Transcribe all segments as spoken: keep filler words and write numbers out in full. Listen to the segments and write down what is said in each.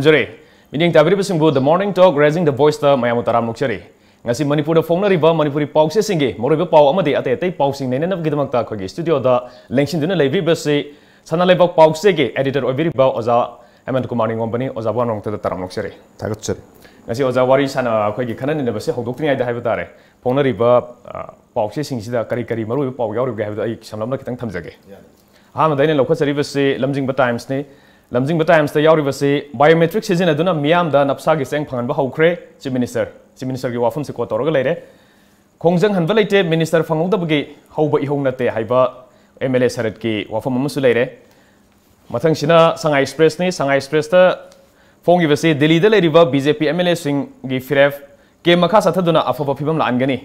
ꯖꯔꯦ꯫ ꯃꯤꯠꯌꯦꯡ ꯇꯥꯕꯤꯔꯤꯕꯁꯤꯡꯕꯨ The Morning Talk Raising the Voiceꯇ ꯃꯌꯥꯝꯕꯨ ꯇꯔꯥꯝꯅ ꯑꯣꯛꯆꯔꯤ꯫ ꯉꯁꯤ ꯃꯅꯤꯄꯨꯔꯗ ꯐꯣꯡꯅꯔꯤꯕ ꯃꯅꯤꯄꯨꯔꯤ ꯄꯥꯎꯆꯦꯁꯤꯡꯒꯤ ꯃꯔꯨꯑꯣꯏꯕ ꯄꯥꯎ ꯑꯃꯗꯤ ꯑꯇꯩ ꯑꯇꯩ ꯄꯥꯎꯁꯤꯡ ꯅꯩꯅꯅꯕꯒꯤꯗꯃꯛꯇ ꯑꯩꯈꯣꯏꯒꯤ ꯁ꯭ꯇꯨꯗꯤꯑꯣꯗ ꯂꯦꯡꯁꯤꯟꯗꯨꯅ ꯂꯩꯕꯤꯔꯤꯕꯁꯤ ꯁꯅꯥ ꯂꯩꯕꯥꯛ ꯄꯥꯎꯆꯦꯒꯤ editor ꯑꯣꯏꯕꯤꯔꯤꯕ ꯑꯣꯖꯥ ꯍꯦꯃꯟ ꯀꯨꯃꯥꯔ ꯅꯤꯉꯣꯝꯕꯅꯤ꯫ ꯑꯣꯖꯥꯕꯨ ꯑꯅꯧꯕꯗ ꯇꯔꯥꯝꯅ ꯑꯣꯛꯆꯔꯤ꯫ ꯊꯥꯒꯠꯆꯔꯤ꯫ ꯉꯁꯤ ꯑꯣꯖꯥ ꯋꯥꯔꯤ ꯁꯥꯟꯅ-, ꯑꯩꯈꯣꯏꯒꯤ ꯈꯟꯅ ꯅꯩꯅꯕꯁꯦ ꯍꯧꯗꯣꯛꯇ꯭ꯔꯤꯉꯩꯗ ꯍꯥꯏꯕ ꯇꯥꯔꯦ, ꯐꯣꯡꯅꯔꯤꯕ, ꯑ, ꯄꯥꯎꯆꯦꯁꯤꯡꯁꯤꯗ ꯀꯔꯤ ꯀꯔꯤ ꯃꯔꯨꯑꯣꯏꯕ ꯄꯥꯎ ꯌꯥꯎꯔꯤꯕꯒꯦ ꯍꯥꯏꯕꯗꯣ ꯑꯩ ꯁꯝꯂꯞꯅ ꯈꯤꯇꯪ ꯊꯝꯖꯒꯦ꯫ ꯑꯍꯥꯟꯕꯗ ꯑꯩꯅ ꯂꯧꯈꯠꯆꯔꯤꯕꯁꯤ ꯂꯝꯖꯤꯡꯕ ꯇꯥꯏꯝꯁꯅꯤ꯫ ꯂꯝꯖꯤꯡꯕ ꯇꯥꯏꯝꯁꯇ ꯌꯥꯎꯔꯤꯕꯁꯤ biometric ꯁꯤꯖꯤꯟꯅꯗꯨꯅ ꯃꯤꯌꯥꯝꯗ ꯅꯞꯁꯥꯒꯤ ꯆꯦꯡ ꯐꯪꯍꯟꯕ ꯍꯧꯈ꯭ꯔꯦ꯫ Chief Minister, Chief Ministerꯒꯤ ꯋꯥꯐꯝꯁꯤ quote ꯇꯧꯔꯒ ꯂꯩꯔꯦ꯫ ꯈꯣꯡꯖꯪ ꯍꯟꯕ ꯂꯩꯇꯦ, minister ꯐꯪꯍꯧꯗꯕꯒꯤ ꯍꯧꯕ ꯏꯍꯧ ꯅꯠꯇꯦ ꯍꯥꯏꯕ MLA ꯁꯔꯠꯀꯤ ꯋꯥꯐꯝ ꯑꯃꯁꯨ ꯂꯩꯔꯦ꯫ ꯃꯊꯪꯁꯤꯅ ꯁꯉꯥꯏ ꯑꯦꯛꯁꯄ꯭ꯔꯦꯁꯅꯤ꯫ ꯁꯉꯥꯏ ꯑꯦꯛꯁꯄ꯭ꯔꯦꯁꯇ ꯐꯣꯡꯉꯤꯕꯁꯤ ꯗꯤꯜꯂꯤꯗ ꯂꯩꯔꯤꯕ BJP MLAꯁꯤꯡꯒꯤ ꯐꯤꯔꯦꯞ camp ꯃꯈꯥ ꯆꯠꯊꯗꯨꯅ ꯑꯐꯕ ꯐꯤꯕꯝ ꯂꯥꯛꯍꯟꯒꯅꯤ꯫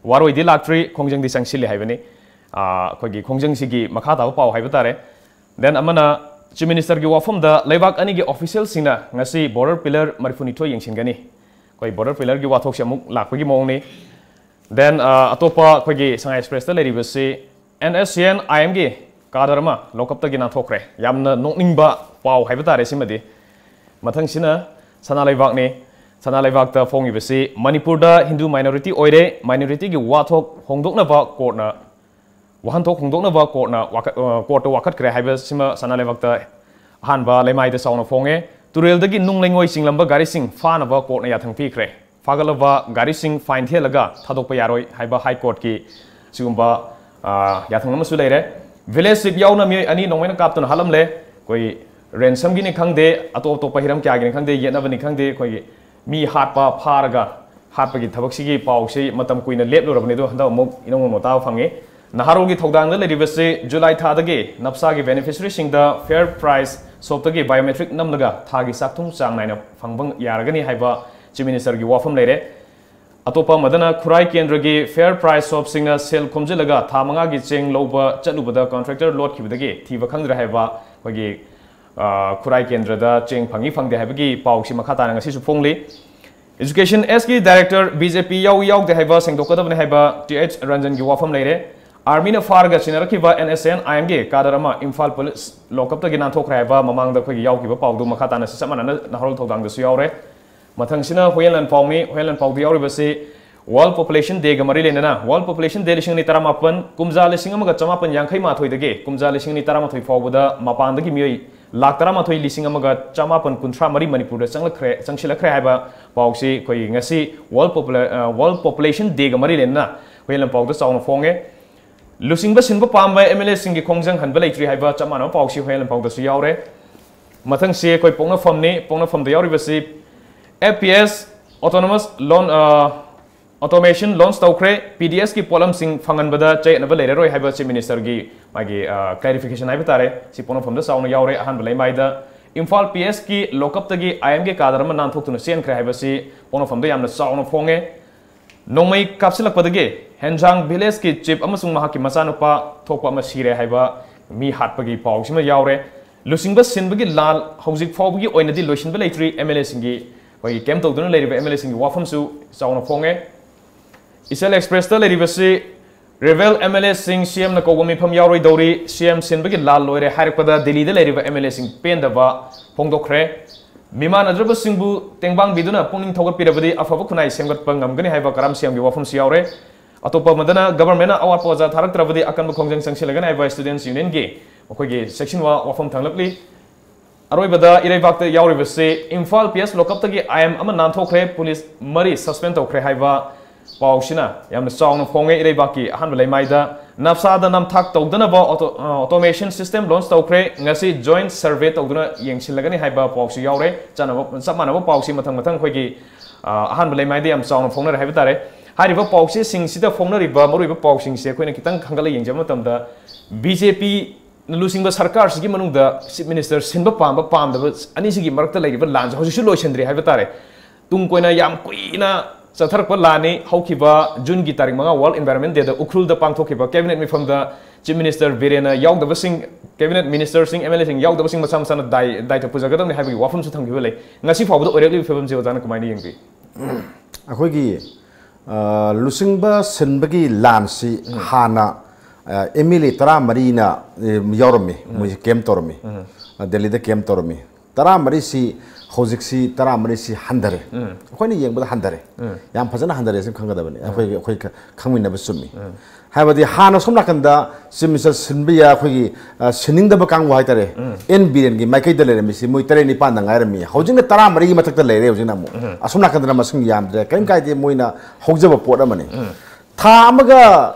ꯋꯥꯔꯣꯏꯗꯤ ꯂꯥꯛꯇ꯭ꯔꯤ, ꯈꯣꯡꯖꯪꯗꯤ ꯆꯪꯁꯤꯜꯂꯤ ꯍꯥꯏꯕꯅꯤ꯫ ꯑꯥ, ꯑꯩꯈꯣꯏꯒꯤ ꯈꯣꯡꯖꯪꯁꯤꯒꯤ ꯃꯈꯥ ꯇꯥꯕ ꯄꯥꯎ ꯍꯥꯏꯕ ꯇꯥꯔꯦ꯫ Then ꯑꯃꯅ Chief Ministerꯒꯤ ꯋꯥꯐꯝꯗ ꯂꯩꯕꯥꯛ ꯑꯅꯤꯒꯤ officialꯁꯤꯡꯅ ꯉꯁꯤ border pillar ꯃꯔꯤꯐꯨꯅꯤꯊꯣꯏ ꯌꯦꯡꯁꯤꯟꯒꯅꯤ꯫ ꯑꯩꯈꯣꯏ border pillarꯒꯤ ꯋꯥꯊꯣꯛꯁꯦ ꯑꯃꯨꯛ ꯂꯥꯛꯄꯒꯤ ꯃꯑꯣꯡꯅꯤ꯫ Then, ꯑ, ꯑꯇꯣꯞꯄ ꯑꯩꯈꯣꯏꯒꯤ ꯁꯉꯥꯏ ꯑꯦꯛꯁꯄ꯭ꯔꯦꯁꯇ ꯂꯩꯔꯤꯕꯁꯤ NSCN IMꯒꯤ cadre ꯑꯃ lockupꯇꯒꯤ ꯅꯥꯟꯊꯣꯛꯈ꯭ꯔꯦ꯫ ꯌꯥꯝꯅ ꯅꯣꯛꯅꯤꯡꯕ ꯄꯥꯎ ꯍꯥꯏꯕ ꯇꯥꯔꯦ ꯁꯤꯃꯗꯤ꯫ ꯃꯊꯪꯁꯤꯅ ꯁꯅꯥ ꯂꯩꯕꯥꯛꯅꯤ꯫ ꯁꯅꯥ ꯂꯩꯕꯥꯛꯇ ꯐꯣꯡꯉꯤꯕꯁꯤ ꯃꯅꯤꯄꯨꯔꯗ Hindu minority ꯑꯣꯏꯔꯦ, minorityꯒꯤ ꯋꯥꯊꯣꯛ ꯍꯣꯡꯗꯣꯛꯅꯕ courtꯅ, ꯋꯥꯍꯟꯊꯣꯛ ꯍꯣꯡꯗꯣꯛꯅꯕ courtꯅ ꯋꯥꯀꯠ-, ꯑ, courtꯇ ꯋꯥꯀꯠꯈ꯭ꯔꯦ ꯍꯥꯏꯕꯁꯤꯃ ꯁꯅꯥ ꯂꯩꯕꯥꯛꯇ ꯑꯍꯥꯟꯕ ꯂꯩꯃꯥꯏꯗ ꯆꯥꯎꯅ ꯐꯣꯡꯉꯦ꯫ ꯇꯨꯔꯦꯜꯗꯒꯤ ꯅꯨꯡ ꯂꯩꯉꯣꯏ ꯆꯤꯡꯂꯝꯕ ꯒꯥꯔꯤꯁꯤꯡ ꯐꯥꯅꯕ courtꯅ ꯌꯥꯊꯪ ꯄꯤꯈ꯭ꯔꯦ꯫ ꯐꯥꯒꯠꯂꯕ ꯒꯥꯔꯤꯁꯤꯡ fine ꯊꯤꯍꯜꯂꯒ ꯊꯥꯗꯣꯛꯄ ꯌꯥꯔꯣꯏ ꯍꯥꯏꯕ High Courtꯀꯤ ꯁꯤꯒꯨꯝꯕ, ꯑ, ꯌꯥꯊꯪ ꯑꯃꯁꯨ ꯂꯩꯔꯦ꯫ Village chief ꯌꯥꯎꯅ ꯃꯤꯑꯣꯏ ꯑꯅꯤ ꯅꯣꯡꯃꯩꯅ ꯀꯥꯞꯇꯨꯅ ꯍꯥꯠꯂꯝꯂꯦ꯫ ꯑꯩꯈꯣꯏ ransomꯒꯤꯅꯤ ꯈꯪꯗꯦ, ꯑꯇꯣꯞ ꯑꯇꯣꯞꯄ ꯍꯤꯔꯝ ꯀꯌꯥꯒꯤꯅꯤ ꯈꯪꯗꯦ, ꯌꯦꯠꯅꯕꯅꯤ ꯈꯪꯗꯦ, ꯑꯩꯈꯣꯏꯒꯤ ꯃꯤ ꯍꯥꯠꯄ, ꯐꯥꯔꯒ ꯍꯥꯠꯄꯒꯤ ꯊꯕꯛꯁꯤꯒꯤ ꯄꯥꯎꯁꯤ ꯃꯇꯝ ꯀꯨꯏꯅ ꯂꯦꯞꯂꯨꯔꯕꯅꯤ, ꯑꯗꯨ ꯍꯟꯗꯛ ꯑꯃꯨꯛ ꯏꯅꯧ ꯅꯧꯅ ꯇꯥꯕ ꯐꯪꯉꯤ꯫ ꯅꯍꯥꯔꯣꯜꯒꯤ ꯊꯧꯗꯥꯡꯗ ꯂꯩꯔꯤꯕꯁꯤ ꯖꯨꯂꯥꯏ ꯊꯥꯗꯒꯤ ꯅꯞꯁꯥꯒꯤ beneficiaryꯁꯤꯡꯗ Fair Price shopꯇꯒꯤ biometric ꯅꯝꯂꯒ ꯊꯥꯒꯤ ꯆꯥꯛꯊꯨꯝ ꯆꯥꯡ ꯅꯥꯏꯅ ꯐꯪꯕ ꯌꯥꯔꯒꯅꯤ ꯍꯥꯏꯕ Chief Ministerꯒꯤ ꯋꯥꯐꯝ ꯂꯩꯔꯦ꯫ ꯑꯇꯣꯞꯄ ꯑꯃꯗꯅ ꯈꯨꯔꯥꯏ ꯀꯦꯟꯗ꯭ꯔꯒꯤ Fair Price shopꯁꯤꯡꯅ ꯁꯦꯜ ꯈꯣꯝꯖꯤꯜꯂꯒ ꯊꯥ ꯃꯉꯥꯒꯤ ꯆꯦꯡ ꯂꯧꯕ ꯆꯠꯂꯨꯕꯗ contractor ꯂꯣꯠꯈꯤꯕꯗꯒꯤ ꯊꯤꯕ ꯈꯪꯗ꯭ꯔꯦ ꯍꯥꯏꯕ ꯑꯩꯈꯣꯏꯒꯤ, ꯑ, ꯈꯨꯔꯥꯏ ꯀꯦꯟꯗ꯭ꯔꯗ ꯆꯦꯡ ꯐꯪꯏ ꯐꯪꯗꯦ ꯍꯥꯏꯕꯒꯤ ꯄꯥꯎꯁꯤ ꯃꯈꯥ ꯇꯥꯅ ꯉꯁꯤꯁꯨ ꯐꯣꯡꯂꯤ꯫ Education Sꯀꯤ director BJP ꯌꯥꯎꯏ ꯌꯥꯎꯗꯦ ꯍꯥꯏꯕ ꯁꯦꯡꯗꯣꯛꯀꯗꯕꯅꯤ ꯍꯥꯏꯕ Th Ranjanꯒꯤ ꯋꯥꯐꯝ ꯂꯩꯔꯦ꯫ ꯑꯥꯔꯃꯤꯅ ꯐꯥꯔꯒ ꯁꯤꯟꯅꯔꯛꯈꯤꯕ NSCN-IM-ꯒꯤ ꯀꯥꯗꯔ ꯑꯃ ꯏꯝꯐꯥꯜ ꯄꯨꯂꯤꯁ ꯂꯣꯀꯞꯇꯒꯤ ꯅꯥꯟꯊꯣꯛꯈ꯭ꯔꯦ ꯍꯥꯏꯕ ꯃꯃꯥꯡꯗ ꯑꯩꯈꯣꯏꯒꯤ ꯌꯥꯎꯈꯤꯕ ꯄꯥꯎꯗꯨ ꯃꯈꯥ ꯇꯥꯅ ꯁꯤ ꯆꯞ ꯃꯥꯟꯅꯅ ꯅꯍꯥꯔꯣꯜ ꯊꯧꯗꯥꯡꯗꯁꯨ ꯌꯥꯎꯔꯦ꯫ ꯃꯊꯪꯁꯤꯅ ꯍꯨꯌꯦꯟ ꯂꯥꯟꯐꯥꯎꯅꯤ꯫ ꯍꯨꯌꯦꯟ ꯂꯥꯟꯐꯥꯎꯗ ꯌꯥꯎꯔꯤꯕꯁꯤ World Population Day-ꯒ ꯃꯔꯤ ꯂꯩꯅꯅ, World Population Day ꯂꯤꯁꯤꯡ ꯑꯅꯤ ꯇꯔꯥꯃꯥꯄꯟ, ꯀꯨꯝꯖꯥ ꯂꯤꯁꯤꯡ ꯑꯃꯒ ꯆꯃꯥꯄꯟ ꯌꯥꯡꯈꯩ ꯃꯥꯊꯣꯏꯗꯒꯤ ꯀꯨꯝꯖꯥ ꯂꯤꯁꯤꯡ ꯑꯅꯤ ꯇꯔꯥꯃꯥꯊꯣꯏ ꯐꯥꯎꯕꯗ ꯃꯄꯥꯟꯗꯒꯤ ꯃꯤꯑꯣꯏ ꯂꯥꯈ ꯇꯔꯥꯃꯥꯊꯣꯏ ꯂꯤꯁꯤꯡ ꯑꯃꯒ ꯆꯃꯥꯄꯟ ꯀꯨꯟꯊ꯭ꯔꯥ ꯃꯔꯤ ꯃꯅꯤꯄꯨꯔꯗ ꯆꯪꯂꯛꯈ꯭ꯔꯦ, ꯆꯪꯁꯤꯜꯂꯛꯈ꯭ꯔꯦ ꯍꯥꯏꯕ ꯄꯥꯎꯁꯤ ꯑꯩꯈꯣꯏꯒꯤ ꯉꯁꯤ World Popula-, ꯑ, World Population Day-ꯒ ꯃꯔꯤ ꯂꯩꯅꯅ ꯍꯨꯌꯦꯟ ꯂꯥꯟꯐꯥꯎꯗ ꯆꯥꯎꯅ ꯐꯣꯡꯉꯦ꯫ ꯂꯨꯆꯤꯡꯕ ꯁꯤꯟꯕ ꯄꯥꯝꯕ MLA-ꯁꯤꯡꯒꯤ ꯈꯣꯡꯖꯪ ꯍꯟꯕ ꯂꯩꯇ꯭ꯔꯤ ꯍꯥꯏꯕ ꯆꯞ ꯃꯥꯟꯅꯕ ꯄꯥꯎꯁꯤ ꯍꯨꯌꯦꯟ ꯂꯥꯟꯐꯥꯎꯗꯁꯨ ꯌꯥꯎꯔꯦ꯫ ꯃꯊꯪꯁꯤ ꯑꯩꯈꯣꯏ ꯄꯣꯛꯅꯐꯝꯅꯤ꯫ ꯄꯣꯛꯅꯐꯝꯗ ꯌꯥꯎꯔꯤꯕꯁꯤ F P S autonomous loan, ꯑ, automation launch ꯇꯧꯈ꯭ꯔꯦ꯫ P D S-ꯀꯤ ꯄꯣꯠꯂꯝꯁꯤꯡ ꯐꯪꯍꯟꯕꯗ ꯆꯌꯦꯠꯅꯕ ꯂꯩꯔꯔꯣꯏ ꯍꯥꯏꯕ Chief Minister-ꯒꯤ ꯃꯥꯒꯤ, ꯑ, clarification ꯍꯥꯏꯕ ꯇꯥꯔꯦ꯫ ꯁꯤ ꯄꯣꯛꯅꯐꯝꯗ ꯆꯥꯎꯅ ꯌꯥꯎꯔꯦ ꯑꯍꯥꯟꯕ ꯂꯩꯃꯥꯏꯗ꯫ ꯏꯝꯐꯥꯜ P S-ꯀꯤ ꯂꯣꯀꯞꯇꯒꯤ IM-ꯒꯤ ꯀꯥꯗꯔ ꯑꯃ ꯅꯥꯟꯊꯣꯛꯇꯨꯅ ꯆꯦꯟꯈ꯭ꯔꯦ ꯍꯥꯏꯕꯁꯤ ꯄꯣꯛꯅꯐꯝꯗ ꯌꯥꯝꯅ ꯆꯥꯎꯅ ꯐꯣꯡꯉꯦ꯫ ꯅꯣꯡꯃꯩ ꯀꯥꯞꯁꯤꯜꯂꯛꯄꯗꯒꯤ ꯍꯦꯟꯖꯥꯡ village-ꯀꯤ chief ꯑꯃꯁꯨꯡ ꯃꯍꯥꯛꯀꯤ ꯃꯆꯥꯅꯨꯄꯥ ꯊꯣꯛꯄ ꯑꯃ ꯁꯤꯔꯦ ꯍꯥꯏꯕ ꯃꯤ ꯍꯥꯠꯄꯒꯤ ꯄꯥꯎꯁꯤꯃ ꯌꯥꯎꯔꯦ꯫ ꯂꯨꯆꯤꯡꯕ ꯁꯤꯟꯕꯒꯤ ꯂꯥꯟ ꯍꯧꯖꯤꯛ ꯐꯥꯎꯕꯒꯤ ꯑꯣꯏꯅꯗꯤ ꯂꯣꯏꯁꯤꯟꯕ ꯂꯩꯇ꯭ꯔꯤ꯫ MLA-ꯁꯤꯡꯒꯤ, ꯑꯩꯈꯣꯏꯒꯤ camp ꯇꯧꯗꯨꯅ ꯂꯩꯔꯤꯕ MLA-ꯁꯤꯡꯒꯤ ꯋꯥꯐꯝꯁꯨ ꯆꯥꯎꯅ ꯐꯣꯡꯉꯦ꯫ ꯏꯆꯜ Express-ꯇ ꯂꯩꯔꯤꯕꯁꯤ rebel MLA-ꯁꯤꯡ CM-ꯅ ꯀꯧꯕ ꯃꯤꯐꯝ ꯌꯥꯎꯔꯣꯏꯗꯧꯔꯤ, CM ꯁꯤꯟꯕꯒꯤ ꯂꯥꯜ ꯂꯣꯏꯔꯦ ꯍꯥꯏꯔꯛꯄꯗ ꯗꯤꯜꯂꯤꯗ ꯂꯩꯔꯤꯕ MLA-ꯁꯤꯡ ꯄꯦꯟꯗꯕ ꯐꯣꯡꯗꯣꯛꯈ꯭ꯔꯦ꯫ ꯃꯤꯃꯥꯟꯅꯗ꯭ꯔꯕꯁꯤꯡꯕꯨ ꯇꯦꯡꯕꯥꯡꯕꯤꯗꯨꯅ ꯄꯨꯛꯅꯤꯡ ꯊꯧꯒꯠꯄꯤꯔꯕꯗꯤ ꯑꯐꯕ ꯈꯨꯟꯅꯥꯏ ꯁꯦꯝꯒꯠꯄ ꯉꯝꯒꯅꯤ ꯍꯥꯏꯕ ꯀꯔꯝ ꯁꯤꯑꯦꯝꯒꯤ ꯋꯥꯐꯝꯁꯨ ꯌꯥꯎꯔꯦ꯫ ꯑꯇꯣꯞꯄ ꯑꯃꯗꯅ government-ꯅ ꯑꯋꯥꯠꯄ ꯑꯣꯖꯥ ꯊꯥꯔꯛꯇ꯭ꯔꯕꯗꯤ ꯑꯀꯟꯕ ꯈꯣꯡꯖꯪ ꯆꯪꯁꯤꯜꯂꯒꯅꯤ ꯍꯥꯏꯕ Students Union-ꯒꯤ ꯃꯈꯣꯏꯒꯤ section ꯋꯥ ꯋꯥꯐꯝ ꯊꯝꯂꯛꯂꯤ꯫ ꯑꯔꯣꯏꯕꯗ ꯏꯔꯩꯕꯥꯛꯇ ꯌꯥꯎꯔꯤꯕꯁꯤ ꯏꯝꯐꯥꯜ P S ꯂꯣꯀꯞꯇꯒꯤ IM ꯑꯃ ꯅꯥꯟꯊꯣꯛꯈ꯭ꯔꯦ, ꯄꯨꯂꯤꯁ ꯃꯔꯤ suspend ꯇꯧꯈ꯭ꯔꯦ ꯍꯥꯏꯕ ꯄꯥꯎꯁꯤꯅ ꯌꯥꯝꯅ ꯆꯥꯎꯅ ꯐꯣꯡꯉꯦ꯫ ꯏꯔꯩꯕꯥꯛꯀꯤ ꯑꯍꯥꯟꯕ ꯂꯩꯃꯥꯏꯗ ꯅꯞꯁꯥꯗ ꯅꯝꯊꯥꯛ ꯇꯧꯗꯅꯕ auto-, ꯑ, automation system launch ꯇꯧꯈ꯭ꯔꯦ꯫ ꯉꯁꯤ joint survey ꯇꯧꯗꯨꯅ ꯌꯦꯡꯁꯤꯜꯂꯒꯅꯤ ꯍꯥꯏꯕ ꯄꯥꯎꯁꯨ ꯌꯥꯎꯔꯦ꯫ ꯆꯥꯅꯕ, ꯆꯞ ꯃꯥꯟꯅꯕ ꯄꯥꯎꯁꯤ ꯃꯊꯪ ꯃꯊꯪ ꯑꯩꯈꯣꯏꯒꯤ, ꯑ, ꯑꯍꯥꯟꯕ ꯂꯩꯃꯥꯏꯗ ꯌꯥꯝ ꯆꯥꯎꯅ ꯐꯣꯡꯅꯔꯦ ꯍꯥꯏꯕ ꯇꯥꯔꯦ꯫ ꯍꯥꯏꯔꯤꯕ ꯄꯥꯎꯆꯦꯁꯤꯡꯁꯤꯗ ꯐꯣꯡꯅꯔꯤꯕ ꯃꯔꯨꯑꯣꯏꯕ ꯄꯥꯎꯁꯤꯡꯁꯦ ꯑꯩꯈꯣꯏꯅ ꯈꯤꯇꯪ ꯈꯟꯒꯠꯂ ꯌꯦꯡꯖꯕ ꯃꯇꯝꯗ, BJP ꯂꯨꯆꯤꯡꯕ ꯁꯔꯀꯥꯔꯁꯤꯒꯤ ꯃꯅꯨꯡꯗ Chief Minister ꯁꯤꯟꯕ ꯄꯥꯝꯕ ꯄꯥꯝꯗꯕ ꯑꯅꯤꯁꯤꯒꯤ ꯃꯔꯛꯇ ꯂꯩꯔꯤꯕ ꯂꯥꯟꯁꯦ ꯍꯧꯖꯤꯛꯁꯨ ꯂꯣꯏꯁꯤꯟꯗ꯭ꯔꯤ ꯍꯥꯏꯕ ꯇꯥꯔꯦ꯫ ꯇꯨꯡ ꯀꯣꯏꯅ ꯌꯥꯝ ꯀꯨꯏꯅ ꯆꯠꯊꯔꯛꯄ ꯂꯥꯟꯅꯤ꯫ ꯍꯧꯈꯤꯕ June-ꯒꯤ ꯇꯥꯔꯤꯛ ꯃꯉꯥ World Environment Day-ꯗ ꯎꯈ꯭ꯔꯨꯜꯗ ꯄꯥꯡꯊꯣꯛꯈꯤꯕ cabinet ꯃꯤꯐꯝꯗ Chief Minister ꯕꯤꯔꯦꯟꯅ ꯌꯥꯎꯗꯕꯁꯤꯡ, cabinet minister-ꯁꯤꯡ, MLA-ꯁꯤꯡ ꯌꯥꯎꯗꯕꯁꯤꯡ ꯃꯁꯥ ꯃꯁꯥꯅ ꯗꯥꯏ-, ꯗꯥꯏꯇ ꯄꯨꯖꯒꯗꯕꯅꯤ ꯍꯥꯏꯕꯒꯤ ꯋꯥꯐꯝꯁꯨ ꯊꯝꯈꯤꯕ ꯂꯩ꯫ ꯉꯁꯤ ꯐꯥꯎꯕꯗ ꯑꯣꯏꯔꯛꯂꯤꯕ ꯐꯤꯕꯝꯁꯤ ꯑꯣꯖꯥꯅ ꯀꯃꯥꯏꯅ ꯌꯦꯡꯕꯤ? ꯑꯩꯈꯣꯏꯒꯤ, ꯑ, ꯂꯨꯆꯤꯡꯕ ꯁꯤꯟꯕꯒꯤ ꯂꯥꯟꯁꯤ ꯍꯥꯟꯅ ꯑꯦꯝ ꯑꯦꯜ ꯑꯦ ꯇꯔꯥꯃꯔꯤꯅ ꯌꯥꯎꯔꯝꯃꯤ, ꯃꯣꯏꯁꯤ ꯀꯦꯝ ꯇꯧꯔꯝꯃꯤ, ꯗꯦꯜꯂꯤꯗ ꯀꯦꯝ ꯇꯧꯔꯝꯃꯤ꯫ ꯇꯔꯥꯃꯔꯤꯁꯤ ꯍꯧꯖꯤꯛꯁꯤ ꯇꯔꯥꯃꯔꯤꯁꯤ ꯍꯟꯊꯔꯦ꯫ ꯑꯩꯈꯣꯏꯅ ꯌꯦꯡꯕꯗ ꯍꯟꯊꯔꯦ꯫ ꯌꯥꯝ ꯐꯖꯅ ꯍꯟꯊꯔꯦ ꯁꯤ ꯈꯪꯒꯗꯕꯅꯤ꯫ ꯑꯩꯈꯣꯏ ꯑꯩꯈꯣꯏ ꯈ- ꯈꯪꯃꯤꯟꯅꯕ ꯆꯨꯝꯃꯤ꯫ ꯍꯥꯏꯕꯗꯤ ꯍꯥꯟꯅ ꯁꯣꯝ ꯅꯥꯀꯟꯗ ꯆꯤꯞ ꯃꯤꯅꯤꯁꯇꯔ ꯁꯤꯟꯕ ꯌꯥ ꯑꯩꯈꯣꯏꯒꯤ ꯑ, ꯁꯤꯟꯅꯤꯡꯗꯕ ꯀꯥꯡꯕꯨ ꯍꯥꯏꯇꯥꯔꯦ, ꯑꯦꯟ ꯕꯤꯔꯦꯟꯒꯤ ꯃꯥꯏꯀꯩꯗ ꯂꯩꯔꯝꯃꯤꯁꯤ ꯃꯣꯏ ꯇꯔꯦꯠ ꯅꯤꯄꯥꯟꯗ ꯉꯥꯏꯔꯝꯃꯤ꯫ ꯍꯧꯖꯤꯛꯅ ꯇꯔꯥꯃꯔꯤꯒꯤ ꯃꯊꯛꯇ ꯂꯩꯔꯦ꯫ ꯍꯧꯖꯤꯛꯅ ꯑꯃꯨꯛ ꯑꯁꯣꯝ ꯅꯥꯀꯟꯗꯅ ꯃꯁꯤꯡ ꯌꯥꯝꯗ꯭ꯔꯦ꯫ ꯀꯔꯤꯝ ꯀꯥꯏꯗꯦ, ꯃꯣꯏꯅ ꯍꯧꯖꯕ ꯄꯣꯠ ꯑꯃꯅꯤ꯫ ꯊꯥ ꯑꯃꯒ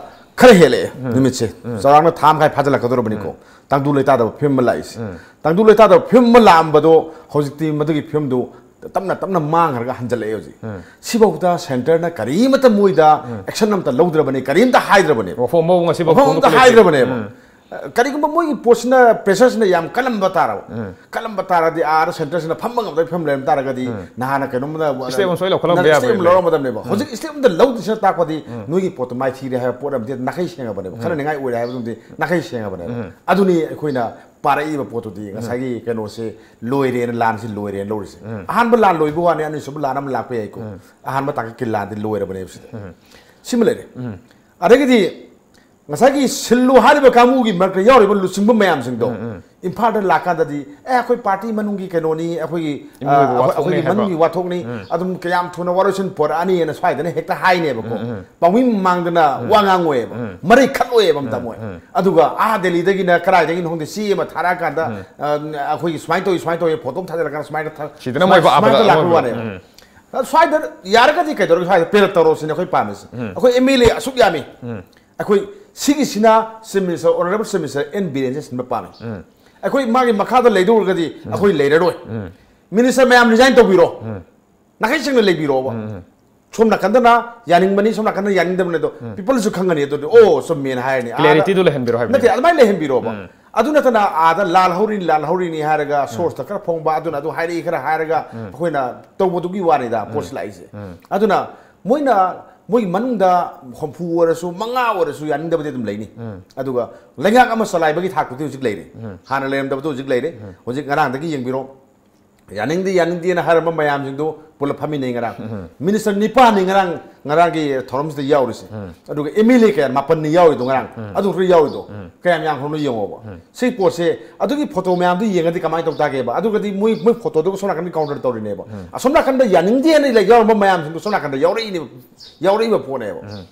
ꯈꯔ ꯍꯦꯜꯂꯛꯑꯦ ꯅꯨꯃꯤꯠꯁꯦ꯫ ꯆꯥꯎꯔꯥꯛꯅ ꯊꯥ ꯑꯃ ꯃꯈꯥꯏ ꯐꯥꯖꯤꯜꯂꯛꯀꯗꯧꯔꯕꯅꯤꯀꯣ꯫ ꯇꯪꯗꯨ ꯂꯩꯇꯥꯗꯕ ꯐꯤꯕꯝ ꯑꯃ ꯂꯥꯛꯏꯁꯦ꯫ ꯇꯪꯗꯨ ꯂꯩꯇꯥꯗꯕ ꯐꯤꯕꯝ ꯑꯃ ꯂꯥꯛꯑꯝꯕꯗꯣ ꯍꯧꯖꯤꯛꯇꯤ ꯃꯗꯨꯒꯤ ꯐꯤꯕꯝꯗꯨ ꯇꯞꯅ ꯇꯞꯅ ꯃꯥꯡꯈ꯭ꯔꯒ ꯍꯟꯖꯜꯂꯛꯑꯦ ꯍꯧꯖꯤꯛ꯫ ꯁꯤꯐꯥꯎꯗ ꯁꯦꯟꯇꯔꯅ ꯀꯔꯤꯃꯠꯇ ꯃꯣꯏꯗ ꯑꯦꯛꯁꯟ ꯑꯝꯇ ꯂꯧꯗ꯭ꯔꯕꯅꯤ, ꯀꯔꯤꯝꯇ ꯍꯥꯏꯗ꯭ꯔꯕꯅꯦꯕ꯫ ꯋꯥꯐꯝ ꯃꯑꯣꯡ ꯑꯁꯤꯐꯥꯎ ꯋꯥꯐꯝ ꯑꯝꯇ ꯐꯣꯡꯗꯣꯛꯄ ꯂꯩꯇꯦ꯫ ꯍꯥꯏꯗ꯭ꯔꯕꯅꯦꯕ꯫ ꯑ, ꯀꯔꯤꯒꯨꯝꯕ ꯃꯣꯏꯒꯤ ꯄꯣꯠꯁꯤꯅ, ꯄ꯭ꯔꯦꯁꯔꯁꯤꯅ ꯌꯥꯝ ꯀꯜꯂꯝꯕ ꯇꯥꯔꯕ, ꯀꯜꯂꯝꯕ ꯇꯥꯔꯗꯤ ꯑꯥꯗ ꯁꯦꯟꯇꯔꯁꯤꯅ ꯐꯝꯕ ꯉꯝꯗꯕ ꯐꯤꯕꯝ ꯂꯩꯔꯝ ꯇꯥꯔꯒꯗꯤ ꯅꯍꯥꯟꯅ ꯀꯩꯅꯣꯝꯗ ꯏꯁꯇꯦꯞ ꯑꯃ ꯁꯣꯏ ꯂꯧꯈꯠꯂꯝꯕ ꯅ-, ꯏꯁꯇꯦꯞ ꯑꯃ ꯌꯥꯕꯅꯦꯕ꯫ ꯂꯧꯔꯝꯒꯗꯕꯅꯦꯕ꯫ ꯍꯧꯖꯤꯛ ꯏꯁꯇꯦꯞ ꯑꯃꯗ ꯂꯧꯗ꯭ꯔꯤꯁꯤꯅ ꯇꯥꯛꯄꯗꯤ ꯅꯣꯏꯒꯤ ꯄꯣꯠꯇꯣ ꯃꯥꯏꯊꯤꯔꯦ ꯍꯥꯏꯕ ꯄꯣꯠ ꯑꯃꯗꯤ ꯅꯥꯈꯩ ꯁꯦꯡꯉꯕꯅꯦꯕ, ꯈꯔ ꯅꯤꯡꯉꯥꯏ ꯑꯣꯏꯔꯦ ꯍꯥꯏꯕꯗꯨꯃꯗꯤ ꯅꯥꯈꯩ ꯁꯦꯡꯉꯕꯅꯦꯕ꯫ ꯑꯗꯨꯅꯤ ꯑꯩꯈꯣꯏꯅ ꯄꯥꯔꯛꯏꯕ ꯄꯣꯠꯇꯨꯗꯤ ꯉꯁꯥꯏꯒꯤ ꯀꯩꯅꯣꯁꯦ ꯂꯣꯏꯔꯦꯅ, ꯂꯥꯟꯁꯤ ꯂꯣꯏꯔꯦꯅ ꯂꯧꯔꯤꯁꯦ꯫ ꯑꯍꯥꯟꯕ ꯂꯥꯟ ꯂꯣꯏꯕ ꯋꯥꯅꯤ, ꯑꯅꯤꯁꯨꯕ ꯂꯥꯟ ꯑꯃ ꯂꯥꯛꯄ ꯌꯥꯏꯀꯣ꯫ ꯑꯍꯥꯟꯕ ꯇꯥꯡꯀꯛꯀꯤ ꯂꯥꯟꯗꯤ ꯂꯣꯏꯔꯕꯅꯦꯕ ꯁꯤꯗ꯫ ꯁꯤꯃ ꯂꯩꯔꯦ꯫ ꯑꯗꯒꯤꯗꯤ ꯉꯁꯥꯏꯒꯤ ꯁꯤꯜꯂꯨ ꯍꯥꯏꯔꯤꯕ ꯀꯥꯡꯕꯨꯒꯤ ꯃꯔꯛꯇ ꯌꯥꯎꯔꯤꯕ ꯂꯨꯆꯤꯡꯕ ꯃꯌꯥꯝꯁꯤꯡꯗꯣ ꯏꯝꯐꯥꯜꯗ ꯂꯥꯛꯀꯥꯟꯗꯗꯤ, "ꯑꯦ, ꯑꯩꯈꯣꯏ ꯄꯥꯔꯇꯤ ꯃꯅꯨꯡꯒꯤ ꯀꯩꯅꯣꯅꯤ, ꯑꯩꯈꯣꯏꯒꯤ, ꯏꯃꯨꯡꯒꯤ ꯑ, ꯑꯩꯈꯣꯏ-, ꯋꯥꯊꯣꯛꯅꯤ ꯑꯩꯈꯣꯏꯒꯤ ꯍꯥꯏꯕ꯫ ꯃꯅꯨꯡꯒꯤ ꯋꯥꯊꯣꯛꯅꯤ, ꯑꯗꯨꯝ ꯀꯌꯥꯝ ꯊꯨꯅ ꯋꯥꯔꯣꯏꯁꯤꯟ ꯄꯣꯔꯛꯑꯅꯤꯅ" ꯁ꯭ꯋꯥꯏꯗꯅ ꯍꯦꯛꯇ ꯍꯥꯏꯅꯦꯕꯀꯣ꯫ ꯄꯥꯎꯃꯤ ꯃꯥꯡꯗꯅ ꯋꯥ ꯉꯥꯡꯉꯣꯏꯕ, ꯃꯔꯩ ꯈꯠꯂꯣꯏꯕ ꯑꯝꯇ ꯃꯣꯏ꯫ ꯑꯗꯨꯒ ꯑꯥ ꯗꯦꯜꯂꯤꯗꯒꯤꯅ ꯀꯔꯥꯏꯗꯒꯤꯅꯣ ꯈꯪꯗꯦ, ꯆꯦ ꯑꯃ ꯊꯥꯔꯛꯑꯀꯥꯟꯗ, ꯑ, ꯑꯩꯈꯣꯏꯒꯤ ꯁꯨꯃꯥꯏꯅ ꯇꯧꯏ, ꯁꯨꯃꯥꯏꯅ ꯇꯧꯏ, ꯐꯣꯇꯣ ꯑꯃ ꯊꯥꯖꯤꯜꯂꯀꯥꯟꯗ ꯁꯨꯃꯥꯏꯅ ꯊꯥ-, ꯁꯤꯗꯅ ꯁꯨꯃꯥꯏ-, ꯃꯣꯏ ꯁꯨꯃꯥꯏꯅ ꯑꯐꯕ ꯂꯥꯛꯄ ꯑꯃ-, ꯋꯥꯅꯦꯕ꯫ ꯑ, ꯁ꯭ꯋꯥꯏꯗ ꯌꯥꯔꯒꯗꯤ ꯀꯩꯗꯧꯔꯒꯦ, ꯁ꯭ꯋꯥꯏꯗ ꯄꯦꯔꯠ ꯇꯧꯔꯣ ꯁꯤꯅꯤ ꯑꯩꯈꯣꯏ ꯄꯥꯝꯃꯤꯁꯦ꯫ ꯑꯩꯈꯣꯏ ꯑꯦꯝ ꯑꯦꯜ ꯑꯦ ꯑꯁꯨꯛ ꯌꯥꯝꯃꯤ꯫ ꯑꯩꯈꯣꯏ ꯁꯤꯒꯤꯁꯤꯅ chief minister, honourable chief minister N ꯕꯤꯔꯦꯟꯁꯦ ꯁꯤꯟꯕ ꯄꯥꯝꯃꯤ꯫ ꯑꯩꯈꯣꯏ ꯃꯥꯒꯤ ꯃꯈꯥꯗ ꯂꯩꯗꯧꯔꯒꯗꯤ ꯑꯩꯈꯣꯏ ꯂꯩꯔꯔꯣꯏ꯫ ꯃꯤꯅꯤꯁꯇꯔ ꯃꯌꯥꯝ ꯔꯤꯖꯥꯏꯟ ꯇꯧꯕꯤꯔꯣ꯫ ꯅꯥꯈꯩ ꯁꯦꯡꯅ ꯂꯩꯕꯤꯔꯣꯕ꯫ ꯁꯣꯝ ꯅꯥꯀꯟꯗꯅ ꯌꯥꯅꯤꯡꯕꯅꯤ, ꯁꯣꯝ ꯅꯥꯀꯟꯗꯅ ꯌꯥꯅꯤꯡꯗꯕꯅꯤ꯫ ꯑꯗꯣ ꯄꯤꯄꯜꯁꯨ ꯈꯪꯒꯅꯤ꯫ ꯑꯗꯨꯗꯤ, "ꯑꯣ, ꯆꯨꯝꯃꯦꯅ" ꯍꯥꯏꯔꯅꯤ꯫ ꯑꯥꯗ ꯀ꯭ꯂꯦꯔꯤꯇꯤꯗꯨ ꯂꯩꯍꯟꯕꯤꯔꯣ ꯍꯥꯏꯕꯅꯤ꯫ ꯅꯠꯇꯦ, ꯑꯗꯨꯃꯥꯏꯅ ꯂꯩꯍꯟꯕꯤꯔꯣꯕ꯫ ꯑꯗꯨ ꯅꯠꯇꯅ ꯑꯥꯗ ꯂꯥꯜ ꯍꯧꯔꯤꯅꯤ, ꯂꯥꯜ ꯍꯧꯔꯤꯅꯤ ꯍꯥꯏꯔꯒ ꯁꯣꯔꯁꯇ ꯈꯔ ꯐꯣꯡꯕ, ꯑꯗꯨꯅ ꯑꯗꯨ ꯍꯥꯏꯔꯛꯏ ꯈꯔ ꯍꯥꯏꯔꯒ ꯑꯩꯈꯣꯏꯅ ꯇꯧꯕꯗꯨꯒꯤ ꯋꯥꯅꯤꯗ ꯄꯣꯠꯁꯤ ꯂꯥꯛꯏꯁꯦ꯫ ꯑꯗꯨꯅ ꯃꯣꯏꯅ, ꯃꯣꯏꯒꯤ ꯃꯅꯨꯡꯗ ꯍꯨꯝꯐꯨ ꯑꯣꯏꯔꯁꯨ, ꯃꯉꯥ ꯑꯣꯏꯔꯁꯨ ꯌꯥꯅꯤꯡꯗꯕꯗꯤ ꯑꯗꯨꯝ ꯂꯩꯅꯤ꯫ ꯑꯗꯨꯒ ꯂꯩꯉꯥꯛ ꯑꯃ ꯆꯂꯥꯏꯕꯒꯤ ꯊꯥꯛꯇꯨꯗꯤ ꯍꯧꯖꯤꯛ ꯂꯩꯔꯦ꯫ ꯍꯥꯟꯅ ꯂꯩꯔꯝꯗꯕꯗꯣ ꯍꯧꯖꯤꯛ ꯂꯩꯔꯦ꯫ ꯍꯧꯖꯤꯛ ꯉꯔꯥꯡꯗꯒꯤ ꯌꯦꯡꯕꯤꯔꯣ꯫ ꯌꯥꯅꯤꯡꯗꯦ, ꯌꯥꯅꯤꯡꯗꯦꯅ ꯍꯥꯏꯔꯝꯕ ꯃꯌꯥꯝꯁꯤꯡꯗꯨ ꯄꯨꯂꯞ ꯐꯝꯃꯤꯟꯅꯩ ꯉꯔꯥꯡ꯫ ꯃꯤꯅꯤꯁꯇꯔ ꯅꯤꯄꯥꯟꯅꯤ ꯉꯔꯥꯡ, ꯉꯔꯥꯡꯒꯤ ꯊꯧꯔꯝꯁꯤꯗ ꯌꯥꯎꯔꯤꯁꯦ꯫ ꯑꯗꯨꯒ ꯑꯦꯝ ꯑꯦꯜ ꯑꯦ ꯀꯌꯥ, ꯃꯥꯄꯟꯅꯤ ꯌꯥꯎꯔꯤꯗꯣ ꯉꯔꯥꯡ꯫ ꯑꯗꯨ ꯈꯔ ꯌꯥꯎꯔꯤꯗꯣ ꯀꯌꯥꯝ ꯌꯥꯝꯈ꯭ꯔꯕꯅꯣ ꯌꯦꯡꯉꯣꯕ꯫ ꯁꯤ ꯄꯣꯠꯁꯦ, ꯑꯗꯨꯒꯤ ꯐꯣꯇꯣ ꯃꯌꯥꯝꯗꯨ ꯌꯦꯡꯉꯗꯤ ꯀꯃꯥꯏꯅ ꯇꯧ ꯇꯥꯒꯦꯕ? ꯑꯗꯨꯒꯗꯤ ꯃꯣꯏ, ꯃꯣꯏ ꯐꯣꯇꯣꯗꯨꯒ ꯁꯣꯝ ꯅꯥꯀꯟꯗ ꯀꯥꯎꯟꯇꯔ ꯇꯧꯔꯤꯅꯦꯕ꯫ ꯑꯁꯣꯝ ꯅꯥꯀꯟꯗ ꯌꯥꯅꯤꯡꯗꯦꯅ ꯂꯩ ꯌꯥꯎꯔꯝꯕ ꯃꯌꯥꯝꯁꯤꯡꯗꯣ ꯁꯣꯝ ꯅꯥꯀꯟꯗ ꯌꯥꯎꯔꯛꯏꯅꯦꯕ, ꯌꯥꯎꯔꯛꯏꯕ ꯄꯣꯠꯅꯦꯕ꯫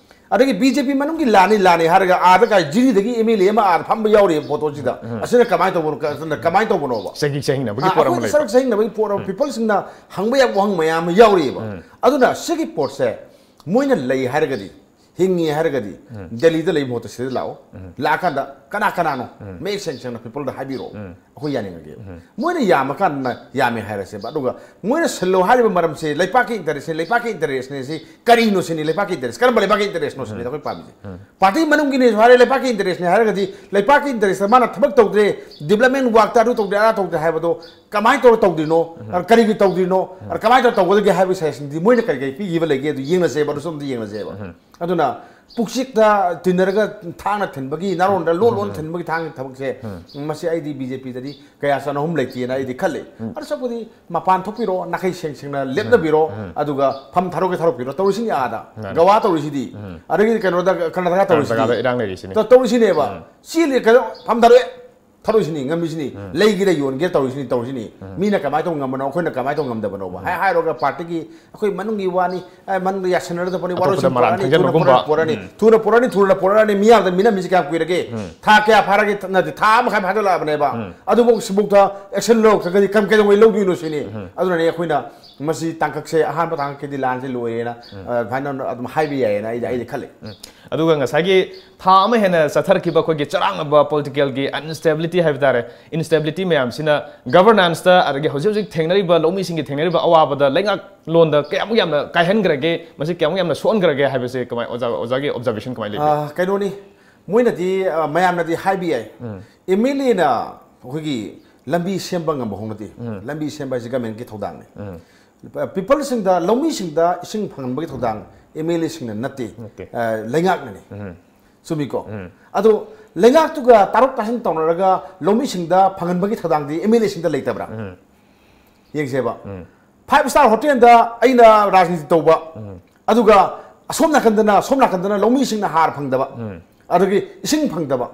ꯑꯗꯒꯤ ꯕꯤ ꯖꯦ ꯄꯤ ꯃꯅꯨꯡꯒꯤ ꯂꯥꯟꯅꯤ, ꯂꯥꯟꯅꯤ ꯍꯥꯏꯔꯒ ꯑꯥꯗ ꯀꯥꯏ ꯖꯤꯔꯤꯗꯒꯤ ꯑꯦꯝ ꯑꯦꯜ ꯑꯦ ꯑꯃ ꯑꯥꯗ ꯐꯝꯕ ꯌꯥꯎꯔꯤꯕ ꯐꯣꯇꯣꯁꯤꯗ꯫ ꯑꯁꯤꯅ ꯀꯃꯥꯏꯅ ꯇꯧꯕꯅꯣ? ꯑꯁꯤꯅ ꯀꯃꯥꯏꯅ ꯇꯧꯕꯅꯣꯕ? ꯆꯍꯤ ꯆꯍꯤꯅꯕꯒꯤ ꯑꯥ, ꯄꯣꯠ ꯑꯃ ꯑꯩꯈꯣꯏꯅ ꯂꯩꯕ꯫ ꯁꯔꯨꯛ ꯆꯍꯤꯅꯕꯒꯤ ꯄꯣꯠ ꯑꯃ, ꯄꯤꯄꯜꯁꯤꯡꯅ ꯍꯪꯕ ꯌꯥꯕ ꯋꯥꯍꯪ ꯃꯌꯥꯝ ꯑꯃ ꯌꯥꯎꯔꯤꯑꯕ꯫ ꯑꯗꯨꯅ ꯁꯤꯒꯤ ꯄꯣꯠꯁꯦ ꯃꯣꯏꯅ ꯂꯩ ꯍꯥꯏꯔꯒꯗꯤ, ꯍꯤꯡꯉꯤ ꯍꯥꯏꯔꯒꯗꯤ, ꯗꯦꯜꯂꯤꯗ ꯂꯩꯕ ꯃꯍꯨꯠꯇ ꯁꯤꯗ ꯂꯥꯛꯑꯣ꯫ ꯂꯥꯛꯑꯀꯥꯟꯗ ꯀꯅꯥ ꯀꯅꯥꯅꯣ ꯃꯌꯦꯛ ꯁꯦꯡ ꯁꯦꯡꯅ ꯄꯤꯄꯜꯗ ꯍꯥꯏꯕꯤꯔꯛꯑꯣ꯫ ꯑꯩꯈꯣꯏ ꯌꯥꯅꯤꯡꯉꯒꯦꯕ꯫ ꯃꯣꯏꯅ ꯌꯥꯝꯃꯀꯥꯟꯗ ꯌꯥꯝꯃꯦ ꯍꯥꯏꯔꯁꯦꯕ꯫ ꯑꯗꯨꯒ ꯃꯣꯏꯅ ꯁꯤꯜꯂꯣ ꯍꯥꯏꯔꯤꯕ ꯃꯔꯝꯁꯦ ꯂꯩꯄꯥꯛꯀꯤ ꯏꯟꯇꯔꯦꯁꯅꯦ, ꯂꯩꯄꯥꯛꯀꯤ ꯏꯟꯇꯔꯦꯁꯅꯦ ꯁꯤ ꯀꯔꯤꯅꯣ ꯁꯤꯅꯤ? ꯂꯩꯄꯥꯛꯀꯤ ꯏꯟꯇꯔꯦꯁ, ꯀꯔꯝꯕ ꯂꯩꯄꯥꯛꯀꯤ ꯏꯟꯇꯔꯦꯁꯅꯣ ꯁꯤꯅꯤ ꯑꯩꯈꯣꯏ ꯄꯥꯝꯃꯤꯁꯦ꯫ ꯄꯥꯔꯇꯤ ꯃꯅꯨꯡꯒꯤꯅꯦꯁꯨ ꯍꯥꯏꯔꯦ, ꯂꯩꯄꯥꯛꯀꯤ ꯏꯟꯇꯔꯦꯁꯅꯦ ꯍꯥꯏꯔꯒꯗꯤ, ꯂꯩꯄꯥꯛꯀꯤ ꯏꯟꯇꯔꯦꯁꯇ ꯃꯥꯅ ꯊꯕꯛ ꯇꯧꯗ꯭ꯔꯦ, ꯗꯤꯕ꯭ꯂꯞꯃꯦꯟ ꯋꯥꯛꯇ ꯑꯗꯨ ꯇꯧꯗ꯭ꯔꯦ, ꯑꯗꯥ ꯇꯧꯗ꯭ꯔꯦ ꯍꯥꯏꯕꯗꯣ ꯀꯃꯥꯏꯅ ꯇꯧꯔ ꯇꯧꯗꯣꯏꯅꯣ? ꯀꯔꯤꯒꯤ ꯇꯧꯗ꯭ꯔꯤꯅꯣ? ꯀꯃꯥꯏꯅ ꯇꯧꯔ ꯇꯧꯒꯗꯒꯦ ꯍꯥꯏꯕꯒꯤ ꯁꯖꯦꯁꯟꯗꯤ ꯃꯣꯏꯅ ꯀꯔꯤ ꯀꯔꯤ ꯄꯤꯈꯤꯕ ꯂꯩꯒꯦ, ꯑꯗꯨ ꯌꯦꯡꯅꯁꯦꯕ, ꯑꯗꯨꯁꯨ ꯑꯝꯇ ꯌꯦꯡꯅꯁꯦꯕ꯫ ꯑꯗꯨꯅ ꯄꯨꯛꯆꯤꯛꯇ ꯇꯤꯟꯅꯔꯒ ꯊꯥꯡꯅ ꯊꯤꯟꯕꯒꯤ, ꯅꯥꯔꯣꯟꯗ ꯂꯣꯟ ꯂꯣꯟ ꯊꯤꯟꯕꯒꯤ ꯊꯥꯡ ꯊꯕꯛꯁꯦ, ꯃꯁꯤ ꯑꯩꯗꯤ ꯕꯤ ꯖꯦ ꯄꯤꯗꯗꯤ ꯀꯌꯥ ꯆꯥꯟꯅꯐꯝ ꯂꯩꯇꯦꯅ ꯑꯩꯗꯤ ꯈꯜꯂꯤ꯫ ꯑꯗꯨ ꯁꯔꯨꯛꯄꯨꯗꯤ ꯃꯄꯥꯟ ꯊꯣꯛꯄꯤꯔꯣ, ꯅꯥꯈꯩ ꯁꯦꯡ ꯁꯦꯡꯅ ꯂꯦꯞꯅꯕꯤꯔꯣ, ꯑꯗꯨꯒ ꯐꯝ ꯊꯥꯗꯣꯛꯀꯦ ꯊꯥꯗꯣꯛꯄꯤꯔꯣ꯫ ꯇꯧꯔꯤꯁꯤꯅꯤ ꯑꯥꯗ꯫ ꯃꯥꯅꯦ꯫ ꯒꯋꯥ ꯇꯧꯔꯤꯁꯤꯗꯤ꯫ ꯑꯗꯒꯤ ꯀꯩꯅꯣꯗ, ꯀꯔꯅꯥꯇꯀꯥ ꯇꯧꯔꯤꯁꯤꯗꯤ꯫ ꯀꯔꯅꯥꯇꯀꯥꯗ ꯏꯔꯥꯡ ꯂꯩꯔꯤꯁꯤꯅꯤ꯫ ꯇꯧ-, ꯇꯧꯔꯤꯁꯤꯅꯦꯕ꯫ ꯆꯦꯜꯂꯤ ꯀꯩꯅꯣ ꯐꯝ ꯊꯥꯗꯣꯛꯑꯦ꯫ ꯊꯥꯗꯣꯛꯏꯁꯤꯅꯤ, ꯉꯝꯃꯤꯁꯤꯅꯤ꯫ ꯂꯩꯒꯦꯔ ꯌꯣꯟꯒꯦꯔ ꯇꯧꯔꯤꯁꯤꯅꯤ, ꯇꯧꯔꯤꯁꯤꯅꯤ꯫ ꯃꯤꯅ ꯀꯃꯥꯏꯅ ꯇꯧ ꯉꯝꯕꯅꯣ, ꯑꯩꯈꯣꯏꯅ ꯀꯃꯥꯏꯅ ꯇꯧ ꯉꯝꯗꯕꯅꯣꯕ? ꯍꯥꯏ-, ꯍꯥꯏꯔꯨꯔꯒ ꯄꯥꯔꯇꯤꯒꯤ ꯑꯩꯈꯣꯏ ꯃꯅꯨꯡꯒꯤ ꯋꯥꯅꯤ, ꯑꯦ, ꯃꯅꯨꯡꯗ ꯌꯥꯁꯟꯅꯔꯗ ꯄꯣꯠꯅꯤ, ꯑꯇꯣꯞꯄꯗ ꯋꯥꯔꯣꯏꯁꯤꯟ ꯃꯔꯥꯡ ꯄꯣꯔꯛꯑꯅꯤ, ꯊꯨꯅ ꯊꯩꯖꯤꯟꯕꯒꯨꯝꯕ꯫ ꯄꯣꯔꯛ-, ꯄꯣꯔꯛꯑꯅꯤ, ꯊꯨꯅ ꯄꯣꯔꯛꯑꯅꯤ, ꯊꯨꯅ ꯄꯣꯔꯛꯑꯅꯤ꯫ ꯃꯤꯌꯥꯝꯗ ꯃꯤꯅꯝꯃꯤꯁꯤ ꯀꯌꯥꯝ ꯀꯨꯏꯔꯒꯦ? ꯊꯥ ꯀꯌꯥ ꯐꯥꯔꯒꯦ? ꯅꯠꯇꯦ, ꯊꯥ ꯑꯃ ꯃꯈꯥꯏ ꯐꯥꯖꯤꯜꯂꯛꯑꯕꯅꯦꯕ꯫ ꯑꯗꯨꯐꯥꯎ ꯁꯤꯐꯥꯎꯗ ꯑꯦꯛꯁꯟ ꯂꯧꯔꯛꯇ꯭ꯔꯒꯗꯤ ꯀꯝ-, ꯀꯩꯗꯧꯉꯩ ꯂꯧꯗꯣꯏꯅꯣ ꯁꯤꯅꯤ꯫ ꯑꯗꯨꯅꯅꯦ ꯑꯩꯈꯣꯏꯅ ꯃꯁꯤ ꯇꯥꯡꯀꯛꯁꯦ, ꯑꯍꯥꯟꯕ ꯇꯥꯡꯀꯛꯀꯤꯗꯤ ꯂꯥꯟꯁꯦ ꯂꯣꯏꯔꯦꯅ, ꯑ, ꯑꯗꯨꯃꯥꯏꯅ ꯑꯗꯨꯝ ꯍꯥꯏꯕ ꯌꯥꯏꯌꯦꯅ ꯑꯩꯗꯤ, ꯑꯩꯗꯤ ꯈꯜꯂꯤ꯫ ꯑꯗꯨꯒ ꯉꯁꯥꯏꯒꯤ ꯊꯥ ꯑꯃ ꯍꯦꯟꯅ ꯆꯠꯊꯔꯛꯈꯤꯕ ꯑꯩꯈꯣꯏꯒꯤ ꯆꯔꯥꯡꯅꯕ ꯄꯣꯂꯤꯇꯤꯀꯦꯜꯒꯤ ꯑꯟꯁꯇꯦꯕꯤꯂꯤꯇꯤ ꯍꯥꯏꯕ ꯇꯥꯔꯦ, ꯏꯟꯁꯇꯦꯕꯤꯂꯤꯇꯤ ꯃꯌꯥꯝꯁꯤꯅ ꯒꯕꯔꯅꯥꯟꯁꯇ, ꯑꯗꯒꯤ ꯍꯧꯖꯤꯛ ꯍꯧꯖꯤꯛ ꯊꯦꯡꯅꯔꯤꯕ ꯂꯧꯃꯤꯁꯤꯡꯒꯤ ꯊꯦꯡꯅꯔꯤꯕ ꯑꯋꯥꯕꯗ ꯂꯩꯉꯥꯛꯂꯣꯟꯗ ꯀꯌꯥꯃꯨꯛ ꯌꯥꯝꯅ ꯀꯥꯏꯍꯟꯈ꯭ꯔꯒꯦ, ꯃꯁꯤ ꯀꯌꯥꯃꯨꯛ ꯌꯥꯝꯅ ꯁꯣꯛꯍꯟꯈ꯭ꯔꯒꯦ ꯍꯥꯏꯕꯁꯦ ꯀꯃꯥꯏ, ꯑꯣꯖꯥ, ꯑꯣꯖꯥꯒꯤ ꯑꯣꯕꯖꯥꯔꯕꯦꯁꯟ ꯀꯃꯥꯏꯅ ꯂꯩꯕꯤꯒꯦ? ꯑ, ꯀꯩꯅꯣꯅꯤ, ꯃꯣꯏꯅꯗꯤ, ꯑ, ꯃꯌꯥꯝꯅꯗꯤ ꯍꯥꯏꯕ ꯌꯥꯏ, ꯑꯦꯝ ꯑꯦꯜ ꯑꯦꯅ ꯑꯩꯈꯣꯏꯒꯤ ꯂꯝꯕꯤ ꯁꯦꯝꯕ ꯉꯝꯕ ꯍꯧꯅꯗꯦ꯫ ꯂꯝꯕꯤ ꯁꯦꯝꯕ ꯍꯥꯏꯁꯦ ꯒꯃꯦꯟꯒꯤ ꯊꯧꯗꯥꯡꯅꯤ꯫ ꯄꯤꯄꯜꯁꯤꯡꯗ, ꯂꯧꯃꯤꯁꯤꯡꯗ ꯏꯁꯤꯡ ꯐꯪꯍꯟꯕꯒꯤ ꯊꯧꯗꯥꯡ ꯑꯦꯝ ꯑꯦꯜ ꯑꯦꯁꯤꯡꯅ ꯅꯠꯇꯦ, ꯅꯠꯇꯦ꯫ ꯑ, ꯂꯩꯉꯥꯛꯅꯅꯤ꯫ ꯆꯨꯝꯃꯤꯀꯣ? ꯑꯗꯣ ꯂꯩꯉꯥꯛꯇꯨꯒ ꯇꯥꯔꯣꯛ ꯇꯥꯁꯤꯟ ꯇꯧꯅꯔꯒ ꯂꯧꯃꯤꯁꯤꯡꯗ ꯐꯪꯍꯟꯕꯒꯤ ꯊꯧꯗꯥꯡꯗꯤ ꯑꯦꯝ ꯑꯦꯜ ꯑꯦꯁꯤꯡꯗ ꯂꯩꯇꯕ꯭ꯔꯥ? ꯌꯦꯡꯁꯦꯕ꯫ Five star hotel ꯗ ꯑꯩꯅ ꯔꯥꯖꯅꯤꯇꯤ ꯇꯧꯕ, ꯑꯗꯨꯒ ꯑꯁꯣꯝ ꯅꯥꯀꯟꯗꯅ, ꯑꯁꯣꯝ ꯅꯥꯀꯟꯗꯅ ꯂꯧꯃꯤꯁꯤꯡꯅ ꯍꯥꯔ ꯐꯪꯗꯕ, ꯑꯗꯒꯤ ꯏꯁꯤꯡ ꯐꯪꯗꯕ,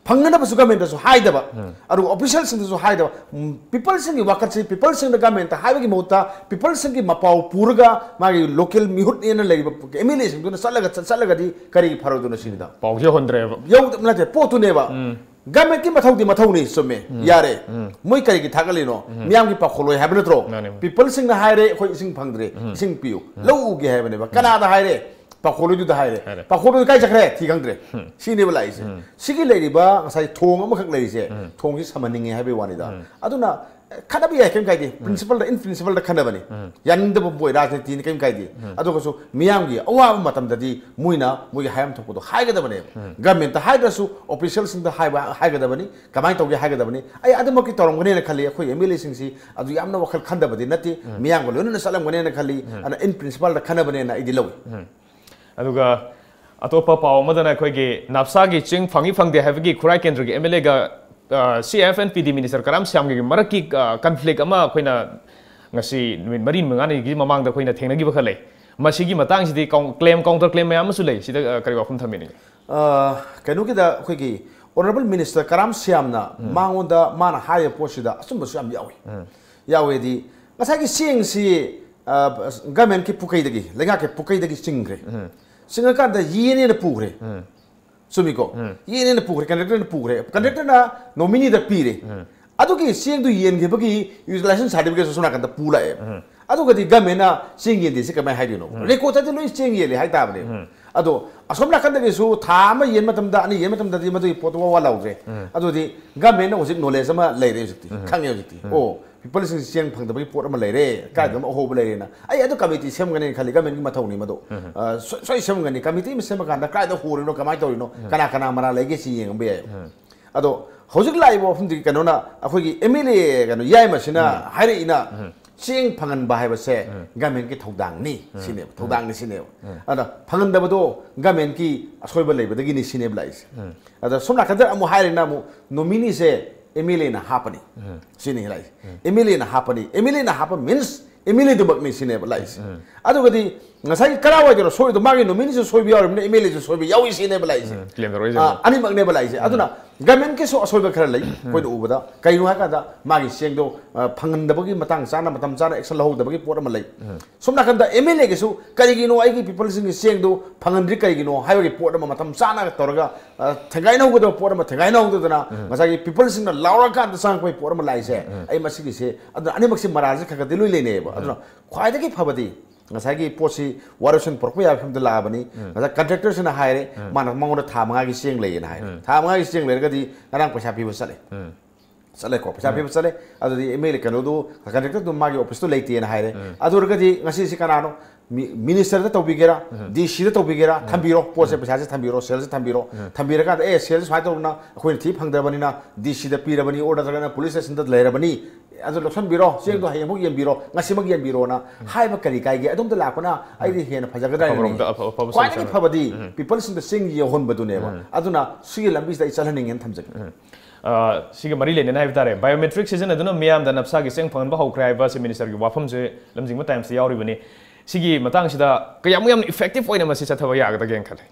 ꯐꯪꯅꯅꯕꯁꯨ government ꯇꯁꯨ ꯍꯥꯏꯗꯕ, ꯑꯗꯨꯒ official ꯁꯤꯡꯗꯁꯨ ꯍꯥꯏꯗꯕ, ꯎꯝ, people ꯁꯤꯡꯒꯤ ꯋꯥꯀꯠꯁꯤ, people ꯁꯤꯡꯗ government ꯇ ꯍꯥꯏꯕꯒꯤ ꯃꯍꯨꯠꯇ, people ꯁꯤꯡꯒꯤ ꯃꯄꯥꯎ ꯄꯨꯔꯒ ꯃꯥꯒꯤ local ꯃꯤꯍꯨꯠꯅꯦꯅ ꯂꯩꯔꯤꯕ M L A ꯁꯤꯡꯗꯨꯅ ꯆꯠꯂꯒ, ꯆꯠ-, ꯆꯠꯂꯒꯗꯤ ꯀꯔꯤꯒꯤ ꯐꯔꯣꯏꯗꯣꯏꯅꯣ ꯁꯤꯅꯤꯗ꯫ ꯄꯥꯎꯁꯦ ꯌꯧꯍꯟꯗ꯭ꯔꯦꯕ꯫ ꯌꯧꯗꯕ ꯅꯠꯇꯦ, ꯄꯣꯠꯇꯨꯅꯦꯕ꯫ ꯎꯝ꯫ Government ꯀꯤ ꯃꯊꯧꯗꯤ ꯃꯊꯧꯅꯤ, ꯆꯨꯝꯃꯦ, ꯎꯝ꯫ ꯌꯥꯔꯦ꯫ ꯎꯝ꯫ ꯃꯣꯏ ꯀꯔꯤꯒꯤ ꯊꯥꯒꯠꯂꯤꯅꯣ? ꯎꯝ꯫ ꯃꯤꯌꯥꯝꯒꯤ ꯄꯥꯎꯈꯣꯜ ꯂꯣꯏ ꯍꯥꯏꯕ ꯅꯠꯇ꯭ꯔꯣ? ꯃꯥꯅꯦ, ꯃꯥꯅꯦ꯫ People ꯁꯤꯡꯅ ꯍꯥꯏꯔꯦ, "ꯑꯩꯈꯣꯏ ꯏꯁꯤꯡ ꯐꯪꯗ꯭ꯔꯦ, ꯎꯝ꯫ ꯏꯁꯤꯡ ꯄꯤꯌꯨ"꯫ ꯎꯝ꯫ ꯂꯧ ꯎꯒꯦ ꯍꯥꯏꯕꯅꯦꯕ꯫ ꯎꯝ꯫ ꯀꯅꯥꯗ ꯍꯥꯏꯔꯦ? ꯄꯥꯎꯈꯣꯜꯂꯣꯏꯗꯨꯗ ꯍꯥꯏꯔꯦ꯫ ꯍꯥꯏꯔꯦ꯫ ꯄꯥꯎꯈꯣꯜꯂꯣꯏꯗꯨ ꯀꯥꯏ ꯆꯠꯈ꯭ꯔꯦ? ꯊꯤ ꯈꯪꯗ꯭ꯔꯦ꯫ ꯎꯝ꯫ ꯁꯤꯅꯦꯕ ꯂꯥꯛꯏꯁꯦ꯫ ꯎꯝ꯫ ꯁꯤꯒꯤ ꯂꯩꯔꯤꯕ ꯉꯁꯥꯏ ꯊꯣꯡ ꯑꯃꯈꯛ ꯂꯩꯔꯤꯁꯦ, ꯎꯝ꯫ ꯊꯣꯡꯁꯤ ꯁꯝꯍꯟꯅꯤꯡꯉꯦ ꯍꯥꯏꯕꯒꯤ ꯋꯥꯅꯤꯗ꯫ ꯎꯝ꯫ ꯑꯗꯨꯅ ꯈꯠꯅꯕ ꯌꯥꯏ, ꯀꯩꯝ ꯀꯥꯏꯗꯦ꯫ ꯎꯝ꯫ Principle ꯗ, in principle ꯗ ꯈꯠꯅꯕꯅꯤ꯫ ꯎꯝ꯫ ꯌꯥꯅꯤꯡꯗꯕ ꯄꯣꯏ, ꯔꯥꯖꯅꯤꯇꯤꯅꯤ, ꯀꯩꯝ ꯀꯥꯏꯗꯦ꯫ ꯎꯝ꯫ ꯑꯗꯨꯒꯁꯨ ꯃꯤꯌꯥꯝꯒꯤ ꯑꯋꯥꯕ ꯃꯇꯝꯗꯗꯤ ꯃꯣꯏꯅ ꯃꯣꯏꯒꯤ ꯍꯥꯏꯐꯝ ꯊꯣꯛꯄꯗꯣ ꯍꯥꯏꯒꯗꯕꯅꯦꯕ꯫ ꯎꯝ꯫ Government ꯇ ꯍꯥꯏꯗ꯭ꯔꯁꯨ official ꯁꯤꯡꯗ ꯍꯥꯏꯕ, ꯍꯥꯏꯒꯗꯕꯅꯤ꯫ ꯀꯃꯥꯏꯅ ꯇꯧꯒꯦ ꯍꯥꯏꯒꯗꯕꯅꯤ꯫ ꯑꯩ ꯑꯗꯨꯃꯛꯇꯤ ꯇꯧꯔꯝꯒꯅꯦꯅ ꯈꯜꯂꯤ꯫ ꯑꯩꯈꯣꯏ M L A ꯁꯤꯡꯁꯤ ꯑꯗꯨ ꯌꯥꯝꯅ ꯋꯥꯈꯜ ꯈꯟꯗꯕꯗꯤ ꯅꯠꯇꯦ꯫ ꯎꯝ꯫ ꯃꯤꯌꯥꯝꯒ ꯂꯣꯏꯅꯅ ꯆꯠꯂꯝꯒꯅꯦꯅ ꯈꯜꯂꯤ꯫ ꯎꯝ꯫ ꯑꯗꯨꯅ in principle ꯗ ꯈꯟꯅꯕꯅꯦꯅ ꯑꯩꯗꯤ ꯂꯧꯏ꯫ ꯎꯝ꯫ ꯑꯗꯨꯒ ꯑꯇꯣꯞꯄ ꯄꯥꯎ ꯑꯃꯗꯅ ꯑꯩꯈꯣꯏꯒꯤ ꯅꯥꯞꯁꯥꯒꯤ ꯆꯦꯡ ꯐꯪꯏ ꯐꯪꯗꯦ ꯍꯥꯏꯕꯒꯤ ꯈꯨꯔꯥꯏ ꯀꯦꯟꯗ꯭ꯔꯒꯤ M L A ꯒ, ꯑ, C F and P D minister ꯀꯔꯥꯝ ꯁ꯭ꯌꯥꯝꯒꯤ ꯃꯔꯛꯀꯤ, ꯑ, conflict ꯑꯃ ꯑꯩꯈꯣꯏꯅ ꯉꯁꯤ ꯅꯨꯃꯤꯠ ꯃꯔꯤ ꯃꯉꯥꯅꯤꯒꯤ ꯃꯃꯥꯡꯗ ꯑꯩꯈꯣꯏꯅ ꯊꯦꯡꯅꯈꯤꯕ ꯈꯔ ꯂꯩ꯫ ꯃꯁꯤꯒꯤ ꯃꯇꯥꯡꯁꯤꯗꯤ ꯀꯥꯎ-, claim, counter claim ꯃꯌꯥꯝ ꯑꯃꯁꯨ ꯂꯩ꯫ ꯁꯤꯗ, ꯑ, ꯀꯔꯤ ꯋꯥꯐꯝ ꯊꯝꯕꯤꯅꯤꯡꯉꯤ? ꯑ, ꯀꯩꯅꯣꯒꯤꯗ ꯑꯩꯈꯣꯏꯒꯤ honourable minister ꯀꯔꯥꯝ ꯁ꯭ꯌꯥꯝꯅ ꯎꯝ꯫ ꯃꯉꯣꯟꯗ ꯃꯥꯅ ꯍꯥꯏꯔꯤꯕ ꯄꯣꯠꯁꯤꯗ ꯑꯆꯨꯝꯕꯁꯨ ꯌꯥꯝ ꯌꯥꯎꯏ꯫ ꯎꯝ꯫ ꯌꯥꯎꯋꯦꯗꯤ ꯉꯁꯥꯏꯒꯤ ꯆꯦꯡꯁꯤ, ꯑ, government ꯀꯤ ꯄꯨꯀꯩꯗꯒꯤ, ꯂꯩꯉꯥꯛꯀꯤ ꯄꯨꯀꯩꯗꯒꯤ ꯆꯤꯡꯈ꯭ꯔꯦ꯫ ꯎꯝ꯫ ꯆꯤꯡꯉꯀꯥꯟꯗ ꯌꯦꯟꯅꯦꯅ ꯄꯨꯈ꯭ꯔꯦ꯫ ꯎꯝ꯫ ꯆꯨꯝꯃꯤꯀꯣ? ꯎꯝ꯫ ꯌꯦꯟꯅꯦꯅ ꯄꯨꯈ꯭ꯔꯦ, contractor ꯅ ꯄꯨꯈ꯭ꯔꯦ꯫ Contractor ꯅ nominee ꯗ ꯄꯤꯔꯦ꯫ ꯎꯝ꯫ ꯑꯗꯨꯒꯤ ꯆꯦꯡꯗꯨ ꯌꯦꯟꯈꯤꯕꯒꯤ utilization certificate ꯁꯨ ꯁꯣꯝ ꯅꯥꯀꯟꯗ ꯄꯨ ꯂꯥꯛꯑꯦ꯫ ꯎꯝ꯫ ꯑꯗꯨꯒꯗꯤ government ꯅ ꯆꯦꯡ ꯌꯦꯟꯗꯦ ꯁꯤ ꯀꯃꯥꯏꯅ ꯍꯥꯏꯗꯣꯏꯅꯣ? ꯎꯝ꯫ Record ꯇꯗꯤ ꯂꯣꯏ ꯆꯦꯡ ꯌꯦꯜꯂꯦ ꯍꯥꯏꯇꯥꯕꯅꯦ꯫ ꯎꯝ꯫ ꯑꯗꯣ ꯑꯁꯣꯝ ꯅꯥꯀꯟꯗꯒꯤꯁꯨ ꯊꯥ ꯑꯃ ꯌꯦꯟ ꯃꯇꯝꯗ, ꯑꯅꯤ ꯌꯦꯟ ꯃꯇꯝꯗꯗꯤ ꯃꯗꯨꯒꯤ ꯄꯣꯠꯇꯨ ꯋꯥ ꯋꯥ ꯂꯥꯎꯗ꯭ꯔꯦ꯫ ꯎꯝ꯫ ꯑꯗꯨꯗꯤ government ꯅ ꯍꯧꯖꯤꯛ knowledge ꯑꯃ ꯂꯩꯔꯦ ꯍꯧꯖꯤꯛꯇꯤ꯫ ꯎꯝ꯫ ꯈꯪꯉꯦ ꯍꯧꯖꯤꯛꯇꯤ꯫ ꯎꯝ꯫ ꯑꯣ, people ꯁꯤꯡꯁꯤ ꯆꯦꯡ ꯐꯪꯗꯕꯒꯤ ꯄꯣꯠ ꯑꯃ ꯂꯩꯔꯦ, ꯀꯥꯏꯗꯅꯣ ꯑꯍꯣꯕ ꯂꯩꯔꯦꯅ꯫ ꯑꯩ ꯑꯗꯨ committee ꯁꯦꯝꯒꯅꯦꯅ ꯈꯜꯂꯤ, government ꯀꯤ ꯃꯊꯧꯅꯤ ꯃꯗꯨ꯫ ꯎꯝ꯫ ꯑ, ꯁꯣꯏ-, ꯁꯣꯏ ꯁꯦꯝꯒꯅꯤ꯫ Committee ꯑꯃ ꯁꯦꯝꯃꯀꯥꯟꯗ ꯀꯥꯏꯗ ꯍꯣꯔꯤꯅꯣ, ꯀꯃꯥꯏꯅ ꯇꯧꯔꯤꯅꯣ, ꯎꯝ꯫ ꯀꯅꯥ ꯀꯅꯥ ꯃꯔꯥꯜ ꯂꯩꯒꯦ ꯁꯤ ꯌꯦꯡꯕ ꯌꯥꯏ꯫ ꯎꯝ꯫ ꯑꯗꯣ ꯍꯧꯖꯤꯛ ꯂꯥꯛꯏꯕ ꯋꯥꯐꯝꯗꯤ ꯀꯩꯅꯣꯅ, ꯑꯩꯈꯣꯏꯒꯤ M L A ꯀꯩꯅꯣ ꯌꯥꯏꯃꯁꯤꯅ ꯎꯝ꯫ ꯍꯥꯏꯔꯛꯏꯅ ꯎꯝ꯫ ꯆꯦꯡ ꯐꯪꯍꯟꯕ ꯍꯥꯏꯕꯁꯦ ꯎꯝ꯫ Government ꯀꯤ ꯊꯧꯗꯥꯡꯅꯤ ꯎꯝ꯫ ꯁꯤꯅꯦꯕ, ꯎꯝ꯫ ꯊꯧꯗꯥꯡꯅꯤ ꯁꯤꯅꯦꯕ꯫ ꯎꯝ꯫ ꯑꯗ ꯐꯪꯍꯟꯗꯕꯗꯣ government ꯀꯤ ꯑꯁꯣꯏꯕ ꯂꯩꯕꯗꯒꯤꯅꯤ ꯁꯤꯅꯦꯕ ꯂꯥꯛꯏꯁꯦ꯫ ꯎꯝ꯫ ꯑꯗ ꯁꯣꯝ ꯅꯥꯀꯟꯗ ꯑꯃꯨꯛ ꯍꯥꯏꯔꯤꯅ ꯑꯃꯨꯛ nominee say M L A ꯅ ꯍꯥꯞꯄꯅꯤ꯫ ꯎꯝ꯫ ꯁꯤꯅꯤ ꯂꯥꯛꯏꯁꯦ꯫ ꯎꯝ꯫ M L A ꯅ ꯍꯥꯞꯄꯅꯤ꯫ M L A ꯅ ꯍꯥꯞꯄ means ꯑꯦꯝ ꯑꯦꯜ ꯑꯦꯗꯨꯃꯛꯅꯤ ꯁꯤꯅꯦꯕ ꯂꯥꯛꯏꯁꯦ꯫ ꯑꯗꯨꯒꯗꯤ ꯉꯁꯥꯏꯒꯤ ꯀꯔꯥꯏꯋꯥꯏꯗꯅꯣ ꯁꯣꯏꯗꯣ, ꯃꯥꯒꯤ ꯅꯣꯃꯤꯅꯤꯁꯨ ꯁꯣꯏꯕ ꯌꯥꯎꯔꯤꯕꯅꯤꯅ ꯑꯦꯝ ꯑꯦꯜ ꯑꯦꯁꯨ ꯁꯣꯏꯕ ꯌꯥꯎꯏ ꯁꯤꯅꯦꯕ ꯂꯥꯛꯏꯁꯦ꯫ ꯎꯝ, claim ꯇꯧꯔꯛꯏꯁꯦ꯫ ꯑꯥ, ꯑꯅꯤꯃꯛꯅꯦꯕ ꯂꯥꯛꯏꯁꯦ꯫ ꯑꯗꯨꯅ ꯒꯃꯦꯟꯀꯤꯁꯨ ꯑꯁꯣꯏꯕ ꯈꯔ ꯂꯩ ꯑꯩꯈꯣꯏꯅ ꯎꯕꯗ꯫ ꯀꯩꯅꯣ ꯍꯥꯏꯀꯥꯟꯗ ꯃꯥꯒꯤ ꯆꯦꯡꯗꯣ ꯑ, ꯐꯪꯍꯟꯗꯕꯒꯤ ꯃꯇꯥꯡ ꯆꯥꯅ, ꯃꯇꯝ ꯆꯥꯅ action ꯂꯧꯍꯧꯗꯕꯒꯤ ꯄꯣꯠ ꯑꯃ ꯂꯩ꯫ ꯁꯣꯝ ꯅꯥꯀꯟꯗ ꯑꯦꯝ ꯑꯦꯜ ꯑꯦꯒꯤꯁꯨ ꯀꯔꯤꯒꯤꯅꯣ ꯑꯩꯒꯤ peopleꯁꯤꯡꯒꯤ ꯆꯦꯡꯗꯨ ꯐꯪꯍꯟꯗ꯭ꯔꯤ ꯀꯔꯤꯒꯤꯅꯣ ꯍꯥꯏꯕꯒꯤ ꯄꯣꯠ ꯑꯃ ꯃꯇꯝ ꯆꯥꯅ ꯇꯧꯔꯒ, ꯑ, ꯊꯦꯡꯒꯥꯏꯅꯍꯧꯒꯗꯕ ꯄꯣꯠ ꯑꯃ ꯊꯦꯡꯒꯥꯏꯅꯍꯧꯗꯗꯅ ꯉꯁꯥꯏꯒꯤ peopleꯁꯤꯡꯅ ꯂꯥꯎꯔꯀꯥꯟꯗ ꯆꯪꯉꯛꯄꯒꯤ ꯄꯣꯠ ꯑꯃ ꯂꯥꯛꯏꯁꯦ꯫ ꯑꯩ ꯃꯁꯤꯒꯤꯁꯦ, ꯑꯗꯨꯅ ꯑꯅꯤꯃꯛꯁꯤ ꯃꯔꯥꯜꯁꯦ ꯈꯔ ꯈꯔꯗꯤ ꯂꯣꯏ ꯂꯩꯅꯩꯌꯦꯕ꯫ ꯑꯗꯨꯅ ꯈ꯭ꯋꯥꯏꯗꯒꯤ ꯐꯕꯗꯤ ꯉꯁꯥꯏꯒꯤ ꯄꯣꯠꯁꯤ ꯋꯥꯔꯣꯏꯁꯤꯟ ꯄꯨꯔꯛꯄ ꯌꯥꯕ ꯐꯤꯕꯝꯗ ꯂꯥꯛꯑꯕꯅꯤ꯫ ꯉꯁꯥꯏ contractorꯁꯤꯅ ꯍꯥꯏꯔꯦ, ꯃꯥꯅ ꯃꯉꯣꯟꯗ ꯊꯥ ꯃꯉꯥꯒꯤ ꯆꯦꯡ ꯂꯩꯌꯦꯅ ꯍꯥꯏꯔꯦ꯫ ꯊꯥ ꯃꯉꯥꯒꯤ ꯆꯦꯡ ꯂꯩꯔꯒꯗꯤ ꯉꯔꯥꯡ ꯄꯩꯁꯥ ꯄꯤꯕ ꯆꯠꯂꯦ꯫ ꯆꯠꯂꯦꯀꯣ, ꯄꯩꯁꯥ ꯄꯤꯕ ꯆꯠꯂꯦ꯫ ꯑꯗꯨꯗꯤ ꯑꯦꯝ ꯑꯦꯜ ꯑꯦ ꯀꯩꯅꯣꯗꯨ, contractorꯗꯨ ꯃꯥꯒꯤ officeꯇꯨ ꯂꯩꯇꯦꯅ ꯍꯥꯏꯔꯦ꯫ ꯑꯗꯨ ꯑꯣꯏꯔꯒꯗꯤ ꯉꯁꯤꯁꯤ ꯀꯅꯥꯅꯣ? ꯃꯤ-, ministerꯗ ꯇꯧꯕꯤꯒꯦꯔꯥ, ꯗꯤ ꯁꯤꯗ ꯇꯧꯕꯤꯒꯦꯔꯥ, ꯊꯝꯕꯤꯔꯣ, ꯄꯣꯠꯁꯦ, ꯄꯩꯁꯥꯁꯦ ꯊꯝꯕꯤꯔꯣ, ꯁꯦꯜꯁꯦ ꯊꯝꯕꯤꯔꯣ꯫ ꯊꯝꯕꯤꯔꯀꯥꯟꯗ, "ꯑꯦ, ꯁꯦꯜꯁꯦ ꯁꯨꯃꯥꯏꯅ ꯇꯧꯗꯅ ꯑꯩꯈꯣꯏꯅ ꯊꯤ ꯐꯪꯗ꯭ꯔꯕꯅꯤꯅ ꯗꯤ ꯁꯤꯗ ꯄꯤꯔꯕꯅꯤ, order ꯅꯠꯇ꯭ꯔꯒꯅ police stationꯗ ꯂꯩꯔꯕꯅꯤ, ꯑꯗꯨ ꯂꯧꯁꯟꯕꯤꯔꯣ, ꯆꯦꯡꯗꯣ ꯍꯌꯦꯡꯃꯨꯛ ꯌꯦꯟꯕꯤꯔꯣ, ꯉꯁꯤꯃꯛ ꯌꯦꯟꯕꯤꯔꯣꯅ" ꯍꯥꯏꯕ ꯀꯔꯤ ꯀꯥꯏꯒꯦ? ꯑꯗꯨꯝꯗ ꯂꯥꯛꯄꯅ ꯑꯩꯗꯤ ꯍꯦꯟꯅ ꯐꯖꯒꯗ꯭ꯔꯥ ꯍꯥꯏꯅ ꯑꯐꯕꯔꯣꯝꯗ, ꯅꯤꯡꯉꯤ꯫ ꯑꯐ-, ꯑꯐꯕ ꯈ꯭ꯋꯥꯏꯗꯒꯤ solution꯫ ꯐꯕꯗꯤ peopleꯁꯤꯡꯗ ꯆꯦꯡ ꯌꯧꯍꯟꯕꯗꯨꯅꯦꯕ꯫ ꯑꯗꯨꯅ ꯁꯤꯒꯤ ꯂꯝꯕꯤꯁꯤꯗ ꯑꯩ ꯆꯠꯍꯟꯅꯤꯡꯉꯦꯅ ꯊꯝꯖꯒꯦ꯫ ꯑ, ꯁꯤꯒ ꯃꯔꯤ ꯂꯩꯅꯅ ꯍꯥꯏꯕ ꯇꯥꯔꯦ, biometric ꯁꯤꯖꯤꯟꯅꯗꯨꯅ ꯃꯤꯌꯥꯝꯗ ꯅꯞꯁꯥꯒꯤ ꯆꯦꯡ ꯐꯪꯍꯟꯕ ꯍꯧꯈ꯭ꯔꯦ ꯍꯥꯏꯕ ꯑꯁꯤ ministerꯒꯤ ꯋꯥꯐꯝꯁꯦ ꯂꯝꯖꯤꯡꯕ timesꯇ ꯌꯥꯎꯔꯤꯕꯅꯤ꯫ ꯁꯤꯒꯤ ꯃꯇꯥꯡꯁꯤꯗ ꯀꯌꯥꯃꯨꯛ ꯌꯥꯝꯅ effective ꯑꯣꯏꯅ ꯃꯁꯤ ꯆꯠꯊꯕ ꯌꯥꯒꯗꯒꯦꯅ ꯈꯜꯂꯤ?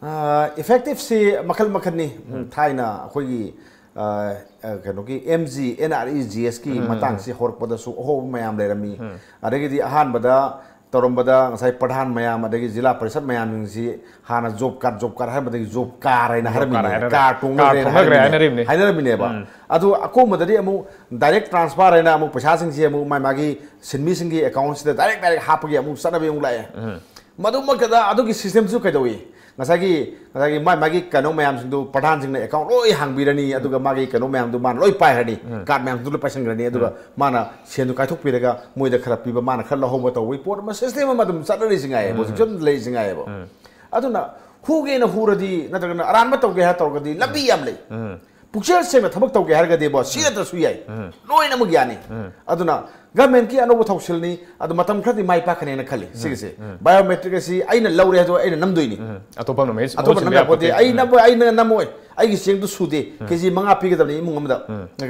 ꯑ, effectiveꯁꯤ ꯃꯈꯜ ꯃꯈꯜꯅꯤ꯫ ꯊꯥꯏꯅ ꯑꯩꯈꯣꯏꯒꯤ, ꯑ, ꯑ, ꯀꯩꯅꯣꯒꯤ M G, N R E G ꯑꯦꯁꯀꯤ ꯃꯇꯥꯡꯁꯤ ꯍꯧꯔꯛꯄꯗꯁꯨ ꯑꯍꯣꯕ ꯃꯌꯥꯝ ꯂꯩꯔꯝꯃꯤ꯫ ꯑꯗꯒꯤꯗꯤ ꯑꯍꯥꯟꯕꯗ ꯇꯧꯔꯝꯕꯗ ꯉꯁꯥꯏ ꯄ꯭ꯔꯙꯥꯟ ꯃꯌꯥꯝ, ꯑꯗꯒꯤ ꯖꯤꯂꯥ ꯄꯔꯤꯁꯠ ꯃꯌꯥꯝꯁꯤꯡꯁꯤ ꯍꯥꯟꯅ job card, job card ꯍꯥꯏꯔꯝꯕꯗꯒꯤ job car ꯍꯥꯏꯅ Job card ꯍꯥꯏꯔꯝꯃꯤꯅꯦ꯫ ꯍꯥꯏꯅꯔꯦ꯫ Car Car ꯇꯣꯡꯅꯈ꯭ꯔꯦꯅ ꯊꯧꯅꯈ꯭ꯔꯦ ꯍꯥꯏꯔꯝꯃꯤꯅꯦ꯫ ꯍꯥꯏꯅꯔꯤꯕꯅꯦ꯫ ꯍꯥꯏꯅꯔꯝꯃꯤꯅꯦꯕ꯫ ꯑꯗꯨ ꯑꯀꯣꯟꯕꯗꯗꯤ ꯑꯃꯨꯛ direct transfer ꯍꯥꯏꯅ ꯑꯃꯨꯛ ꯄꯩꯁꯥꯁꯤꯡꯁꯦ ꯑꯃꯨꯛ ꯃꯥꯏ ꯃꯥꯒꯤ ꯁꯤꯟꯃꯤꯁꯤꯡꯒꯤ accountꯁꯤꯗ direct direct ꯍꯥꯞꯄꯒꯤ ꯑꯃꯨꯛ ꯆꯠꯅꯕꯤ ꯑꯃꯨꯛ ꯂꯥꯛꯑꯦ꯫ ꯃꯗꯨꯃꯛꯇꯗ ꯑꯗꯨꯒꯤ systemꯁꯨ ꯀꯩꯗꯧꯏ? ꯉꯁꯥꯏꯒꯤ, ꯉꯁꯥꯏꯒꯤ ꯃꯥꯏ ꯃꯥꯒꯤ ꯀꯩꯅꯣ ꯃꯌꯥꯝꯁꯤꯡꯗꯨ ꯄ꯭ꯔꯙꯥꯟꯁꯤꯡꯅ account ꯂꯣꯏ ꯍꯥꯡꯕꯤꯔꯅꯤ, ꯑꯗꯨꯒ ꯃꯥꯒꯤ ꯀꯩꯅꯣ ꯃꯌꯥꯝꯗꯨ ꯃꯥꯅ ꯂꯣꯏ ꯄꯥꯏꯈ꯭ꯔꯅꯤ, card ꯃꯌꯥꯝꯗꯨ ꯂꯣꯏ ꯄꯥꯏꯁꯟꯈ꯭ꯔꯅꯤ, ꯑꯗꯨꯒ ꯃꯥꯅ ꯁꯦꯟꯗꯨ ꯀꯥꯏꯊꯣꯛꯄꯤꯔꯒ ꯃꯣꯏꯗ ꯈꯔ ꯄꯤꯕ, ꯃꯥꯅ ꯈꯔ ꯂꯧꯍꯧꯕ ꯇꯧꯕꯒꯤ ꯄꯣꯠ ꯑꯃ system ꯑꯃ ꯑꯗꯨꯝ ꯆꯠꯅꯔꯤꯁꯤ ꯉꯥꯏꯌꯦꯕ, ꯍꯧꯖꯤꯛꯁꯨ ꯑꯗꯨꯝ ꯂꯩꯔꯤꯁꯤ ꯉꯥꯏꯌꯦꯕ꯫ ꯑꯗꯨꯅ ꯍꯨꯒꯦꯅ ꯍꯨꯔꯗꯤ ꯅꯠꯇ꯭ꯔꯒꯅ ꯑꯔꯥꯟꯕ ꯇꯧꯒꯦ ꯍꯥꯏ ꯇꯧꯔꯒꯗꯤ ꯂꯝꯕꯤ ꯌꯥꯝ ꯂꯩ꯫ ꯄꯨꯛꯆꯦꯜ ꯁꯦꯡꯅ ꯊꯕꯛ ꯇꯧꯒꯦ ꯍꯥꯏꯔꯒꯗꯤꯕꯣ, ꯁꯤ ꯅꯠꯇ꯭ꯔꯁꯨ ꯌꯥꯏ꯫ ꯂꯣꯏꯅꯃꯛ ꯌꯥꯅꯤ꯫ ꯑꯗꯨꯅ governmentꯀꯤ ꯑꯅꯧꯕ ꯊꯧꯁꯤꯜꯅꯤ, ꯑꯗꯨ ꯃꯇꯝ ꯈꯔꯗꯤ ꯃꯥꯏ ꯄꯥꯛꯀꯅꯦꯅ ꯈꯜꯂꯤ꯫ ꯁꯤꯒꯤꯁꯦ biometric ꯑꯁꯤ ꯑꯩꯅ ꯂꯧꯔꯦ ꯍꯥꯏꯗꯣ ꯑꯩꯅ ꯅꯝꯗꯣꯏꯅꯤ, ꯑꯇꯣꯞꯄ ꯅꯨꯃꯤꯠ ꯑꯇꯣꯞꯄ ꯅꯝ ꯌꯥꯄꯣꯠꯇꯦ꯫ ꯑꯩ ꯅꯝꯕ, ꯑꯩꯅ ꯅꯝꯃꯣꯏ, ꯑꯩꯒꯤ ꯆꯦꯡꯗꯨ ꯁꯨꯗꯦ, ꯀꯦ ꯖꯤ ꯃꯉꯥ ꯄꯤꯒꯗꯕꯅꯤ ꯏꯃꯨꯡ ꯑꯃꯗ,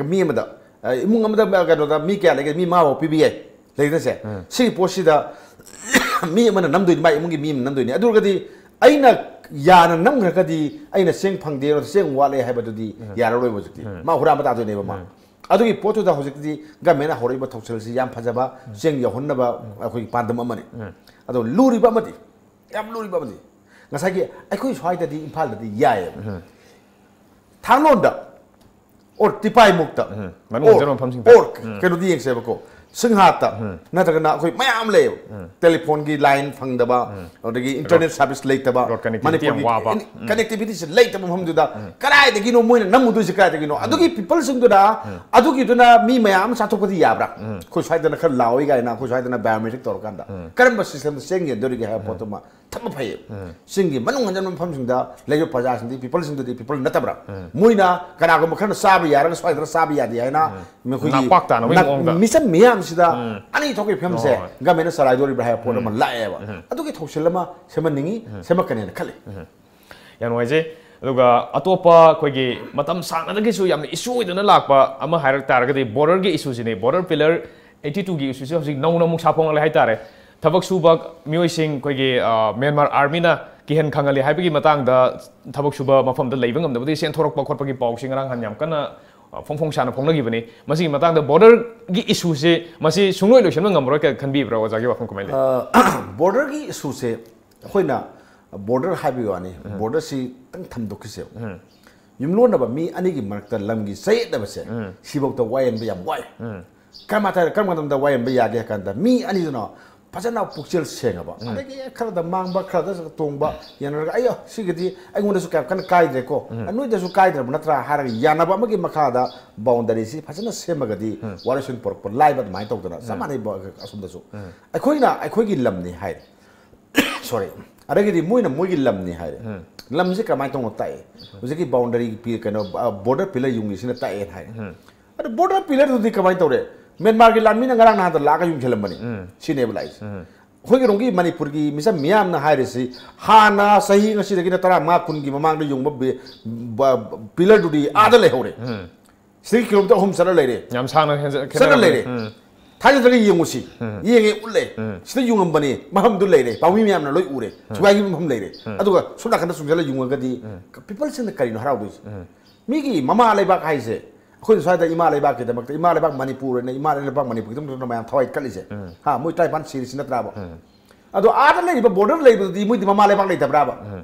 ꯃꯤ ꯑꯃꯗ꯫ ꯑ, ꯏꯃꯨꯡ ꯑꯃꯗ ꯀꯩꯅꯣꯗ ꯃꯤ ꯀꯌꯥ ꯂꯩꯒꯦ? ꯃꯤ ꯃꯉꯥ ꯐꯥꯎ ꯄꯤꯕ ꯌꯥꯏ꯫ ꯂꯩꯗꯅꯁꯦ, ꯁꯤꯒꯤ ꯄꯣꯠꯁꯤꯗ ꯃꯤ ꯑꯃꯅ ꯅꯝꯗꯣꯏꯅꯤ, ꯃꯥꯏ ꯏꯃꯨꯡꯒꯤ ꯃꯤ ꯑꯃꯅ ꯅꯝꯗꯣꯏꯅꯤ꯫ ꯑꯗꯨ ꯑꯣꯏꯔꯒꯗꯤ ꯑꯩꯅ ꯌꯥꯅ ꯅꯝꯈ꯭ꯔꯒꯗꯤ ꯑꯩꯅ ꯆꯦꯡ ꯐꯪꯗꯦ, ꯆꯦꯡ ꯋꯥꯠꯂꯦ ꯍꯥꯏꯕꯗꯨꯗꯤ ꯌꯥꯔꯔꯣꯏꯕ ꯍꯧꯖꯤꯛꯇꯤ꯫ ꯃꯥ ꯍꯨꯔꯥꯟꯕ ꯇꯥꯗꯣꯏꯅꯦꯕ ꯃꯥ꯫ ꯑꯗꯨꯒꯤ ꯄꯣꯠꯇꯨꯗ ꯍꯧꯖꯤꯛꯇꯤ ꯒꯃꯦꯟꯅ ꯍꯧꯔꯛꯏꯕ ꯊꯧꯁꯤꯜꯁꯤ ꯌꯥꯝ ꯐꯖꯕ, ꯆꯦꯡ ꯌꯧꯍꯟꯅꯕ ꯑꯩꯈꯣꯏꯒꯤ ꯄꯥꯟꯗꯝ ꯑꯃꯅꯤ꯫ ꯑꯗꯣ ꯂꯨꯔꯤꯕ ꯑꯃꯗꯤ, ꯌꯥꯝ ꯂꯨꯔꯤꯕ ꯑꯃꯗꯤ, ꯉꯁꯥꯏꯒꯤ ꯑꯩꯈꯣꯏ ꯁ꯭ꯋꯥꯏꯗꯗꯤ, ꯏꯝꯐꯥꯜꯗꯗꯤ ꯌꯥꯏꯌꯦꯕ꯫ ꯊꯥꯡꯂꯣꯟꯗ, ꯑꯣꯔ ꯇꯤꯄꯥꯏꯃꯨꯛꯇ, ꯃꯅꯨꯡ ꯑꯣꯔ, ꯍꯟꯖꯤꯟꯕ ꯃꯐꯝꯁꯤꯡꯗ꯫ ꯑꯣꯔ ꯀꯩꯅꯣꯗꯤ ꯌꯦꯡꯁꯦꯕꯀꯣ, ꯁꯤꯡꯍꯥꯠꯇ, ꯅꯠꯇ꯭ꯔꯒꯅ ꯑꯩꯈꯣꯏ ꯃꯌꯥꯝ ꯂꯩꯌꯦꯕ, ꯇꯦꯂꯤꯐꯣꯟꯒꯤ ꯂꯥꯏꯟ ꯐꯪꯗꯕ, ꯑꯗꯒꯤ ꯏꯟꯇꯔꯅꯦꯠ ꯁꯥꯔꯚꯤꯁ ꯂꯩꯇꯕ, road connectivity ꯌꯥꯝ ꯃꯅꯤꯄꯨꯔꯒꯤ ꯋꯥꯕ꯫ ꯀꯅꯦꯛꯇꯤꯚꯤꯇꯤꯁꯦ ꯂꯩꯇꯕ ꯃꯐꯝꯗꯨꯗ ꯀꯗꯥꯏꯗꯒꯤꯅꯣ ꯃꯣꯏꯅ ꯅꯝꯃꯨꯗꯣꯏꯁꯦ ꯀꯗꯥꯏꯗꯒꯤꯅꯣ? ꯑꯗꯨꯒꯤ ꯄꯤꯄꯜꯁꯤꯡꯗꯨꯅ, ꯑꯗꯨꯒꯤꯗꯨꯅ ꯃꯤ ꯃꯌꯥꯝ ꯑꯃ ꯆꯥꯊꯣꯛꯄꯗꯤ ꯌꯥꯕ꯭ꯔꯥ? ꯑꯩꯈꯣꯏ ꯁ꯭ꯋꯥꯏꯗꯅ ꯈꯔ ꯂꯥꯎꯏ ꯀꯥꯏꯅ ꯑꯩꯈꯣꯏ ꯁ꯭ꯋꯥꯏꯗꯅ ꯕꯥꯏꯑꯣꯃꯦꯇ꯭ꯔꯤꯛ ꯇꯧꯔꯀꯥꯟꯗ ꯀꯔꯝꯕ ꯁꯤꯁꯇꯦꯝꯗ ꯆꯦꯡ ꯌꯦꯟꯗꯣꯔꯤꯒꯦ ꯍꯥꯏꯕ ꯄꯣꯠꯇꯨꯃ ꯊꯝꯕ ꯐꯩꯌꯦꯕ꯫ ꯆꯤꯡꯒꯤ ꯃꯅꯨꯡ ꯍꯟꯖꯟꯕ ꯃꯐꯝꯁꯤꯡꯗ ꯂꯩꯕ ꯄ꯭ꯔꯖꯥꯁꯤꯡꯗꯤ, ꯄꯤꯄꯜꯁꯤꯡꯗꯨꯗꯤ ꯄꯤꯄꯜ ꯅꯠꯇꯕ꯭ꯔꯥ? ꯃꯣꯏꯅ ꯀꯅꯥꯒꯨꯝꯕ ꯈꯔꯅ ꯆꯥꯕ ꯌꯥꯔꯒ ꯁ꯭ꯋꯥꯏꯗꯅ ꯆꯥꯕ ꯌꯥꯗꯦ ꯍꯥꯏꯅ ꯑꯩꯈꯣꯏꯒꯤ ꯅꯥꯄꯥꯛ ꯇꯥꯅꯕꯒꯤ ꯅꯥ-, ꯃꯑꯣꯡꯗ꯫ ꯃꯤꯆꯝ ꯃꯤꯌꯥꯝꯁꯤꯗ ꯑꯅꯤ ꯊꯣꯛꯄꯒꯤ ꯐꯤꯕꯝꯁꯦ ꯍꯣꯏ꯫ ꯒꯃꯦꯟꯅ ꯆꯂꯥꯏꯗꯣꯔꯤꯕ꯭ꯔꯥ ꯍꯥꯏꯕ ꯄꯣꯠ ꯑꯃ ꯂꯥꯛꯑꯦꯕ꯫ ꯑꯗꯨꯒꯤ ꯊꯧꯁꯤꯜ ꯑꯃ ꯁꯦꯝꯍꯟꯅꯤꯡꯉꯤ, ꯁꯦꯝꯃꯛꯀꯅꯦꯅ ꯈꯜꯂꯤ꯫ ꯌꯥꯝ ꯅꯨꯡꯉꯥꯏꯖꯩ꯫ ꯑꯗꯨꯒ ꯑꯇꯣꯞꯄ ꯑꯩꯈꯣꯏꯒꯤ ꯃꯇꯝ ꯁꯥꯡꯅꯗꯒꯤꯁꯨ ꯌꯥꯝꯅ ꯏꯁꯨ ꯑꯣꯏꯗꯨꯅ ꯂꯥꯛꯄ ꯑꯃ ꯍꯥꯏꯔꯛ ꯇꯥꯔꯒꯗꯤ, ꯕꯣꯔꯗꯔꯒꯤ ꯏꯁꯨꯁꯤꯅꯦ꯫ ꯕꯣꯔꯗꯔ ꯄꯤꯂꯔ ꯑꯩꯠꯇꯤ ꯇꯨꯒꯤ ꯏꯁꯨꯁꯦ ꯍꯧꯖꯤꯛ ꯅꯧꯅ ꯑꯃꯨꯛ ꯁꯥꯐꯣꯡꯂꯛꯂꯦ ꯍꯥꯏꯇꯥꯔꯦ꯫ ꯊꯕꯛ ꯁꯨꯕ ꯃꯤꯑꯣꯏꯁꯤꯡ, ꯑꯩꯈꯣꯏꯒꯤ, ꯑ, ꯃ꯭ꯌꯥꯟꯃꯥꯔ ꯑꯥꯔꯃꯤꯅ ꯀꯤꯍꯟ ꯈꯪꯍꯜꯂꯤ ꯍꯥꯏꯕꯒꯤ ꯃꯇꯥꯡꯗ, ꯊꯕꯛ ꯁꯨꯕ ꯃꯐꯝꯗ ꯂꯩꯕ ꯉꯝꯗꯕꯗꯒꯤ ꯆꯦꯟꯊꯣꯔꯛꯄ ꯈꯣꯠꯄꯒꯤ ꯄꯥꯎꯁꯤ ꯉꯔꯥꯡ ꯅꯍꯥꯟ ꯌꯥꯝ ꯀꯟꯅ, ꯑ, ꯐꯣꯡ ꯐꯣꯡ ꯁꯥꯅ ꯐꯣꯡꯅꯈꯤꯕꯅꯤ꯫ ꯃꯁꯤꯒꯤ ꯃꯇꯥꯡꯗ, ꯕꯣꯔꯗꯔꯒꯤ ꯏꯁꯨꯁꯦ, ꯃꯁꯤ ꯁꯨꯡꯂꯣꯏ ꯂꯣꯏꯁꯤꯟꯕ ꯉꯝꯃꯔꯣꯏ ꯀ-, ꯈꯟꯕꯤꯕ꯭ꯔꯥ? ꯑꯣꯖꯥꯒꯤ ꯋꯥꯐꯝ ꯀꯃꯥꯏꯅ ꯂꯩ? ꯑ, ꯕꯣꯔꯗꯔꯒꯤ ꯏꯁꯨꯁꯦ ꯑꯩꯈꯣꯏꯅ ꯕꯣꯔꯗꯔ ꯍꯥꯏꯕꯒꯤ ꯋꯥꯅꯤ, ꯕꯣꯔꯗꯔꯁꯤ ꯈꯤꯇꯪ ꯊꯝꯗꯣꯛꯈꯤꯁꯦꯕ꯫ ꯌꯨꯝꯂꯣꯟꯅꯕ ꯃꯤ ꯑꯅꯤꯒꯤ ꯃꯔꯛꯇ ꯂꯝꯒꯤ ꯆꯌꯦꯠꯅꯕꯁꯦ, ꯁꯤꯐꯧꯗ ꯋꯥꯌꯦꯟꯕ ꯌꯥꯝ ꯋꯥꯏ꯫ ꯀꯔꯝ ꯍꯥꯏꯇꯥꯔꯦ, ꯀꯔꯝ ꯃꯇꯝꯗ ꯋꯥꯌꯦꯟꯕ ꯌꯥꯒꯦ ꯍꯥꯏ ꯀꯥꯟꯗ, ꯃꯤ ꯑꯅꯤꯗꯨꯅ ꯐꯖꯅ ꯄꯨꯛꯆꯦꯜ ꯁꯦꯡꯉꯕ, ꯑꯗꯒꯤ ꯈꯔꯗ ꯃꯥꯡꯕ, ꯈꯔꯗ ꯇꯣꯡꯕ ꯌꯦꯡꯅꯔꯒ, "ꯑꯩ, ꯁꯤꯒꯤꯗꯤ ꯑꯩꯉꯣꯟꯗꯁꯨ ꯀꯌꯥꯝ ꯀꯟꯅ ꯀꯥꯏꯗ꯭ꯔꯦꯀꯣ, ꯅꯣꯏꯗꯁꯨ ꯀꯥꯏꯗ꯭ꯔꯕ ꯅꯠꯇ꯭ꯔꯥ?" ꯍꯥꯏꯔꯒ ꯌꯥꯅꯕ ꯑꯃꯒꯤ ꯃꯈꯥꯗ ꯕꯥꯎꯟꯗꯔꯤꯁꯤ ꯐꯖꯅ ꯁꯦꯝꯃꯒꯗꯤ, ꯋꯥꯔꯣꯏꯁꯤꯟ ꯄꯨꯔꯛꯄ ꯂꯥꯏꯕ ꯑꯗꯨꯃꯥꯏꯅ ꯇꯧꯗꯅ ꯆꯞ ꯃꯥꯟꯅꯩꯕ ꯑꯁꯣꯝꯗꯁꯨ꯫ ꯑꯩꯈꯣꯏꯅ ꯑꯩꯈꯣꯏꯒꯤ ꯂꯝꯅꯤ ꯍꯥꯏꯔꯦ꯫ ꯁꯣꯔꯤ꯫ ꯑꯗꯒꯤꯗꯤ ꯃꯣꯏꯅ ꯃꯣꯏꯒꯤ ꯂꯝꯅꯤ ꯍꯥꯏꯔꯦ꯫ ꯂꯝꯁꯦ ꯀꯃꯥꯏꯅ ꯇꯧꯅ ꯇꯥꯛꯑꯦ? ꯍꯧꯖꯤꯛꯀꯤ ꯕꯥꯎꯟꯗꯔꯤ ꯄꯤ-, ꯀꯩꯅꯣ, ꯑ, ꯕꯣꯔꯗꯔ ꯄꯤꯂꯔ ꯌꯨꯡꯉꯤꯁꯤꯅ ꯇꯥꯛꯑꯦꯅ ꯍꯥꯏꯔꯦ꯫ ꯑꯗꯣ ꯕꯣꯔꯗꯔ ꯄꯤꯂꯔꯗꯨꯗꯤ ꯀꯃꯥꯏꯅ ꯇꯧꯔꯦ? ꯃ꯭ꯌꯥꯟꯃꯥꯔꯒꯤ ꯂꯥꯟꯃꯤꯅ ꯉꯔꯥꯡ ꯅꯍꯥꯟꯗ ꯂꯥꯛꯑꯒ ꯌꯨꯡꯁꯤꯜꯂꯝꯕꯅꯤ꯫ ꯁꯤꯅꯦꯕ ꯂꯥꯛꯏꯁꯦ꯫ ꯑꯩꯈꯣꯏꯒꯤ ꯔꯣꯝꯒꯤ ꯃꯅꯤꯄꯨꯔꯒꯤ ꯃꯤꯆꯝ ꯃꯤꯌꯥꯝꯅ ꯍꯥꯏꯔꯤꯁꯤ, ꯍꯥꯟꯅ ꯆꯍꯤ ꯉꯁꯤꯗꯒꯤꯅ ꯇꯔꯥꯃꯉꯥ, ꯀꯨꯟꯒꯤ ꯃꯃꯥꯡꯗ ꯌꯨꯡꯕ ꯕꯤ-, ꯕ-, ꯄꯤꯂꯔꯗꯨꯗꯤ ꯑꯥꯗ ꯂꯩꯍꯧꯔꯦ꯫ ꯁꯤꯗꯒꯤ ꯀꯤꯂꯣꯃꯤꯇꯔ ꯑꯍꯨꯝ ꯆꯠꯂ ꯂꯩꯔꯦ꯫ ꯌꯥꯝ ꯁꯥꯡꯅ ꯍꯦꯟꯖ-, ꯆꯠꯂ ꯈꯦꯠꯅꯔꯝꯃꯦ꯫ ꯂꯩꯔꯦ꯫ ꯊꯥꯖꯗ꯭ꯔꯒ ꯌꯦꯡꯉꯨꯁꯤ꯫ ꯌꯦꯡꯉꯦ, ꯎꯠꯂꯦ꯫ ꯁꯤꯗ ꯌꯨꯡꯉꯝꯕꯅꯤ, ꯃꯐꯝꯗꯨ ꯂꯩꯔꯦ, ꯄꯥꯎꯃꯤ ꯃꯌꯥꯝꯅ ꯂꯣꯏ ꯎꯔꯦ, ꯁꯤꯐꯥꯏꯒꯤ ꯃꯐꯝ ꯂꯩꯔꯦ꯫ ꯑꯗꯨꯒ ꯁꯣꯝ ꯅꯥꯀꯟꯗ ꯆꯨꯡꯁꯤꯜꯂ ꯌꯨꯡꯉꯒꯗꯤ peopleꯁꯤꯡꯅ ꯀꯔꯤꯅꯣ ꯍꯔꯥꯎꯗꯣꯏꯁꯦ? ꯃꯤꯒꯤ ꯃꯃꯥ ꯂꯩꯕꯥꯛ ꯍꯥꯏꯁꯦ, ꯑꯩꯈꯣꯏꯅ ꯁ꯭ꯋꯥꯏꯗ ꯏꯃꯥ ꯂꯩꯕꯥꯛꯀꯤꯗꯃꯛꯇ, ꯏꯃꯥ ꯂꯩꯕꯥꯛ ꯃꯅꯤꯄꯨꯔ ꯑꯣꯏꯅ, ꯏꯃꯥ ꯂꯩꯕꯥꯛ ꯃꯅꯤꯄꯨꯔꯒꯤꯗꯃꯛꯇ ꯃꯌꯥꯝ ꯊꯋꯥꯏ ꯀꯠꯂꯤꯁꯦ, ꯍꯥ, ꯃꯣꯏ ꯇꯔꯥꯅꯤꯄꯥꯟ ꯁꯤꯔꯤꯁꯤ ꯅꯠꯇ꯭ꯔꯥꯕ? ꯑꯗꯣ ꯑꯥꯗ ꯂꯩꯔꯤꯕ, border ꯂꯩꯕꯗꯨꯗꯤ ꯃꯣꯏꯗꯤ ꯃꯃꯥ ꯂꯩꯕꯥꯛ ꯂꯩꯇꯕ꯭ꯔꯥꯕ?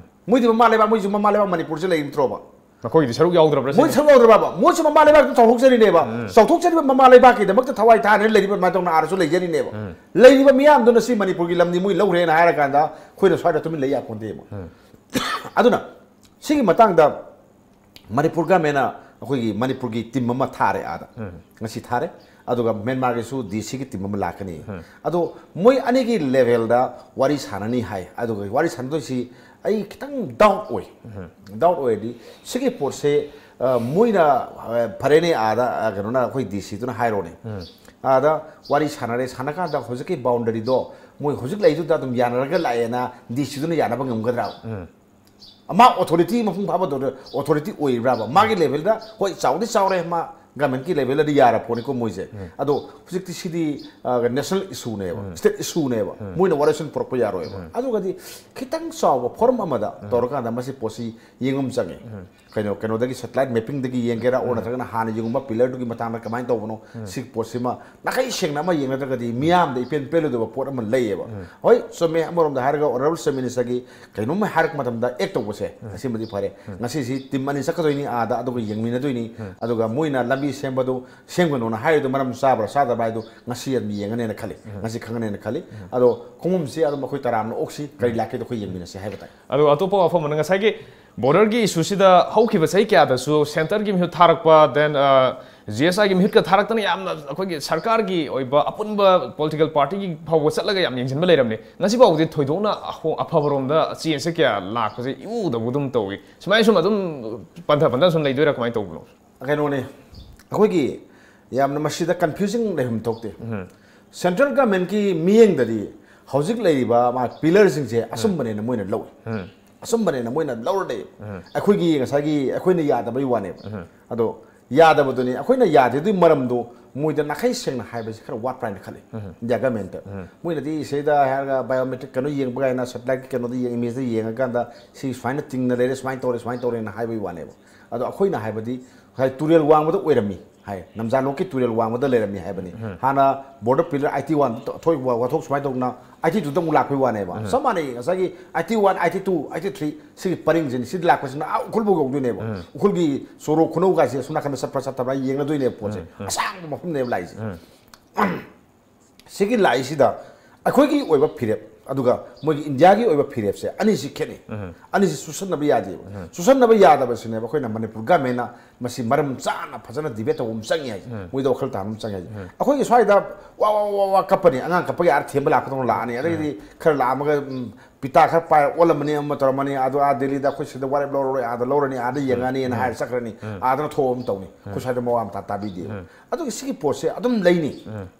ꯃꯣꯏꯗꯤ ꯃꯃꯥ ꯂꯩꯕꯥꯛ, ꯃꯣꯏꯁꯨ ꯃꯃꯥ ꯂꯩꯕꯥꯛ ꯃꯅꯤꯄꯨꯔꯁꯦ ꯂꯩꯔꯤ ꯅꯠꯇ꯭ꯔꯣꯕ? ꯃꯈꯣꯏꯒꯤꯗꯤ ꯁꯔꯨꯛ ꯌꯥꯎꯗ꯭ꯔꯕ꯭ꯔꯥ ꯃꯣꯏ ꯁꯤꯅꯤ? ꯁꯔꯨꯛ ꯌꯥꯎꯗ꯭ꯔꯕꯕ? ꯃꯣꯏꯁꯨ ꯃꯃꯥ ꯂꯩꯕꯥꯛꯇ ꯆꯥꯎꯊꯣꯛꯆꯔꯤꯅꯦꯕ꯫ ꯆꯥꯎꯊꯣꯛꯆꯔꯤꯕ ꯃꯃꯥ ꯂꯩꯕꯥꯛꯀꯤꯗꯃꯛꯇ ꯊꯋꯥꯏ ꯊꯥꯗꯅ ꯂꯩꯔꯤꯕ ꯑꯗꯨꯃꯥꯏꯅ ꯇꯧꯅ ꯑꯥꯔꯁꯨ ꯂꯩꯖꯔꯤꯅꯦꯕ꯫ ꯂꯩꯔꯤꯕ ꯃꯤꯌꯥꯝꯗꯨꯅ ꯁꯤ ꯃꯅꯤꯄꯨꯔꯒꯤ ꯂꯝꯅꯤ, ꯃꯣꯏ ꯂꯧꯈ꯭ꯔꯦꯅ ꯍꯥꯏꯔꯀꯥꯟꯗ ꯑꯩꯈꯣꯏꯅ ꯁ꯭ꯋꯥꯏꯗ ꯇꯨꯃꯤꯟ ꯂꯩ ꯌꯥꯄꯣꯟꯇꯦꯕ꯫ ꯑꯗꯨꯅ ꯁꯤꯒꯤ ꯃꯇꯥꯡꯗ ꯃꯅꯤꯄꯨꯔ ꯒꯃꯦꯟꯅ ꯑꯩꯈꯣꯏꯒꯤ ꯃꯅꯤꯄꯨꯔꯒꯤ ꯇꯤꯝ ꯑꯃ ꯊꯥꯔꯦ ꯑꯥꯗ꯫ ꯉꯁꯤ ꯊꯥꯔꯦ꯫ ꯑꯗꯨꯒ ꯃ꯭ꯌꯥꯟꯃꯥꯔꯒꯤꯁꯨ ꯗꯤ ꯁꯤꯒꯤ ꯇꯤꯝ ꯑꯃ ꯂꯥꯛꯀꯅꯤ꯫ ꯑꯗꯣ ꯃꯣꯏ ꯑꯅꯤꯒꯤ ꯂꯦꯚꯦꯜꯗ ꯋꯥꯔꯤ ꯁꯥꯟꯅꯅꯤ ꯍꯥꯏ꯫ ꯑꯗꯨꯒ ꯋꯥꯔꯤ ꯁꯥꯟꯅꯗꯣꯏꯁꯤ ꯑꯩ ꯈꯤꯇꯪ ꯗꯥꯎꯠ ꯑꯣꯏ꯫ ꯗꯥꯎꯠ ꯑꯣꯏꯔꯗꯤ ꯁꯤꯒꯤ ꯄꯣꯠꯁꯦ, ꯑ, ꯃꯣꯏꯅ, ꯑ, ꯐꯔꯦꯅꯦ, ꯑꯥꯗ, ꯑ, ꯀꯩꯅꯣꯅ, ꯑꯩꯈꯣꯏ ꯗꯤ ꯁꯤꯗꯨꯅ ꯍꯥꯏꯔꯣꯅꯦ, ꯑꯥꯗ ꯋꯥꯔꯤ ꯁꯥꯟꯅꯔꯦ, ꯁꯥꯟꯅꯀꯥꯟꯗ ꯍꯧꯖꯤꯛꯀꯤ ꯕꯥꯎꯟꯗꯔꯤꯗꯣ ꯃꯣꯏ ꯍꯧꯖꯤꯛ ꯂꯩꯗꯨꯗ ꯑꯗꯨꯝ ꯌꯥꯅꯔꯒ ꯂꯥꯛꯑꯦꯅ ꯗꯤ ꯁꯤꯗꯨꯅ ꯌꯥꯅꯕ ꯉꯝꯒꯗ꯭ꯔꯥ? ꯃꯥ ꯑꯣꯊꯣꯔꯤꯇꯤ, ꯃꯄꯨꯡ ꯐꯥꯕ ꯑꯣꯊꯣꯔꯤꯇꯤ ꯑꯣꯏꯔꯤꯕ꯭ꯔꯥꯕ? ꯃꯥꯒꯤ ꯂꯦꯚꯦꯜꯗ, ꯍꯣꯏ, ꯆꯥꯎꯗꯤ ꯆꯥꯎꯔꯦ, ꯃꯥ ꯒꯃꯦꯟꯀꯤ ꯂꯦꯚꯦꯜꯗꯗꯤ ꯌꯥꯔ ꯄꯣꯠꯅꯤꯀꯣ ꯃꯣꯏꯁꯦ꯫ ꯑꯗꯣ ꯍꯧꯖꯤꯛꯇꯤ ꯁꯤꯗꯤ, ꯑ, ꯅꯦꯁꯅꯦꯜ ꯏꯁꯨꯅꯦꯕ, ꯁ꯭ꯇꯦꯠ ꯏꯁꯨꯅꯦꯕ, ꯃꯣꯏꯅ ꯋꯥꯔꯦꯁꯟ ꯄꯨꯔꯛꯄ ꯌꯥꯔꯣꯏꯕ꯫ ꯑꯗꯨꯒꯗꯤ ꯈꯤꯇꯪ ꯆꯥꯎꯕ ꯐꯣꯔꯝ ꯑꯃꯗ ꯇꯧꯔꯀꯥꯟꯗ ꯃꯁꯤ ꯄꯣꯠꯁꯤ ꯌꯦꯡꯕ ꯑꯃ ꯆꯪꯉꯦ꯫ ꯀꯩꯅꯣ, ꯀꯩꯅꯣꯗꯒꯤ, ꯁꯦꯇꯦꯂꯥꯏꯠ ꯃꯦꯄꯤꯡꯗꯒꯤ ꯌꯦꯡꯒꯦꯔꯥ, ꯑꯣꯔ ꯅꯠꯇ꯭ꯔꯒꯅ ꯍꯥꯟꯅ ꯌꯦꯡꯉꯨꯕ ꯄꯤꯂꯔꯗꯨꯒꯤ ꯃꯇꯥꯡꯗ ꯀꯃꯥꯏꯅ ꯇꯧꯕꯅꯣ, ꯁꯤ ꯄꯣꯠꯁꯤꯃ ꯅꯥꯈꯩ ꯁꯦꯡꯅ ꯑꯃ ꯌꯦꯡꯅꯗ꯭ꯔꯒꯗꯤ ꯃꯤꯌꯥꯝꯗ ꯏꯄꯦꯟ ꯄꯦꯜꯂꯣꯏꯗꯕ ꯄꯣꯠ ꯑꯃ ꯂꯩꯌꯦꯕ꯫ ꯍꯣꯏ, ꯆꯨꯝꯃꯦ, ꯑꯃꯔꯣꯝꯗ ꯍꯥꯏꯔꯒ ꯑꯣꯅꯔꯦꯕꯜ ꯆꯤꯐ ꯃꯤꯅꯤꯁꯇꯔꯒꯤ ꯀꯩꯅꯣꯝꯃ ꯍꯥꯏꯔꯛꯄ ꯃꯇꯝꯗ ꯑꯦꯛ ꯇꯧꯕꯁꯦ, ꯑꯁꯤꯃꯗꯤ ꯐꯔꯦ꯫ ꯉꯁꯤꯁꯤ ꯇꯤꯝ ꯑꯅꯤ ꯆꯠꯀꯗꯣꯏꯅꯤ ꯑꯥꯗ, ꯑꯗꯨꯒ ꯌꯦꯡꯃꯤꯟꯅꯗꯣꯏꯅꯤ꯫ ꯑꯗꯨꯒ ꯃꯣꯏꯅ ꯂꯝꯕꯤ ꯁꯦꯝꯕꯗꯨ ꯁꯦꯝꯒꯅꯣꯅ ꯍꯥꯏꯔꯤꯗꯨ ꯃꯔꯝ ꯆꯥꯕ꯭ꯔꯥ ꯆꯥꯗꯕ꯭ꯔꯥ ꯍꯥꯏꯗꯨ ꯉꯁꯤ ꯑꯗꯨꯝ ꯌꯦꯡꯉꯅꯦꯅ ꯈꯜꯂꯤ, ꯉꯁꯤ ꯈꯪꯉꯅꯦꯅ ꯈꯜꯂꯤ꯫ ꯑꯗꯣ ꯈꯣꯡꯎꯞꯁꯤ ꯑꯗꯨꯝ ꯑꯩꯈꯣꯏ ꯇꯔꯥꯝꯅ ꯑꯣꯛꯁꯤ, ꯀꯔꯤ ꯂꯥꯛꯀꯦꯗꯣ ꯑꯩꯈꯣꯏ ꯌꯦꯡꯃꯤꯟꯅꯁꯤ ꯍꯥꯏꯕ ꯇꯥꯏ꯫ ꯑꯗꯣ ꯑꯇꯣꯞꯄ ꯋꯥꯐꯝ ꯑꯃꯅ, ꯉꯁꯥꯏꯒꯤ ꯕꯣꯔꯗꯔꯒꯤ ꯏꯁꯨꯁꯤꯗ ꯍꯧꯈꯤꯕ ꯆꯍꯤ ꯀꯌꯥꯗꯁꯨ ꯁꯦꯟꯇꯔꯒꯤ ꯃꯤꯍꯨꯠ ꯊꯥꯔꯛꯄ, then ꯖꯤ ꯑꯦꯁ ꯑꯥꯏꯒꯤ ꯃꯤꯍꯨꯠꯀ ꯊꯥꯔꯛꯇꯅ ꯌꯥꯝꯅ ꯑꯩꯈꯣꯏꯒꯤ ꯁꯔꯀꯥꯔꯒꯤ ꯑꯣꯏꯕ ꯑꯄꯨꯟꯕ ꯄꯣꯂꯤꯇꯤꯀꯦꯜ ꯄꯥꯔꯇꯤꯒꯤ ꯐꯥꯎꯕ ꯆꯠꯂꯒ ꯌꯥꯝ ꯌꯦꯡꯁꯤꯟꯕ ꯂꯩꯔꯝꯃꯤ꯫ ꯉꯁꯤ ꯐꯥꯎꯕꯗꯤ ꯊꯣꯏꯗꯣꯛꯅ ꯑꯍꯣ-, ꯑꯐꯕꯔꯣꯝꯗ ꯆꯦꯟꯖꯁꯦ ꯀꯌꯥ ꯂꯥꯛꯄꯁꯦ ꯏꯎꯗꯕꯒꯨꯝ ꯇꯧꯏ꯫ ꯁꯨꯃꯥꯏꯅ ꯁꯨꯝ ꯑꯗꯨꯝ ꯄꯟꯊ ꯄꯟꯊ ꯁꯨꯝ ꯂꯩꯗꯣꯏꯔꯥ, ꯀꯃꯥꯏꯅ ꯇꯧꯕꯅꯣ? ꯀꯩꯅꯣꯅꯦ, ꯑꯩꯈꯣꯏꯒꯤ ꯌꯥꯝꯅ ꯃꯁꯤꯗ ꯀꯟꯐ꯭ꯌꯨꯖꯤꯡ ꯂꯩꯐꯝ ꯊꯣꯛꯇꯦ꯫ ꯁꯦꯟꯇ꯭ꯔꯦꯜ ꯒꯃꯦꯟꯀꯤ ꯃꯤꯠꯌꯦꯡꯗꯗꯤ ꯍꯧꯖꯤꯛ ꯂꯩꯔꯤꯕ ꯃꯥ ꯄꯤꯂꯔꯁꯤꯡꯁꯦ ꯑꯆꯨꯝꯕꯅꯦꯅ ꯃꯣꯏꯅ ꯂꯧꯏ꯫ ꯑꯆꯨꯝꯕꯅꯦꯅ ꯃꯣꯏꯅ ꯂꯧꯔ ꯂꯩꯌꯦꯕ꯫ ꯑꯩꯈꯣꯏꯒꯤ ꯉꯁꯥꯏꯒꯤ ꯑꯩꯈꯣꯏꯅ ꯌꯥꯗꯕꯩ ꯋꯥꯅꯦꯕ꯫ ꯑꯗꯣ ꯌꯥꯗꯕꯗꯨꯅꯤ, ꯑꯩꯈꯣꯏꯅ ꯌꯥꯗ꯭ꯔꯤꯗꯨꯒꯤ ꯃꯔꯝꯗꯣ ꯃꯣꯏꯗ ꯅꯥꯈꯩ ꯁꯦꯡꯅ ꯍꯥꯏꯕꯁꯤ ꯈꯔ ꯋꯥꯠꯄ꯭ꯔꯥ ꯍꯥꯏꯅ ꯈꯜꯂꯤ ꯏꯟꯗꯤꯌꯥ ꯒꯃꯦꯟꯇ꯫ ꯃꯣꯏꯅꯗꯤ ꯁꯤꯗ ꯍꯥꯏꯔꯒ ꯕꯥꯏꯑꯣꯃꯦꯇ꯭ꯔꯤꯛ ꯀꯩꯅꯣ ꯌꯦꯡꯕ ꯀꯥꯏꯅ ꯁꯦꯇꯦꯂꯥꯏꯠꯀꯤ ꯀꯩꯅꯣꯗ ꯌꯦꯡ ꯏꯃꯦꯖꯇ ꯌꯦꯡꯉꯀꯥꯟꯗ ꯁꯤ ꯁꯨꯃꯥꯏꯅ ꯇꯤꯡꯅ ꯂꯩꯔꯦ, ꯁꯨꯃꯥꯏꯅ ꯇꯧꯔꯦ, ꯁꯨꯃꯥꯏꯅ ꯇꯧꯔꯦꯅ ꯍꯥꯏꯕꯒꯤ ꯋꯥꯅꯦꯕ꯫ ꯑꯗꯣ ꯑꯩꯈꯣꯏꯅ ꯍꯥꯏꯕꯗꯤ ꯉꯁꯥꯏ ꯇꯨꯔꯦꯜ ꯋꯥꯡꯃꯗ ꯑꯣꯏꯔꯝꯃꯤ ꯍꯥꯏ, ꯅꯝꯖꯥꯂꯣꯛꯀꯤ ꯇꯨꯔꯦꯜ ꯋꯥꯡꯃꯗ ꯂꯩꯔꯝꯃꯤ ꯍꯥꯏꯕꯅꯤ꯫ ꯍꯥꯟꯅ ꯕꯣꯔꯗꯔ ꯄꯤꯂꯔ ꯑꯥꯏꯇꯤ ꯋꯥꯟ ꯊꯣꯛꯏꯕ ꯋꯥꯊꯣꯛ ꯁꯨꯃꯥꯏꯅ ꯇꯧꯗꯅ ꯑꯥꯏꯇꯤ ꯇꯨꯗ ꯑꯃꯨꯛ ꯂꯥꯛꯄꯒꯤ ꯋꯥꯅꯦꯕ꯫ ꯆꯞ ꯃꯥꯟꯅꯩ, ꯉꯁꯥꯏꯒꯤ IT one, IT two, IT three ꯁꯤꯒꯤ ꯄꯔꯤꯡꯁꯤꯅꯤ꯫ ꯁꯤꯗ ꯂꯥꯛꯄꯁꯤꯅ ꯑꯥ ꯎꯈ꯭ꯔꯨꯜꯐꯥꯎ ꯌꯧꯗꯣꯏꯅꯦꯕ꯫ ꯎꯈ꯭ꯔꯨꯜꯒꯤ ꯆꯣꯔꯣ ꯈꯨꯅꯧꯒꯥꯁꯦ ꯑꯁꯣꯝ ꯅꯥꯀꯟꯗ ꯆꯠꯄ꯭ꯔꯥ ꯆꯠꯇꯕ꯭ꯔꯥ ꯌꯦꯡꯅꯗꯣꯏꯅꯦꯕ ꯄꯣꯠꯁꯦ꯫ ꯑꯁꯥꯡꯕ ꯃꯐꯝꯅꯦꯕ ꯂꯥꯛꯏꯁꯦ꯫ ꯁꯤꯒꯤ ꯂꯥꯛꯏꯁꯤꯗ ꯑꯩꯈꯣꯏꯒꯤ ꯑꯣꯏꯕ ꯐꯤꯔꯦꯞ ꯑꯗꯨꯒ ꯃꯣꯏꯒꯤ ꯏꯟꯗꯤꯌꯥꯒꯤ ꯑꯣꯏꯕ ꯐꯤꯔꯦꯞꯁꯦ ꯑꯅꯤꯁꯤ ꯈꯦꯠꯅꯩ꯫ ꯑꯅꯤꯁꯤ ꯆꯨꯁꯟꯅꯕ ꯌꯥꯗꯦꯕ꯫ ꯆꯨꯁꯟꯅꯕ ꯌꯥꯗꯕꯁꯤꯅꯦꯕ ꯑꯩꯈꯣꯏꯅ ꯃꯅꯤꯄꯨꯔ ꯒꯃꯦꯟꯅ ꯃꯁꯤ ꯃꯔꯝ ꯆꯥꯅ ꯐꯖꯅ ꯗꯤꯕꯦꯠ ꯇꯧꯕ ꯑꯃ ꯆꯪꯉꯤ ꯍꯥꯏꯁꯦ꯫ ꯃꯣꯏꯗ ꯋꯥꯈꯜ ꯇꯥꯕ ꯑꯃ ꯆꯪꯉꯤ ꯍꯥꯏꯁꯦ꯫ ꯑꯩꯈꯣꯏꯒꯤ ꯁ꯭ꯋꯥꯏꯗ ꯋꯥ ꯋꯥ ꯋꯥ ꯋꯥ ꯀꯞꯄꯅꯤ, ꯑꯉꯥꯡ ꯀꯞꯄꯒꯤ ꯑꯥꯔ ꯊꯦꯝꯕ ꯂꯥꯛꯄꯗꯧꯅ ꯂꯥꯛꯑꯅꯤ, ꯑꯗꯩꯗꯤ ꯈꯔ ꯂꯥꯛꯑꯝꯃꯒ ꯎꯝ, ꯄꯤꯇꯥ ꯈꯔ ꯄꯥꯏꯔ ꯑꯣꯜꯂꯝꯃꯅꯤ, ꯑꯃ ꯇꯧꯔꯝꯃꯅꯤ, ꯑꯗꯣ ꯑꯥ ꯗꯦꯜꯂꯤꯗ ꯑꯩꯈꯣꯏ ꯁꯤꯗ ꯋꯥꯔꯦꯞ ꯂꯧꯔꯔꯣꯏ, ꯑꯥꯗ ꯂꯧꯔꯅꯤ, ꯑꯥꯗ ꯌꯦꯡꯉꯛꯑꯅꯤꯅ ꯍꯥꯏꯔ ꯆꯠꯈ꯭ꯔꯅꯤ꯫ ꯑꯥꯗꯅ ꯊꯣꯛꯑ ꯑꯃ ꯇꯧꯅꯤ꯫ ꯑꯩꯈꯣꯏ ꯁ꯭ꯋꯥꯏꯗ ꯃꯋꯥ ꯑꯃ ꯇꯥ-, ꯇꯥꯕꯤꯗꯦꯕ꯫ ꯑꯗꯨꯒꯤ ꯁꯤꯒꯤ ꯄꯣꯠꯁꯦ ꯑꯗꯨꯝ ꯂꯩꯅꯤ꯫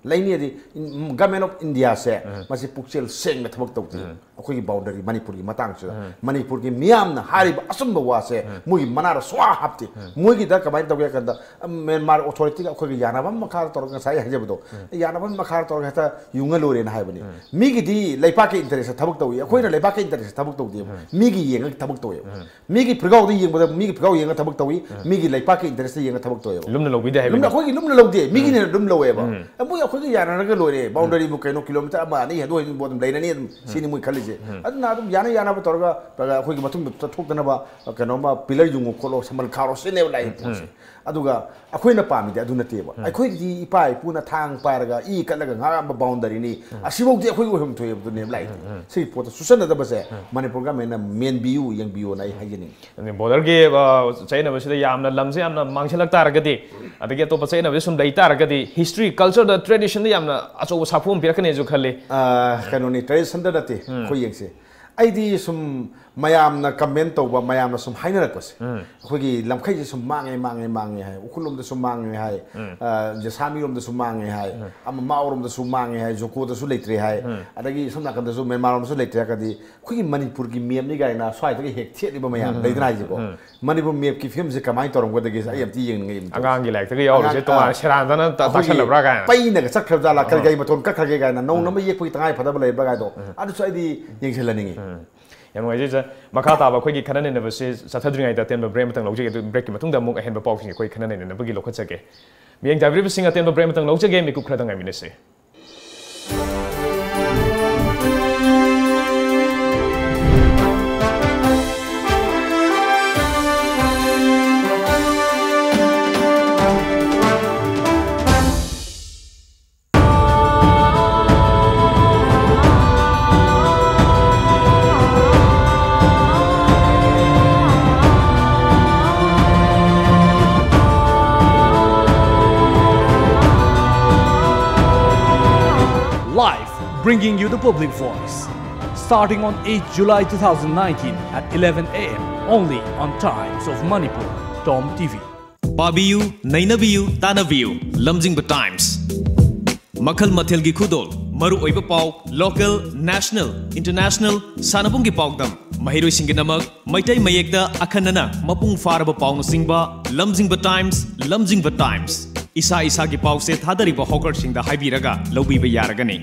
ꯂꯩꯅꯤ ꯍꯥꯏꯗꯤ, ꯎꯝ, Government of Indiaꯁꯦ ꯃꯁꯤ ꯄꯨꯛꯆꯦꯜ ꯁꯦꯡꯅ ꯊꯕꯛ ꯇꯧꯗꯦ꯫ ꯑꯩꯈꯣꯏꯒꯤ ꯕꯥꯎꯟꯗꯔꯤ ꯃꯅꯤꯄꯨꯔꯒꯤ ꯃꯇꯥꯡꯁꯤꯗ ꯃꯅꯤꯄꯨꯔꯒꯤ ꯃꯤꯌꯥꯝꯅ ꯍꯥꯏꯔꯤꯕ ꯑꯆꯨꯝꯕ ꯋꯥꯁꯦ ꯃꯣꯏꯒꯤ ꯃꯅꯥꯗ ꯁꯨꯡꯍꯥꯞ ꯍꯥꯞꯇꯦ꯫ ꯃꯣꯏꯒꯤꯗ ꯀꯃꯥꯏꯅ ꯇꯧꯒꯦ ꯍꯥꯏ ꯀꯥꯟꯗ, ꯃ꯭ꯌꯥꯟꯃꯥꯔ ꯑꯣꯊꯣꯔꯤꯇꯤꯒ ꯑꯩꯈꯣꯏꯒ ꯌꯥꯅꯕ ꯑꯃ ꯃꯈꯥꯗ ꯇꯧꯔꯒ, ꯉꯁꯥꯏ ꯍꯥꯏꯖꯕꯗꯣ, ꯌꯥꯅꯕ ꯑꯃ ꯃꯈꯥꯗ ꯇꯧꯔꯒ ꯍꯦꯛꯇ ꯌꯨꯡꯉ ꯂꯣꯏꯔꯦꯅ ꯍꯥꯏꯕꯅꯤ꯫ ꯃꯤꯒꯤꯗꯤ ꯂꯩꯄꯥꯛꯀꯤ ꯏꯟꯇꯔꯦꯁꯇ ꯊꯕꯛ ꯇꯧꯏ, ꯑꯩꯈꯣꯏꯅ ꯂꯩꯄꯥꯛꯀꯤ ꯏꯟꯇꯔꯦꯁꯇ ꯊꯕꯛ ꯇꯧꯗꯦꯕ꯫ ꯃꯤꯒꯤ ꯌꯦꯡꯉꯒ ꯊꯕꯛ ꯇꯧꯋꯦꯕ꯫ ꯃꯤꯒꯤ ꯐꯤꯔꯒꯥꯎꯗ ꯌꯦꯡꯕꯗ, ꯃꯤꯒꯤ ꯐꯤꯔꯒꯥꯎ ꯌꯦꯡꯉ ꯊꯕꯛ ꯇꯧꯏ, ꯃꯤꯒꯤ ꯂꯩꯄꯥꯛꯀꯤ ꯏꯟꯇꯔꯦꯁꯇ ꯌꯦꯡꯉ ꯊꯕꯛ ꯇꯧꯋꯦꯕ꯫ ꯂꯨꯝꯅ ꯂꯧꯕꯤꯗꯦ ꯍꯥꯏꯕꯅꯤ꯫ ꯂꯨꯝꯅ, ꯑꯩꯈꯣꯏꯒꯤ ꯂꯨꯝꯅ ꯂꯧꯗꯦ, ꯃꯤꯒꯤꯅ ꯂꯨꯝ ꯂꯧꯋꯦꯕ꯫ ꯃꯣꯏ ꯑꯩꯈꯣꯏꯒ ꯌꯥꯅꯔꯒ ꯂꯣꯏꯔꯦ, ꯕꯥꯎꯟꯗꯔꯤꯕꯨ ꯀꯩꯅꯣ ꯀꯤꯂꯣꯃꯤꯇꯔ ꯑꯃ ꯑꯅꯤ ꯍꯦꯟꯗꯣꯛ ꯍꯦꯟꯖꯤꯟꯕꯨ ꯑꯗꯨꯝ ꯂꯩꯅꯅꯤ, ꯑꯗꯨꯝ ꯁꯤꯅꯤ ꯃꯣꯏ ꯈꯜꯂꯤꯁꯦ꯫ ꯑꯗꯨꯅ ꯑꯗꯨꯝ ꯌꯥꯅ ꯌꯥꯅꯕ ꯇꯧꯔꯒ, ꯇꯧꯔꯒ ꯑꯩꯈꯣꯏꯒꯤ ꯃꯇꯨꯡꯗ ꯆꯠꯊꯣꯛꯇꯅꯕ ꯀꯩꯅꯣꯝꯃ ꯄꯤꯂꯔ ꯌꯨꯡꯉꯨ ꯈꯣꯠꯂꯣ, ꯁꯝꯕꯜ ꯈꯥꯔꯣ, ꯁꯤꯅꯦꯕ ꯂꯥꯛꯏ ꯄꯣꯠꯁꯦ꯫ ꯑꯗꯨꯒ ꯑꯩꯈꯣꯏꯅ ꯄꯥꯝꯃꯤꯗꯤ ꯑꯗꯨ ꯅꯠꯇꯦꯕ꯫ ꯑꯩꯈꯣꯏꯒꯤꯗꯤ ꯏꯄꯥ ꯏꯄꯨꯅ ꯊꯥꯡ ꯄꯥꯏꯔꯒ ꯏ ꯀꯠꯂꯒ ꯉꯥꯛꯑꯝꯕ ꯕꯥꯎꯟꯗꯔꯤꯅꯤ꯫ ꯑꯁꯤꯐꯥꯎꯗꯤ ꯑꯩꯈꯣꯏꯒꯤ ꯑꯣꯏꯐꯝ ꯊꯣꯛꯑꯦꯕꯗꯨꯅꯦꯕ ꯂꯥꯛꯏꯗꯤ꯫ ꯁꯤꯒꯤ ꯄꯣꯠꯇ ꯆꯨꯁꯟꯅꯗꯕꯁꯦ ꯃꯅꯤꯄꯨꯔ ꯒꯃꯦꯟꯅ ꯃꯦꯟꯕꯤꯌꯨ, ꯌꯦꯡꯕꯤꯌꯨꯅ ꯑꯩ ꯍꯥꯏꯖꯅꯤꯡꯉꯤ꯫ ꯑꯗꯨꯅꯤ, ꯕꯣꯔꯗꯔꯒꯤ, ꯑ, ꯆꯌꯦꯠꯅꯕꯁꯤꯗ ꯌꯥꯝꯅ ꯂꯝꯁꯦ ꯌꯥꯝꯅ ꯃꯥꯡꯁꯤꯜꯂꯛ ꯇꯥꯔꯒꯗꯤ, ꯑꯗꯒꯤ ꯑꯇꯣꯞꯄ ꯆꯌꯦꯠꯅꯕꯁꯤ ꯁꯨꯝ ꯂꯩ ꯇꯥꯔꯒꯗꯤ, history, cultureꯗ, traditionꯗ ꯌꯥꯝꯅ ꯑꯆꯧꯕ ꯁꯥꯐꯨ ꯑꯃ ꯄꯤꯔꯛꯀꯅꯤꯁꯨ ꯈꯜꯂꯤ꯫ ꯑ, ꯀꯩꯅꯣꯅꯤ, traditionꯗ ꯅꯠꯇꯦ, ꯑꯩꯈꯣꯏ ꯌꯦꯡꯁꯦ꯫ ꯑꯩꯗꯤ ꯁꯨꯝ ꯃꯌꯥꯝꯅ ꯀꯃꯦꯟ ꯇꯧꯕ, ꯃꯌꯥꯝꯅ ꯁꯨꯝ ꯍꯥꯏꯅꯔꯛꯄꯁꯦ, ꯑꯩꯈꯣꯏꯒꯤ ꯂꯝꯈꯩꯁꯦ ꯁꯨꯝ ꯃꯥꯡꯉꯦ, ꯃꯥꯡꯉꯦ, ꯃꯥꯡꯉꯦ ꯍꯥꯏ, ꯎꯈ꯭ꯔꯨꯜ ꯂꯣꯝꯗꯁꯨ ꯃꯥꯡꯉꯦ ꯍꯥꯏ, ꯑ, ꯖꯁꯥꯃꯤ ꯔꯣꯝꯗꯁꯨ ꯃꯥꯡꯉꯦ ꯍꯥꯏ, ꯑꯃ ꯃꯥꯎ ꯔꯣꯝꯗꯁꯨ ꯃꯥꯡꯉꯦ ꯍꯥꯏ, ꯖꯣꯀꯣꯗꯁꯨ ꯂꯩꯇ꯭ꯔꯦ ꯍꯥꯏ, ꯑꯗꯒꯤ ꯁꯣꯝ ꯅꯥꯀꯟꯗꯁꯨ ꯃ꯭ꯌꯥꯟꯃꯥꯔ ꯔꯣꯝꯗꯁꯨ ꯂꯩꯇ꯭ꯔꯦ ꯍꯥꯏꯔꯒꯗꯤ, ꯑꯩꯈꯣꯏꯒꯤ ꯃꯅꯤꯄꯨꯔꯒꯤ ꯃꯦꯞꯅꯤ ꯀꯥꯏꯅ ꯁ꯭ꯋꯥꯏꯗꯒꯤ ꯍꯦꯛ ꯊꯦꯠꯂꯤꯕ ꯃꯌꯥꯝ ꯂꯩꯗꯅ ꯍꯥꯏꯁꯦꯀꯣ꯫ ꯃꯅꯤꯄꯨꯔ ꯃꯦꯞꯀꯤ ꯐꯤꯕꯝꯁꯦ ꯀꯃꯥꯏꯅ ꯇꯧꯔꯝꯒꯗꯒꯦꯁꯦ ꯑꯩ ꯑꯝꯇ ꯌꯦꯡꯅꯤꯡꯉꯦ꯫ ꯑꯝꯇ ꯑꯉꯥꯡꯒꯤ ꯂꯥꯏꯔꯤꯛꯇꯒ ꯌꯥꯎꯔꯤꯁꯦ ꯑꯉꯥꯡ, ꯇꯣꯉꯥꯟꯅ ꯑ, ꯁꯦꯔꯥꯟꯗꯅ ꯇ-, ꯑꯩꯈꯣꯏꯒꯤ ꯇꯥꯛꯁꯜꯂꯕ꯭ꯔꯥ ꯀꯥꯏꯅ꯫ ꯄꯩꯅꯒ ꯆꯠꯈ꯭ꯔꯕ ꯖꯥꯠꯂꯥ, ꯀꯔꯤ ꯀꯔꯤ ꯃꯇꯣꯟ ꯀꯛꯈ꯭ꯔꯒꯦ ꯀꯥꯏꯅ ꯅꯧꯅ ꯑꯃ ꯌꯦꯛꯄꯒꯤ ꯇꯉꯥꯏ ꯐꯗꯕ ꯂꯩꯕ꯭ꯔꯥ ꯀꯥꯏꯗꯣ, ꯑꯗꯨꯁꯨ ꯑꯩꯗꯤ ꯌꯦꯡꯁꯤꯜꯍꯟꯅꯤꯡꯉꯤ꯫ ꯌꯥꯝ ꯅꯨꯡꯉꯥꯏꯖꯩ, ꯁꯥꯔ꯫ ꯃꯈꯥ ꯇꯥꯕ ꯑꯩꯈꯣꯏꯒꯤ ꯈꯟꯅ ꯅꯩꯅꯕꯁꯤ ꯆꯠꯊꯗ꯭ꯔꯤꯉꯩꯗ ꯑꯇꯦꯟꯕ ꯕ꯭ꯔꯦꯛ ꯑꯃꯇꯪ ꯂꯧꯖꯒꯦ꯫ ꯑꯗꯨ ꯕ꯭ꯔꯦꯛꯀꯤ ꯃꯇꯨꯡꯗ ꯑꯃꯨꯛ ꯑꯍꯦꯟꯕ ꯄꯥꯎꯁꯤꯡ ꯑꯩꯈꯣꯏ ꯈꯟꯅ ꯅꯩꯅꯅꯕꯒꯤ ꯂꯧꯈꯠꯆꯒꯦ꯫ ꯃꯤꯠꯌꯦꯡ ꯇꯥꯕꯤꯔꯤꯕꯁꯤꯡ, ꯑꯇꯦꯟꯕ ꯕ꯭ꯔꯦꯛ ꯑꯃꯇꯪ ꯂꯧꯖꯒꯦ, ꯃꯤꯀꯨꯞ ꯈꯔꯗ ꯉꯥꯏꯃꯤꯟꯅꯁꯤ꯫ Live, bringing you the public voice. Starting on eighth July two thousand nineteen at eleven a m, only on Times of Manipur, Tom T V. ꯄꯥꯕꯤꯌꯨ, ꯅꯩꯅꯕꯤꯌꯨ, ꯇꯥꯟꯅꯕꯤꯌꯨ, ꯂꯝꯖꯤꯡꯕ ꯇꯥꯏꯝꯁ꯫ ꯃꯈꯜ ꯃꯊꯦꯜꯒꯤ ꯈꯨꯗꯣꯜ, ꯃꯔꯨꯑꯣꯏꯕ ꯄꯥꯎ, ꯂꯣꯀꯦꯜ, ꯅꯦꯁꯅꯦꯜ, ꯏꯟꯇꯔꯅꯦꯁꯅꯦꯜ, ꯁꯥꯟꯅꯕꯨꯡꯒꯤ ꯄꯥꯎꯗꯝ, ꯃꯍꯩꯔꯣꯏꯁꯤꯡꯒꯤꯗꯃꯛ ꯃꯩꯇꯩ ꯃꯌꯦꯛꯇ ꯑꯈꯟꯅꯅ ꯃꯄꯨꯡ ꯐꯥꯔꯕ ꯄꯥꯎꯅꯆꯤꯡꯕ, ꯂꯝꯖꯤꯡꯕ ꯇꯥꯏꯝꯁ, ꯂꯝꯖꯤꯡꯕ ꯇꯥꯏꯝꯁ꯫ ꯏꯁꯥ ꯏꯁꯥꯒꯤ ꯄꯥꯎꯁꯦ ꯊꯥꯗꯔꯤꯕ ꯍꯣꯀꯔꯁꯤꯡꯗ ꯍꯥꯏꯕꯤꯔꯒ ꯂꯧꯕꯤꯕ ꯌꯥꯔꯒꯅꯤ꯫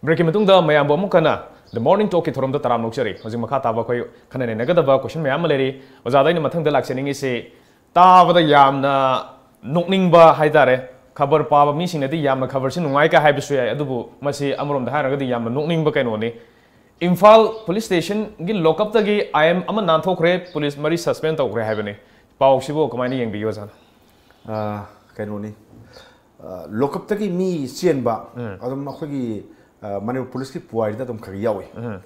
ꯕ꯭ꯔꯦꯛꯀꯤ ꯃꯇꯨꯡꯗ ꯃꯌꯥꯝꯕꯨ ꯑꯃꯨꯛ ꯍꯟꯅ The Morning Talkꯀꯤ ꯊꯧꯔꯝꯗ ꯇꯔꯥꯝꯅ ꯑꯣꯛꯆꯔꯤ꯫ ꯍꯧꯖꯤꯛ ꯃꯈꯥ ꯇꯥꯕ ꯑꯩꯈꯣꯏ ꯈꯟꯅ ꯅꯩꯅꯒꯗꯕ ꯀꯣꯏꯁꯟ ꯃꯌꯥꯝ ꯑꯃ ꯂꯩꯔꯤ꯫ ꯑꯣꯖꯥꯗ ꯑꯩꯅ ꯃꯊꯪꯗ ꯂꯥꯛꯆꯅꯤꯡꯉꯤꯁꯤ, ꯇꯥꯕꯗ ꯌꯥꯝꯅ ꯅꯣꯛꯅꯤꯡꯕ ꯍꯥꯏꯇꯥꯔꯦ, ꯈꯕꯔ ꯄꯥꯕ ꯃꯤꯁꯤꯡꯅꯗꯤ ꯌꯥꯝꯅ ꯈꯕꯔꯁꯤ ꯅꯨꯡꯉꯥꯏ ꯀꯥꯏ ꯍꯥꯏꯕꯁꯨ ꯌꯥꯏ, ꯑꯗꯨꯕꯨ ꯃꯁꯤ ꯑꯃꯔꯣꯝꯗ ꯍꯥꯏꯔꯒꯗꯤ ꯌꯥꯝꯅ ꯅꯣꯛꯅꯤꯡꯕ ꯀꯩꯅꯣꯅꯤ꯫ ꯏꯝꯐꯥꯜ ꯄꯨꯂꯤꯁ ꯁ꯭ꯇꯦꯁꯟꯒꯤ ꯂꯣꯀꯞꯇꯒꯤ ꯑꯥꯏ ꯑꯦꯝ ꯑꯃ ꯅꯥꯟꯊꯣꯛꯈ꯭ꯔꯦ, ꯄꯨꯂꯤꯁ ꯃꯔꯤ ꯁꯁꯄꯦꯟ ꯇꯧꯈ꯭ꯔꯦ ꯍꯥꯏꯕꯅꯤ꯫ ꯄꯥꯎꯁꯤꯕꯨ ꯀꯃꯥꯏꯅ ꯌꯦꯡꯕꯤꯒꯦ, ꯑꯣꯖꯥꯅ? ꯑ, ꯀꯩꯅꯣꯅꯤ, ꯑ, ꯂꯣꯀꯞꯇꯒꯤ ꯃꯤ ꯆꯦꯟꯕ, ꯎꯝ꯫ ꯑꯗꯨꯝ ꯑꯩꯈꯣꯏꯒꯤ, ꯑ, ꯃꯅꯤꯄꯨꯔ ꯄꯨꯂꯤꯁꯀꯤ ꯄꯨꯋꯥꯔꯤꯗ ꯑꯗꯨꯝ ꯈꯔ ꯌꯥꯎꯏ꯫ ꯎꯝ꯫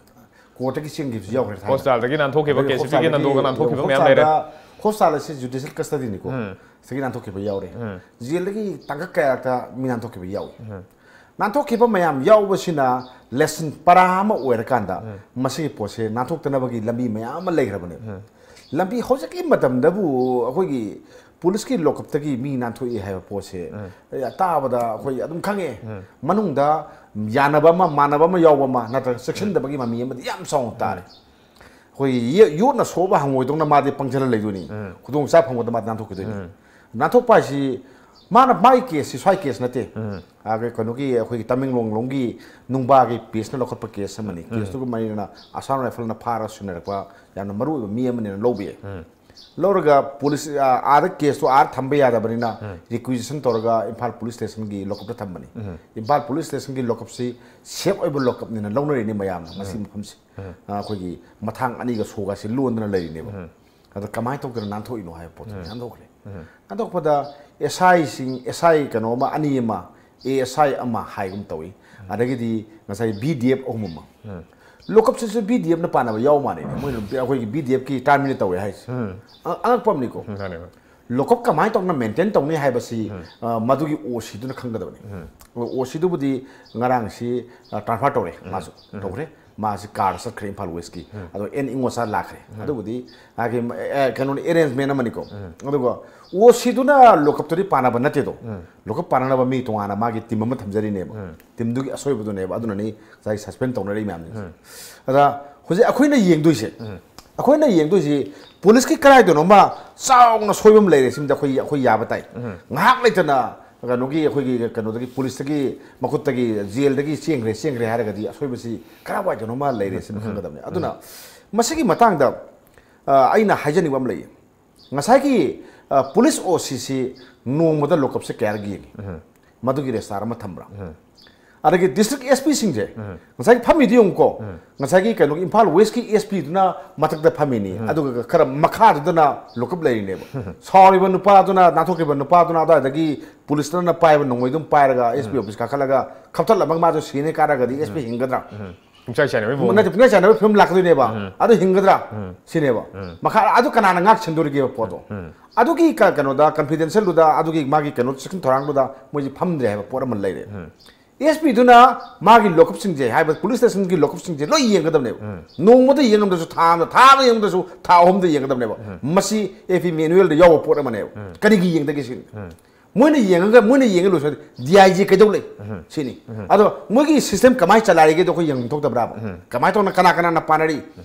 ꯀꯣꯔꯠꯇꯒꯤ ꯆꯦꯟꯈꯤꯕꯁꯨ ꯌꯥꯎꯈ꯭ꯔꯦ ꯊꯥꯏꯅ꯫ ꯍꯣꯁꯄꯤꯇꯥꯜꯗꯒꯤ ꯅꯥꯟꯊꯣꯛꯈꯤꯕ, ꯑꯗꯒꯤ ꯀꯦ ꯁꯤ ꯕꯤꯒꯤ ꯍꯣꯁꯄꯤꯇꯥꯜꯗꯒꯤ ꯅꯥꯟꯊꯣꯛꯑꯒ ꯅꯥꯟꯊꯣꯛꯈꯤꯕ ꯃꯌꯥꯝ ꯂꯩꯔꯦ꯫ ꯍꯣꯁꯄꯤꯇꯥꯜꯗ, ꯍꯣꯁꯄꯤꯇꯥꯜ ꯑꯁꯤ ꯖꯨꯗꯤꯁꯤꯌꯦꯜ ꯀꯁꯇꯗꯤꯅꯤꯀꯣ꯫ ꯁꯤꯗꯒꯤ ꯅꯥꯟꯊꯣꯛꯈꯤꯕ ꯌꯥꯎꯔꯦ꯫ ꯖꯦꯜꯗꯒꯤ ꯇꯥꯡꯀꯛ ꯀꯌꯥꯗ ꯃꯤ ꯅꯥꯟꯊꯣꯛꯈꯤꯕ ꯌꯥꯎꯏ꯫ ꯅꯥꯟꯊꯣꯛꯈꯤꯕ ꯃꯌꯥꯝ ꯌꯥꯎꯕꯁꯤꯅ ꯂꯦꯁꯟ ꯄꯔꯥ ꯑꯃ ꯑꯣꯏꯔꯀꯥꯟꯗ ꯃꯁꯤꯒꯤ ꯄꯣꯠꯁꯦ ꯅꯥꯟꯊꯣꯛꯇꯅꯕꯒꯤ ꯂꯝꯕꯤ ꯃꯌꯥꯝ ꯑꯃ ꯂꯩꯈ꯭ꯔꯕꯅꯦꯕ꯫ ꯂꯝꯕꯤ ꯍꯧꯖꯤꯛꯀꯤ ꯃꯇꯝꯗꯕꯨ ꯑꯩꯈꯣꯏꯒꯤ ꯄꯨꯂꯤꯁꯀꯤ ꯂꯣꯀꯞꯇꯒꯤ ꯃꯤ ꯅꯥꯟꯊꯣꯛꯏ ꯍꯥꯏꯕ ꯄꯣꯠꯁꯦ, ꯑꯦ, ꯇꯥꯕꯗ ꯑꯩꯈꯣꯏ ꯑꯗꯨꯝ ꯈꯪꯉꯦ꯫ ꯃꯅꯨꯡꯗ ꯌꯥꯅꯕ ꯑꯃ, ꯃꯥꯟꯅꯕ ꯑꯃ ꯌꯥꯎꯕ ꯑꯃ ꯅꯠꯇ꯭ꯔꯒ ꯆꯦꯛꯁꯤꯟꯗꯕꯒꯤ ꯃꯃꯤ ꯑꯃꯗꯤ ꯌꯥꯝ ꯆꯥꯎꯅ ꯇꯥꯔꯦ꯫ ꯑꯩꯈꯣꯏꯒꯤ ꯌꯦ-, ꯌꯣꯠꯅ ꯁꯣꯛꯑꯕ ꯍꯪꯉꯣꯏꯗꯧꯅ ꯃꯥꯗꯤ ꯄꯪꯁꯤꯜꯂ ꯂꯩꯗꯣꯏꯅꯤ꯫ ꯈꯨꯗꯣꯡꯆꯥꯕ ꯐꯪꯕꯗ ꯃꯥꯗꯤ ꯅꯥꯟꯊꯣꯛꯈꯤꯗꯣꯏꯅꯤ꯫ ꯅꯥꯟꯊꯣꯛꯄ ꯍꯥꯏꯁꯤ ꯃꯥꯅ, ꯃꯥꯒꯤ ꯀꯦꯁꯁꯤ ꯁ꯭ꯋꯥꯏ ꯀꯦꯁ ꯅꯠꯇꯦ꯫ ꯑꯥ, ꯀꯩꯅꯣꯒꯤ, ꯑꯩꯈꯣꯏꯒꯤ ꯇꯃꯦꯡꯂꯣꯡ ꯂꯣꯝꯒꯤ ꯅꯨꯡꯕꯥꯒꯤ ꯄꯨꯂꯤꯁꯅ ꯂꯧꯈꯠꯄ ꯀꯦꯁ ꯑꯃꯅꯤ꯫ ꯀꯦꯁꯇꯨꯒ ꯃꯔꯤ ꯂꯩꯅꯅ ꯑꯁꯥꯝ ꯔꯥꯏꯐꯜꯅ ꯐꯥꯔꯒ ꯁꯤꯟꯅꯔꯛꯄ ꯌꯥꯝꯅ ꯃꯔꯨ ꯑꯣꯏꯕ ꯃꯤ ꯑꯃꯅꯦꯅ ꯂꯧꯕ ꯌꯥꯏ꯫ ꯂꯧꯔꯒ ꯄꯨꯂꯤꯁ, ꯑꯥ, ꯑꯥꯗ ꯀꯦꯁꯇꯣ ꯑꯥꯗ ꯊꯝꯕ ꯌꯥꯗꯕꯅꯤꯅ ꯔꯤꯀ꯭ꯋꯤꯖꯤꯁꯟ ꯇꯧꯔꯒ ꯏꯝꯐꯥꯜ ꯄꯨꯂꯤꯁ ꯁ꯭ꯇꯦꯁꯟꯒꯤ ꯂꯣꯀꯞꯇ ꯊꯝꯕꯅꯤ꯫ ꯏꯝꯐꯥꯜ ꯄꯨꯂꯤꯁ ꯁ꯭ꯇꯦꯁꯟꯒꯤ ꯂꯣꯀꯞꯁꯤ ꯁꯦꯐ ꯑꯣꯏꯕ ꯂꯣꯀꯞꯅꯦꯅ ꯂꯧꯅꯔꯤꯅꯤ ꯃꯌꯥꯝꯅ ꯃꯁꯤꯒꯤ ꯃꯐꯝꯁꯦ꯫ ꯑꯥ, ꯑꯩꯈꯣꯏꯒꯤ ꯃꯊꯥꯡ ꯑꯅꯤꯒ ꯁꯣꯒꯁꯦ ꯂꯣꯟꯗꯅ ꯂꯩꯔꯤꯅꯦꯕ꯫ ꯑꯗꯣ ꯀꯃꯥꯏꯅ ꯇꯧꯗꯅ ꯅꯥꯟꯊꯣꯛꯏꯅꯣ ꯍꯥꯏꯕ ꯄꯣꯠꯇꯨ ꯅꯥꯟꯊꯣꯛꯈ꯭ꯔꯦ꯫ ꯅꯥꯟꯊꯣꯛꯄꯗ ꯑꯦꯁ ꯑꯥꯏꯁꯤꯡ, ꯑꯦꯁ ꯑꯥꯏ ꯀꯩꯅꯣ ꯑꯃ, ꯑꯅꯤ ꯑꯃ, ꯑꯦ ꯑꯦꯁ ꯑꯥꯏ ꯑꯃ ꯍꯥꯏꯒꯨꯝ ꯇꯧꯏ꯫ ꯑꯗꯒꯤꯗꯤ ꯉꯁꯥꯏ ꯕꯤ ꯗꯤ ꯑꯦꯐ ꯑꯍꯨꯝ ꯑꯃ꯫ ꯂꯣꯀꯞꯁꯤꯁꯨ ꯕꯤ ꯗꯤ ꯑꯦꯐꯅ ꯄꯥꯟꯅꯕ ꯌꯥꯎ ꯃꯥꯜꯂꯦꯅꯦ꯫ ꯃꯣꯏꯅ ꯑꯩꯈꯣꯏꯒꯤ ꯕꯤ ꯗꯤ ꯑꯦꯐꯀꯤ ꯇꯥꯔꯃꯤꯅꯦꯠ ꯇꯧꯋꯦ ꯍꯥꯏꯁꯦ꯫ ꯑ-, ꯑꯉꯛꯄ ꯑꯃꯅꯤꯀꯣ꯫ ꯂꯣꯀꯞ ꯀꯃꯥꯏꯅ ꯇꯧꯅ ꯃꯦꯟꯇꯦꯟ ꯇꯧꯅꯤ ꯍꯥꯏꯕꯁꯤ, ꯑ, ꯃꯗꯨꯒꯤ ꯑꯣ ꯁꯤꯗꯨꯅ ꯈꯪꯒꯗꯕꯅꯤ꯫ ꯑꯣ ꯁꯤꯗꯨꯕꯨꯗꯤ ꯉꯔꯥꯡꯁꯤ, ꯑ, ꯇ꯭ꯔꯥꯟꯁꯐꯔ ꯇꯧꯔꯦ, ꯃꯥꯁꯨ ꯇꯧꯈ꯭ꯔꯦ꯫ ꯃꯥꯁꯤ ꯀꯥꯔꯗ ꯆꯠꯈ꯭ꯔꯦ ꯏꯝꯐꯥꯜ ꯋꯦꯁꯀꯤ꯫ ꯑꯗꯣ ꯑꯦꯟ ꯏꯉꯣꯆꯥ ꯂꯥꯛꯈ꯭ꯔꯦ꯫ ꯑꯗꯨꯕꯨꯗꯤ ꯃꯥꯒꯤ, ꯑꯦ, ꯀꯩꯅꯣꯅꯤ, ꯑꯦꯔꯦꯟꯖꯃꯦꯟ ꯑꯃꯅꯤꯀꯣ꯫ ꯑꯗꯨꯒ ꯑꯣ ꯁꯤꯗꯨꯅ ꯂꯣꯀꯞꯇꯨꯗꯤ ꯄꯥꯟꯅꯕ ꯅꯠꯇꯦꯗꯣ꯫ ꯂꯣꯀꯞ ꯄꯥꯟꯅꯅꯕ ꯃꯤ ꯇꯣꯉꯥꯟꯅ ꯃꯥꯒꯤ ꯇꯤꯝ ꯑꯃ ꯊꯝꯖꯔꯤꯅꯦꯕ꯫ ꯇꯤꯝꯗꯨꯒꯤ ꯑꯁꯣꯏꯕꯗꯨꯅꯦꯕ꯫ ꯑꯗꯨꯅꯅꯤ ꯉꯁꯥꯏ ꯁꯁꯄꯦꯟ ꯇꯧꯅꯔꯤ ꯃꯌꯥꯝꯁꯤꯡꯁꯦ꯫ ꯑꯗ ꯍꯧꯖꯤꯛ ꯑꯩꯈꯣꯏꯅ ꯌꯦꯡꯗꯣꯏꯁꯦ, ꯑꯩꯈꯣꯏꯅ ꯌꯦꯡꯗꯣꯏꯁꯤ ꯄꯨꯂꯤꯁꯀꯤ ꯀꯗꯥꯏꯗꯅꯣꯃ ꯆꯥꯎꯅ ꯁꯣꯏꯕ ꯑꯃ ꯂꯩꯔꯦ꯫ ꯁꯤꯃꯗꯤ ꯑꯩꯈꯣꯏ, ꯑꯩꯈꯣꯏ ꯌꯥꯕ ꯇꯥꯏ꯫ ꯉꯥꯏꯍꯥꯛ ꯂꯩꯇꯅ ꯀꯩꯅꯣꯒꯤ, ꯑꯩꯈꯣꯏꯒꯤ ꯀꯩꯅꯣꯗꯒꯤ, ꯄꯨꯂꯤꯁꯇꯒꯤ ꯃꯈꯨꯠꯇꯒꯤ, ꯖꯦꯜꯗꯒꯤ ꯆꯦꯟꯈ꯭ꯔꯦ, ꯆꯦꯟꯈ꯭ꯔꯦ ꯍꯥꯏꯔꯒꯗꯤ ꯑꯁꯣꯏꯕꯁꯤ ꯀꯔꯥꯏꯋꯥꯏꯗꯅꯣꯃ ꯂꯩꯔꯦ ꯁꯤꯃ ꯈꯪꯒꯗꯕꯅꯤ꯫ ꯑꯗꯨꯅ ꯃꯁꯤꯒꯤ ꯃꯇꯥꯡꯗ, ꯑ, ꯑꯩꯅ ꯍꯥꯏꯖꯅꯤꯡꯕ ꯑꯃ ꯂꯩꯌꯦ꯫ ꯉꯁꯥꯏꯒꯤ, ꯑ, ꯄꯨꯂꯤꯁ ꯑꯣ ꯁꯤꯁꯤ ꯅꯣꯡꯃꯗ ꯂꯣꯀꯞꯁꯦ ꯀꯌꯥꯔꯛ ꯌꯦꯡꯉꯤ? ꯃꯗꯨꯒꯤ ꯔꯦꯁꯇꯥꯔ ꯑꯃ ꯊꯝꯕ꯭ꯔꯥ? ꯑꯗꯒꯤ ꯗꯤꯁꯇ꯭ꯔꯤꯛ ꯑꯦꯁ ꯄꯤꯁꯤꯡꯁꯦ, ꯉꯁꯥꯏꯒꯤ ꯐꯝꯃꯤꯗꯨ ꯌꯦꯡꯉꯨꯀꯣ꯫ ꯉꯁꯥꯏꯒꯤ ꯀꯩꯅꯣꯒꯤ ꯏꯝꯐꯥꯜ ꯋꯦꯁꯀꯤ ꯑꯦꯁ ꯄꯤꯗꯨꯅ ꯃꯊꯛꯇ ꯐꯝꯃꯤꯅꯤ, ꯑꯗꯨꯒ ꯈꯔ ꯃꯈꯥꯗꯨꯗꯅ ꯂꯣꯀꯞ ꯂꯩꯔꯤꯅꯦꯕ꯫ ꯁꯥꯎꯔꯤꯕ ꯅꯨꯄꯥꯗꯨꯅ, ꯅꯥꯟꯊꯣꯛꯈꯤꯕ ꯅꯨꯄꯥꯗꯨꯅ ꯑꯗꯨꯋꯥꯏꯗꯒꯤ ꯄꯨꯂꯤꯁꯇꯨꯅ ꯄꯥꯏꯕ ꯅꯣꯡꯃꯩꯗꯨ ꯑꯃ ꯄꯥꯏꯔꯒ ꯑꯦꯁ ꯄꯤ ꯑꯣꯐꯤꯁ ꯀꯥꯈꯠꯂꯒ ꯈꯞꯊꯠꯂꯝꯃꯒ ꯃꯥꯁꯨ ꯁꯤꯅꯤ ꯀꯥꯔꯒꯗꯤ ꯑꯦꯁ ꯄꯤ ꯍꯤꯡꯒꯗ꯭ꯔꯥ? ꯄꯨꯡꯆꯥꯏ ꯆꯥꯏꯅꯕꯒꯤ ꯃꯑꯣꯡ꯫ ꯅꯠꯇꯦ, ꯄꯨꯡꯆꯥꯏ ꯆꯥꯏꯅꯕ ꯐꯤꯕꯝ ꯂꯥꯛꯀꯗꯣꯏꯅꯦꯕ꯫ ꯑꯗꯨ ꯍꯤꯡꯒꯗ꯭ꯔꯥ ꯁꯤꯅꯦꯕ꯫ ꯃꯈꯥ ꯑꯗꯨ ꯀꯅꯥꯅ ꯉꯥꯛ ꯁꯦꯟꯗꯣꯔꯤꯒꯦꯕ ꯄꯣꯠꯇꯣ? ꯑꯗꯨꯒꯤ ꯀ- ꯀꯩꯅꯣꯗ, ꯀꯟꯐꯤꯗꯦꯟꯁꯤꯌꯦꯜꯗꯨꯗ, ꯑꯗꯨꯒꯤ ꯃꯥꯒꯤ ꯀꯩꯅꯣ ꯆꯦꯛꯁꯤꯟ ꯊꯧꯔꯥꯡꯗꯨꯗ ꯃꯣꯏꯁꯦ ꯐꯝꯗ꯭ꯔꯦ ꯍꯥꯏꯕ ꯄꯣꯠ ꯑꯃ ꯂꯩꯔꯦ꯫ ꯑꯦꯁ ꯄꯤꯗꯨꯅ ꯃꯥꯒꯤ ꯂꯣꯀꯞꯁꯤꯡꯁꯦ, ꯍꯥꯏꯕ ꯄꯨꯂꯤꯁ ꯁ꯭ꯇꯦꯁꯟꯒꯤ ꯂꯣꯀꯞꯁꯤꯡꯁꯦ ꯂꯣꯏ ꯌꯦꯡꯒꯗꯕꯅꯦꯕ꯫ ꯅꯣꯡꯃꯗ ꯌꯦꯡꯉꯝꯗ꯭ꯔꯁꯨ, ꯊꯥ ꯑꯃꯗ, ꯊꯥ ꯑꯃꯗ ꯌꯦꯡꯉꯝꯗ꯭ꯔꯁꯨ, ꯊꯥ ꯑꯍꯨꯝꯗ ꯌꯦꯡꯒꯗꯕꯅꯦꯕ꯫ ꯃꯁꯤ ꯑꯦ ꯄꯤ ꯃꯦꯅꯨꯋꯦꯜꯗ ꯌꯥꯎꯕ ꯄꯣꯠ ꯑꯃꯅꯦꯕ꯫ ꯀꯔꯤꯒꯤ ꯌꯦꯡꯗꯒꯦ ꯁꯤꯅꯤ꯫ ꯃꯣꯏꯅ ꯌꯦꯡꯉꯒ, ꯃꯣꯏꯅ ꯌꯦꯡꯉ ꯂꯣꯏꯁꯤꯜꯂꯗꯤ ꯗꯤ ꯑꯥꯏ ꯖꯤ ꯀꯩꯗꯧ ꯂꯩ ꯁꯤꯅꯤ꯫ ꯑꯗꯣ ꯃꯣꯏꯒꯤ ꯁꯤꯁꯇꯦꯝ ꯀꯃꯥꯏꯅ ꯆꯂꯥꯏꯔꯤꯒꯦꯗꯣ ꯑꯩꯈꯣꯏ ꯌꯦꯡꯐꯝ ꯊꯣꯛꯇꯕ꯭ꯔꯥꯕ? ꯀꯃꯥꯏꯅ ꯇꯧꯅ, ꯀꯅꯥ ꯀꯅꯥꯅ ꯄꯥꯅꯔꯤ?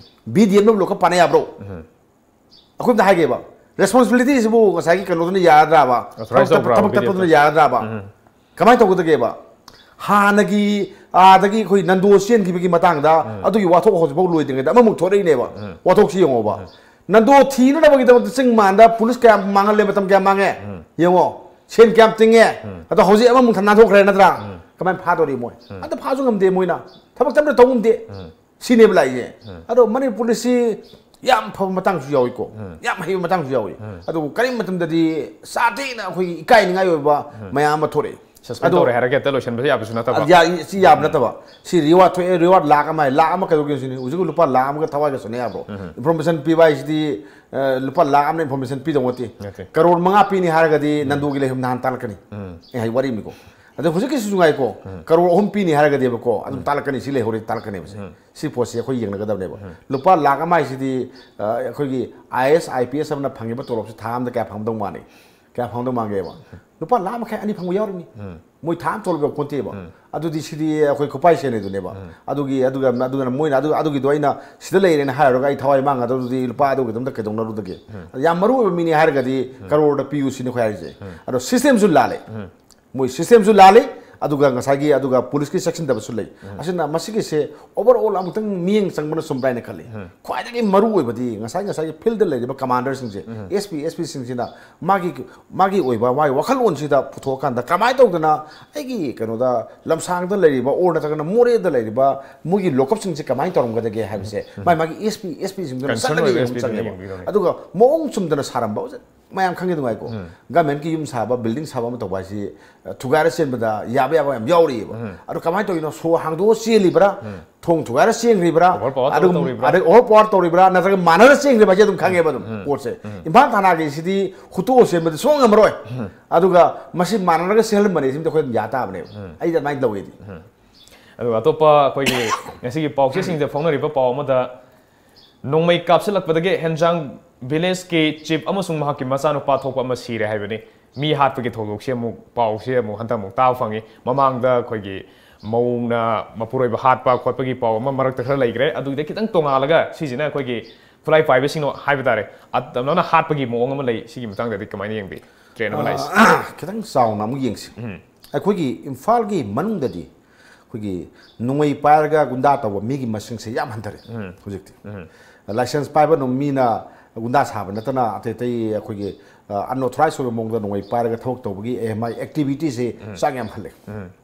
ꯕꯤ ꯗꯤ ꯑꯦꯝꯅ ꯂꯣꯀꯞ ꯄꯥꯅ ꯌꯥꯕ꯭ꯔꯣ? ꯑꯩꯈꯣꯏ ꯑꯝꯇ ꯍꯥꯏꯒꯦꯕ, ꯔꯦꯁꯄꯣꯟꯁꯤꯕꯤꯂꯤꯇꯤꯁꯤꯕꯨ ꯉꯁꯥꯏꯒꯤ ꯀꯩꯅꯣꯗꯨꯅ ꯌꯥꯔꯗ꯭ꯔꯥꯕ? Authorize ꯇꯧꯕ꯭ꯔꯥ? ꯊꯕꯛ ꯇꯞꯄꯗꯨꯅ ꯌꯥꯔꯗ꯭ꯔꯥꯕ? ꯀꯃꯥꯏꯅ ꯇꯧꯒꯗꯒꯦꯕ? ꯍꯥꯟꯅꯒꯤ ꯑꯥꯗꯒꯤ ꯑꯩꯈꯣꯏ ꯅꯟꯗꯣ ꯆꯦꯟꯈꯤꯕꯒꯤ ꯃꯇꯥꯡꯗ ꯑꯗꯨꯒꯤ ꯋꯥꯊꯣꯛ ꯍꯧꯖꯤꯛꯐꯥꯎ ꯂꯣꯏꯗ꯭ꯔꯤꯉꯩꯗ ꯑꯃꯃꯨꯛ ꯊꯣꯛꯂꯛꯏꯅꯦꯕ꯫ ꯋꯥꯊꯣꯛꯁꯤ ꯌꯦꯡꯉꯣꯕ꯫ ꯅꯟꯗꯣ ꯊꯤꯅꯅꯕꯒꯤꯗꯃꯛꯇ ꯆꯤꯡ ꯃꯥꯟꯗ ꯄꯨꯂꯤꯁ ꯀꯌꯥꯝ ꯃꯥꯡꯍꯜꯂꯦ, ꯃꯇꯝ ꯀꯌꯥꯝ ꯃꯥꯡꯉꯦ ꯌꯦꯡꯉꯣ꯫ ꯁꯦꯟ ꯀꯌꯥꯝ ꯇꯤꯡꯉꯦ꯫ ꯑꯗꯣ ꯍꯧꯖꯤꯛ ꯑꯃꯃꯨꯛ ꯅꯥꯟꯊꯣꯛꯈ꯭ꯔꯦ ꯅꯠꯇ꯭ꯔꯥ? ꯀꯃꯥꯏꯅ ꯐꯥꯗꯣꯔꯤ ꯃꯣꯏ? ꯑꯝꯇ ꯐꯥꯁꯨ ꯉꯝꯗꯦ ꯃꯣꯏꯅ꯫ ꯊꯕꯛ ꯆꯠꯅ ꯇꯧ ꯉꯝꯗꯦ꯫ ꯁꯤꯅꯦꯕ ꯂꯥꯛꯏꯁꯦ꯫ ꯑꯗꯣ ꯃꯅꯤꯄꯨꯔ ꯄꯨꯂꯤꯁꯁꯤ ꯌꯥꯝ ꯐꯕ ꯃꯇꯥꯡꯁꯨ ꯌꯥꯎꯏꯀꯣ, ꯌꯥꯝ ꯍꯩꯕ ꯃꯇꯥꯡꯁꯨ ꯌꯥꯎꯏ꯫ ꯑꯗꯨꯕꯨ ꯀꯔꯤꯒꯨꯝꯕ ꯃꯇꯝꯗꯗꯤ ꯁꯥꯊꯤꯅ ꯑꯩꯈꯣꯏꯒꯤ ꯏꯀꯥꯏꯅꯤꯡꯉꯥꯏ ꯑꯣꯏꯕ ꯃꯌꯥꯝ ꯑꯃ ꯊꯣꯛꯂꯛꯏ꯫ ꯁꯁꯄꯦꯟ ꯑꯗꯣ ꯇꯧꯔꯦ ꯍꯥꯏꯔꯒ ꯍꯦꯛꯇ ꯂꯣꯏꯁꯤꯟꯕꯁꯨ ꯌꯥꯕꯁꯨ ꯅꯠꯇꯕ꯫ ꯌꯥ- ꯁꯤ ꯌꯥꯕ ꯅꯠꯇꯕ꯫ ꯁꯤ ꯔꯤꯋꯥꯔꯗ ꯊꯣꯛꯑꯦ, ꯔꯤꯋꯥꯔꯗ ꯂꯥꯛ ꯑꯃ ꯍꯥꯏ, ꯂꯥꯛ ꯑꯃ ꯀꯩꯗꯧꯒꯦ ꯁꯤꯅꯤ? ꯍꯧꯖꯤꯛ ꯂꯨꯄꯥ ꯂꯥꯛ ꯑꯃꯒ ꯊꯋꯥꯏꯒ ꯁꯣꯟꯅ ꯌꯥꯕ꯭ꯔꯣ? ꯏꯟꯐꯣꯔꯃꯦꯁꯟ ꯄꯤꯕ ꯍꯥꯏꯁꯤꯗꯤ, ꯑ, ꯂꯨꯄꯥ ꯂꯥꯛ ꯑꯃꯅ ꯏꯟꯐꯣꯔꯃꯦꯁꯟ ꯄꯤꯗꯧ ꯅꯠꯇꯦ꯫ ꯅꯠꯇꯦ꯫ ꯀꯔꯣꯔ ꯃꯉꯥ ꯄꯤꯅꯤ ꯍꯥꯏꯔꯒꯗꯤ ꯅꯟꯗꯨꯒꯤ ꯂꯩꯐꯝ ꯅꯍꯥꯟ ꯇꯥꯜꯂꯛꯀꯅꯤ꯫ ꯑꯩ ꯍꯥꯏ ꯋꯥꯔꯤꯅꯤꯀꯣ꯫ ꯑꯗꯣ ꯍꯧꯖꯤꯛꯀꯤꯁꯤꯁꯨ ꯉꯥꯏꯀꯣ, ꯀꯔꯣꯔ ꯑꯍꯨꯝ ꯄꯤꯅꯤ ꯍꯥꯏꯔꯒꯗꯤꯕꯀꯣ, ꯑꯗꯨꯝ ꯇꯥꯜꯂꯛꯀꯅꯤ, ꯁꯤ ꯂꯩꯍꯧꯔꯦ, ꯇꯥꯜꯂꯛꯀꯅꯦꯕꯁꯦ꯫ ꯁꯤ ꯄꯣꯠꯁꯤ ꯑꯩꯈꯣꯏ ꯌꯦꯡꯒꯗꯕꯅꯦꯕ꯫ ꯂꯨꯄꯥ ꯂꯥꯛ ꯑꯃ ꯍꯥꯏꯁꯤꯗꯤ, ꯑ, ꯑꯩꯈꯣꯏꯒꯤ ꯑꯥꯏ ꯑꯦꯁ, ꯑꯥꯏ ꯄꯤ ꯑꯦꯁ ꯑꯃꯅ ꯐꯪꯉꯤꯕ ꯇꯣꯂꯣꯞꯁꯤ ꯊꯥ ꯑꯃꯗ ꯀꯌꯥ ꯐꯪꯉꯝꯗꯧ ꯃꯥꯜꯂꯤ? ꯀꯌꯥ ꯐꯪꯉꯝꯗꯧ ꯃꯥꯟꯒꯦꯕ? ꯂꯨꯄꯥ ꯂꯥꯛ ꯃꯈꯥꯏ ꯑꯅꯤ ꯐꯪꯕ ꯌꯥꯎꯔꯤꯅꯤ꯫ ꯃꯣꯏ ꯊꯥ ꯑꯃ ꯇꯣꯂꯣꯞ ꯌꯧꯄꯣꯟꯇꯦꯕ꯫ ꯑꯗꯨꯗꯤ ꯁꯤꯗꯤ ꯑꯩꯈꯣꯏ ꯈꯨꯄꯥꯏ ꯁꯦꯟꯅꯩꯗꯨꯅꯦꯕ꯫ ꯑꯗꯨꯒꯤ, ꯑꯗꯨꯒ, ꯑꯗꯨꯒ ꯃꯣꯏꯅ ꯑꯗꯨ, ꯑꯗꯨꯒꯤꯗꯣ ꯑꯩꯅ ꯁꯤꯗ ꯂꯩꯔꯦꯅ ꯍꯥꯏꯔꯨꯔꯒ ꯑꯩ ꯊꯋꯥꯏ ꯃꯥꯡꯒꯗꯧꯗꯨꯗꯤ ꯂꯨꯄꯥ ꯑꯗꯨꯒꯤꯗꯃꯛꯇ ꯀꯩꯗꯧꯅꯔꯨꯗꯒꯦ? ꯌꯥꯝ ꯃꯔꯨ ꯑꯣꯏꯕ ꯃꯤꯅꯤ ꯍꯥꯏꯔꯒꯗꯤ ꯀꯔꯣꯔꯗ ꯄꯤꯌꯨ ꯁꯤꯅꯤ ꯑꯩꯈꯣꯏ ꯍꯥꯏꯔꯤꯁꯦ꯫ ꯑꯗꯣ ꯁꯤꯁꯇꯦꯝꯁꯨ ꯂꯥꯜꯂꯦ꯫ ꯃꯣꯏ ꯁꯤꯁꯇꯦꯝꯁꯨ ꯂꯥꯜꯂꯤ, ꯑꯗꯨꯒ ꯉꯁꯥꯏꯒꯤ, ꯑꯗꯨꯒ ꯄꯨꯂꯤꯁꯀꯤ ꯆꯦꯛꯁꯤꯟꯗꯕꯁꯨ ꯂꯩ꯫ ꯑꯁꯤꯅ ꯃꯁꯤꯒꯤꯁꯦ ꯑꯣꯚꯔ ꯑꯣꯜ ꯑꯃꯨꯛꯇꯪ ꯃꯤꯠꯌꯦꯡ ꯆꯪꯕꯅ ꯆꯨꯝꯕ꯭ꯔꯥ ꯍꯥꯏꯅ ꯈꯜꯂꯤ꯫ ꯈ꯭ꯋꯥꯏꯗꯒꯤ ꯃꯔꯨ ꯑꯣꯏꯕꯗꯤ ꯉꯁꯥꯏ, ꯉꯁꯥꯏꯒꯤ ꯐꯤꯜꯗ ꯂꯩꯔꯤꯕ ꯀꯃꯥꯟꯗꯔꯁꯤꯡꯁꯦ, ꯑꯦꯁ ꯄꯤ, ꯑꯦꯁ ꯄꯤꯁꯤꯡꯁꯤꯅ ꯃꯥꯒꯤ, ꯃꯥꯒꯤ ꯑꯣꯏꯕ ꯃꯥꯒꯤ ꯋꯥꯈꯜꯂꯣꯟꯁꯤꯗ ꯄꯨꯊꯣꯛꯑꯀꯥꯟꯗ ꯀꯃꯥꯏꯅ ꯇꯧꯗꯅ ꯑꯩꯒꯤ ꯀꯩꯅꯣꯗ ꯂꯝꯁꯥꯡꯗ ꯂꯩꯔꯤꯕ ꯑꯣꯔ ꯅꯠꯇ꯭ꯔꯒꯅ ꯃꯣꯔꯦꯗ ꯂꯩꯔꯤꯕ ꯃꯣꯏꯒꯤ ꯂꯣꯀꯞꯁꯤꯡꯁꯦ ꯀꯃꯥꯏꯅ ꯇꯧꯔꯝꯒꯗꯒꯦ ꯍꯥꯏꯕꯁꯦ ꯃꯥꯒꯤ ꯃꯥꯒꯤ ꯑꯦꯁ ꯄꯤ, ꯑꯦꯁ ꯄꯤꯁꯤꯡꯗꯨꯅ Concern ꯆꯪꯒꯗꯤ ꯑꯣꯏꯕ ꯌꯦꯡꯕ S P ꯗꯨꯅ ꯆꯪꯉꯦꯕ꯫ ꯌꯦꯡꯕꯤꯗꯧꯅꯦ꯫ ꯑꯗꯨꯒ ꯃꯑꯣꯡ ꯆꯨꯝꯗꯅ ꯁꯥꯔꯝꯕ ꯍꯧꯖꯤꯛ ꯃꯌꯥꯝ ꯈꯪꯉꯦ ꯅꯨꯡꯉꯥꯏꯀꯣ꯫ ꯒꯃꯦꯟꯒꯤ ꯌꯨꯝ ꯁꯥꯕ, ꯕꯤꯜꯗꯤꯡ ꯁꯥꯕ ꯑꯃ ꯇꯧꯕ ꯍꯥꯏꯁꯤ, ꯑ, ꯊꯨꯒꯥꯏꯔ ꯆꯦꯟꯕꯗ ꯌꯥꯕ ꯌꯥꯕ ꯌꯥꯝ ꯌꯥꯎꯔꯤꯑꯕ꯫ ꯑꯗꯣ ꯀꯃꯥꯏꯅ ꯇꯧꯔꯤꯅꯣ? ꯁꯣ ꯍꯥꯡꯗꯣꯛꯑ ꯆꯦꯜꯂꯤꯕ꯭ꯔꯥ? ꯊꯣꯡ ꯊꯨꯒꯥꯏꯔ ꯆꯦꯟꯈ꯭ꯔꯤꯕ꯭ꯔꯥ, Overpower ꯑꯗꯨꯝ ꯇꯧꯔꯤꯕ꯭ꯔꯥ? ꯑꯗꯩ ꯑꯣꯚꯔ ꯄꯋꯥꯔ ꯇꯧꯔꯤꯕ꯭ꯔꯥ, ꯅꯠꯇ꯭ꯔꯒ ꯃꯥꯟꯅꯔ ꯆꯦꯟꯈ꯭ꯔꯤꯕ ꯍꯥꯏꯁꯦ ꯑꯗꯨꯝ ꯈꯪꯉꯦꯕ ꯑꯗꯨꯝ ꯄꯣꯠꯁꯦ꯫ ꯏꯝꯐꯥꯜ ꯊꯥꯅꯥꯒꯤꯁꯤꯗꯤ ꯍꯨꯠꯇꯣꯛꯑ ꯆꯦꯟꯕꯗꯤ ꯁꯨꯡꯉꯝ ꯉꯝꯃꯔꯣꯏ꯫ ꯑꯗꯨꯒ ꯃꯁꯤ ꯃꯥꯟꯅꯔꯒ ꯆꯦꯜꯍꯟꯕꯅꯦ ꯁꯤꯃꯗꯤ ꯑꯩꯈꯣꯏ ꯑꯗꯨꯝ ꯌꯥ ꯇꯥꯕꯅꯦꯕ꯫ ꯑꯩꯗꯤ ꯑꯗꯨꯃꯥꯏꯅ ꯂꯧꯋꯦꯗꯤ꯫ ꯑꯗꯨꯒ ꯑꯇꯣꯞꯄ ꯑꯩꯈꯣꯏꯒꯤ ꯉꯁꯤꯒꯤ ꯄꯥꯎꯆꯦꯁꯤꯡꯗ ꯐꯥꯎꯅꯔꯤꯕ ꯄꯥꯎ ꯑꯃꯗ, ꯅꯣꯡꯃꯩ ꯀꯥꯞꯁꯤꯜꯂꯛꯄꯗꯒꯤ ꯍꯦꯟꯖꯥꯡ ꯚꯤꯂꯦꯖꯀꯤ ꯆꯤꯞ ꯑꯃꯁꯨꯡ ꯃꯍꯥꯛꯀꯤ ꯃꯆꯥꯅꯨꯄꯥ ꯊꯣꯛꯄ ꯑꯃ ꯁꯤꯔꯦ ꯍꯥꯏꯕꯅꯤ꯫ ꯃꯤ ꯍꯥꯠꯄꯒꯤ ꯊꯧꯗꯣꯛꯁꯤ ꯑꯃꯨꯛ, ꯄꯥꯎꯁꯤ ꯑꯃꯨꯛ ꯍꯟꯗꯛ ꯑꯃꯨꯛ ꯇꯥꯕ ꯐꯪꯉꯤ꯫ ꯃꯃꯥꯡꯗ ꯑꯩꯈꯣꯏꯒꯤ ꯃꯧꯅ ꯃꯄꯨꯔꯣꯏꯕ ꯍꯥꯠꯄ ꯈꯣꯠꯄꯒꯤ ꯄꯥꯎ ꯑꯃ ꯃꯔꯛꯇ ꯈꯔ ꯂꯩꯈ꯭ꯔꯦ꯫ ꯑꯗꯨꯗ ꯈꯤꯇꯪ ꯇꯣꯉꯥꯜꯂꯒ ꯁꯤꯁꯤꯅ ꯑꯩꯈꯣꯏꯒꯤ ꯈꯨꯠꯂꯥꯏ ꯄꯥꯏꯕꯁꯤꯡꯅ ꯍꯥꯏꯕ ꯇꯥꯔꯦ, ꯑꯇꯝꯅꯅ ꯍꯥꯠꯄꯒꯤ ꯃꯑꯣꯡ ꯑꯃ ꯂꯩ꯫ ꯁꯤꯒꯤ ꯃꯇꯥꯡꯗꯗꯤ ꯀꯃꯥꯏꯅ ꯌꯦꯡꯕꯤ? ꯇ꯭ꯔꯦꯟ ꯑꯃ ꯂꯥꯛꯏꯁꯦ꯫ ꯈꯤꯇꯪ ꯆꯥꯎꯅ ꯑꯃꯨꯛ ꯌꯦꯡꯁꯤ꯫ ꯑꯩꯈꯣꯏꯒꯤ ꯏꯝꯐꯥꯜꯒꯤ ꯃꯅꯨꯡꯗꯗꯤ ꯑꯩꯈꯣꯏꯒꯤ ꯅꯣꯡꯃꯩ ꯄꯥꯏꯔꯒ ꯒꯨꯟꯗꯥ ꯇꯧꯕ ꯃꯤꯒꯤ ꯃꯁꯤꯡꯁꯦ ꯌꯥꯝ ꯍꯟꯊꯔꯦ ꯍꯧꯖꯤꯛꯇꯤ꯫ ꯂꯥꯏꯁꯦꯟꯁ ꯄꯥꯏꯕ ꯑꯗꯨꯝ ꯃꯤꯅ ꯒꯨꯟꯗꯥ ꯁꯥꯕ ꯅꯠꯇꯅ ꯑꯇꯩ ꯑꯇꯩ ꯑꯩꯈꯣꯏꯒꯤ ꯑꯟꯑꯣꯊꯣꯔꯥꯏꯖ ꯑꯣꯏꯕ ꯃꯑꯣꯡꯗ ꯅꯣꯡꯃꯩ ꯄꯥꯏꯔꯒ ꯊꯕꯛ ꯇꯧꯕꯒꯤ ꯑꯦ ꯃꯥꯏ ꯑꯦꯛꯇꯤꯚꯤꯇꯤꯁꯦ ꯆꯥꯡ ꯌꯥꯝ ꯍꯜꯂꯦ꯫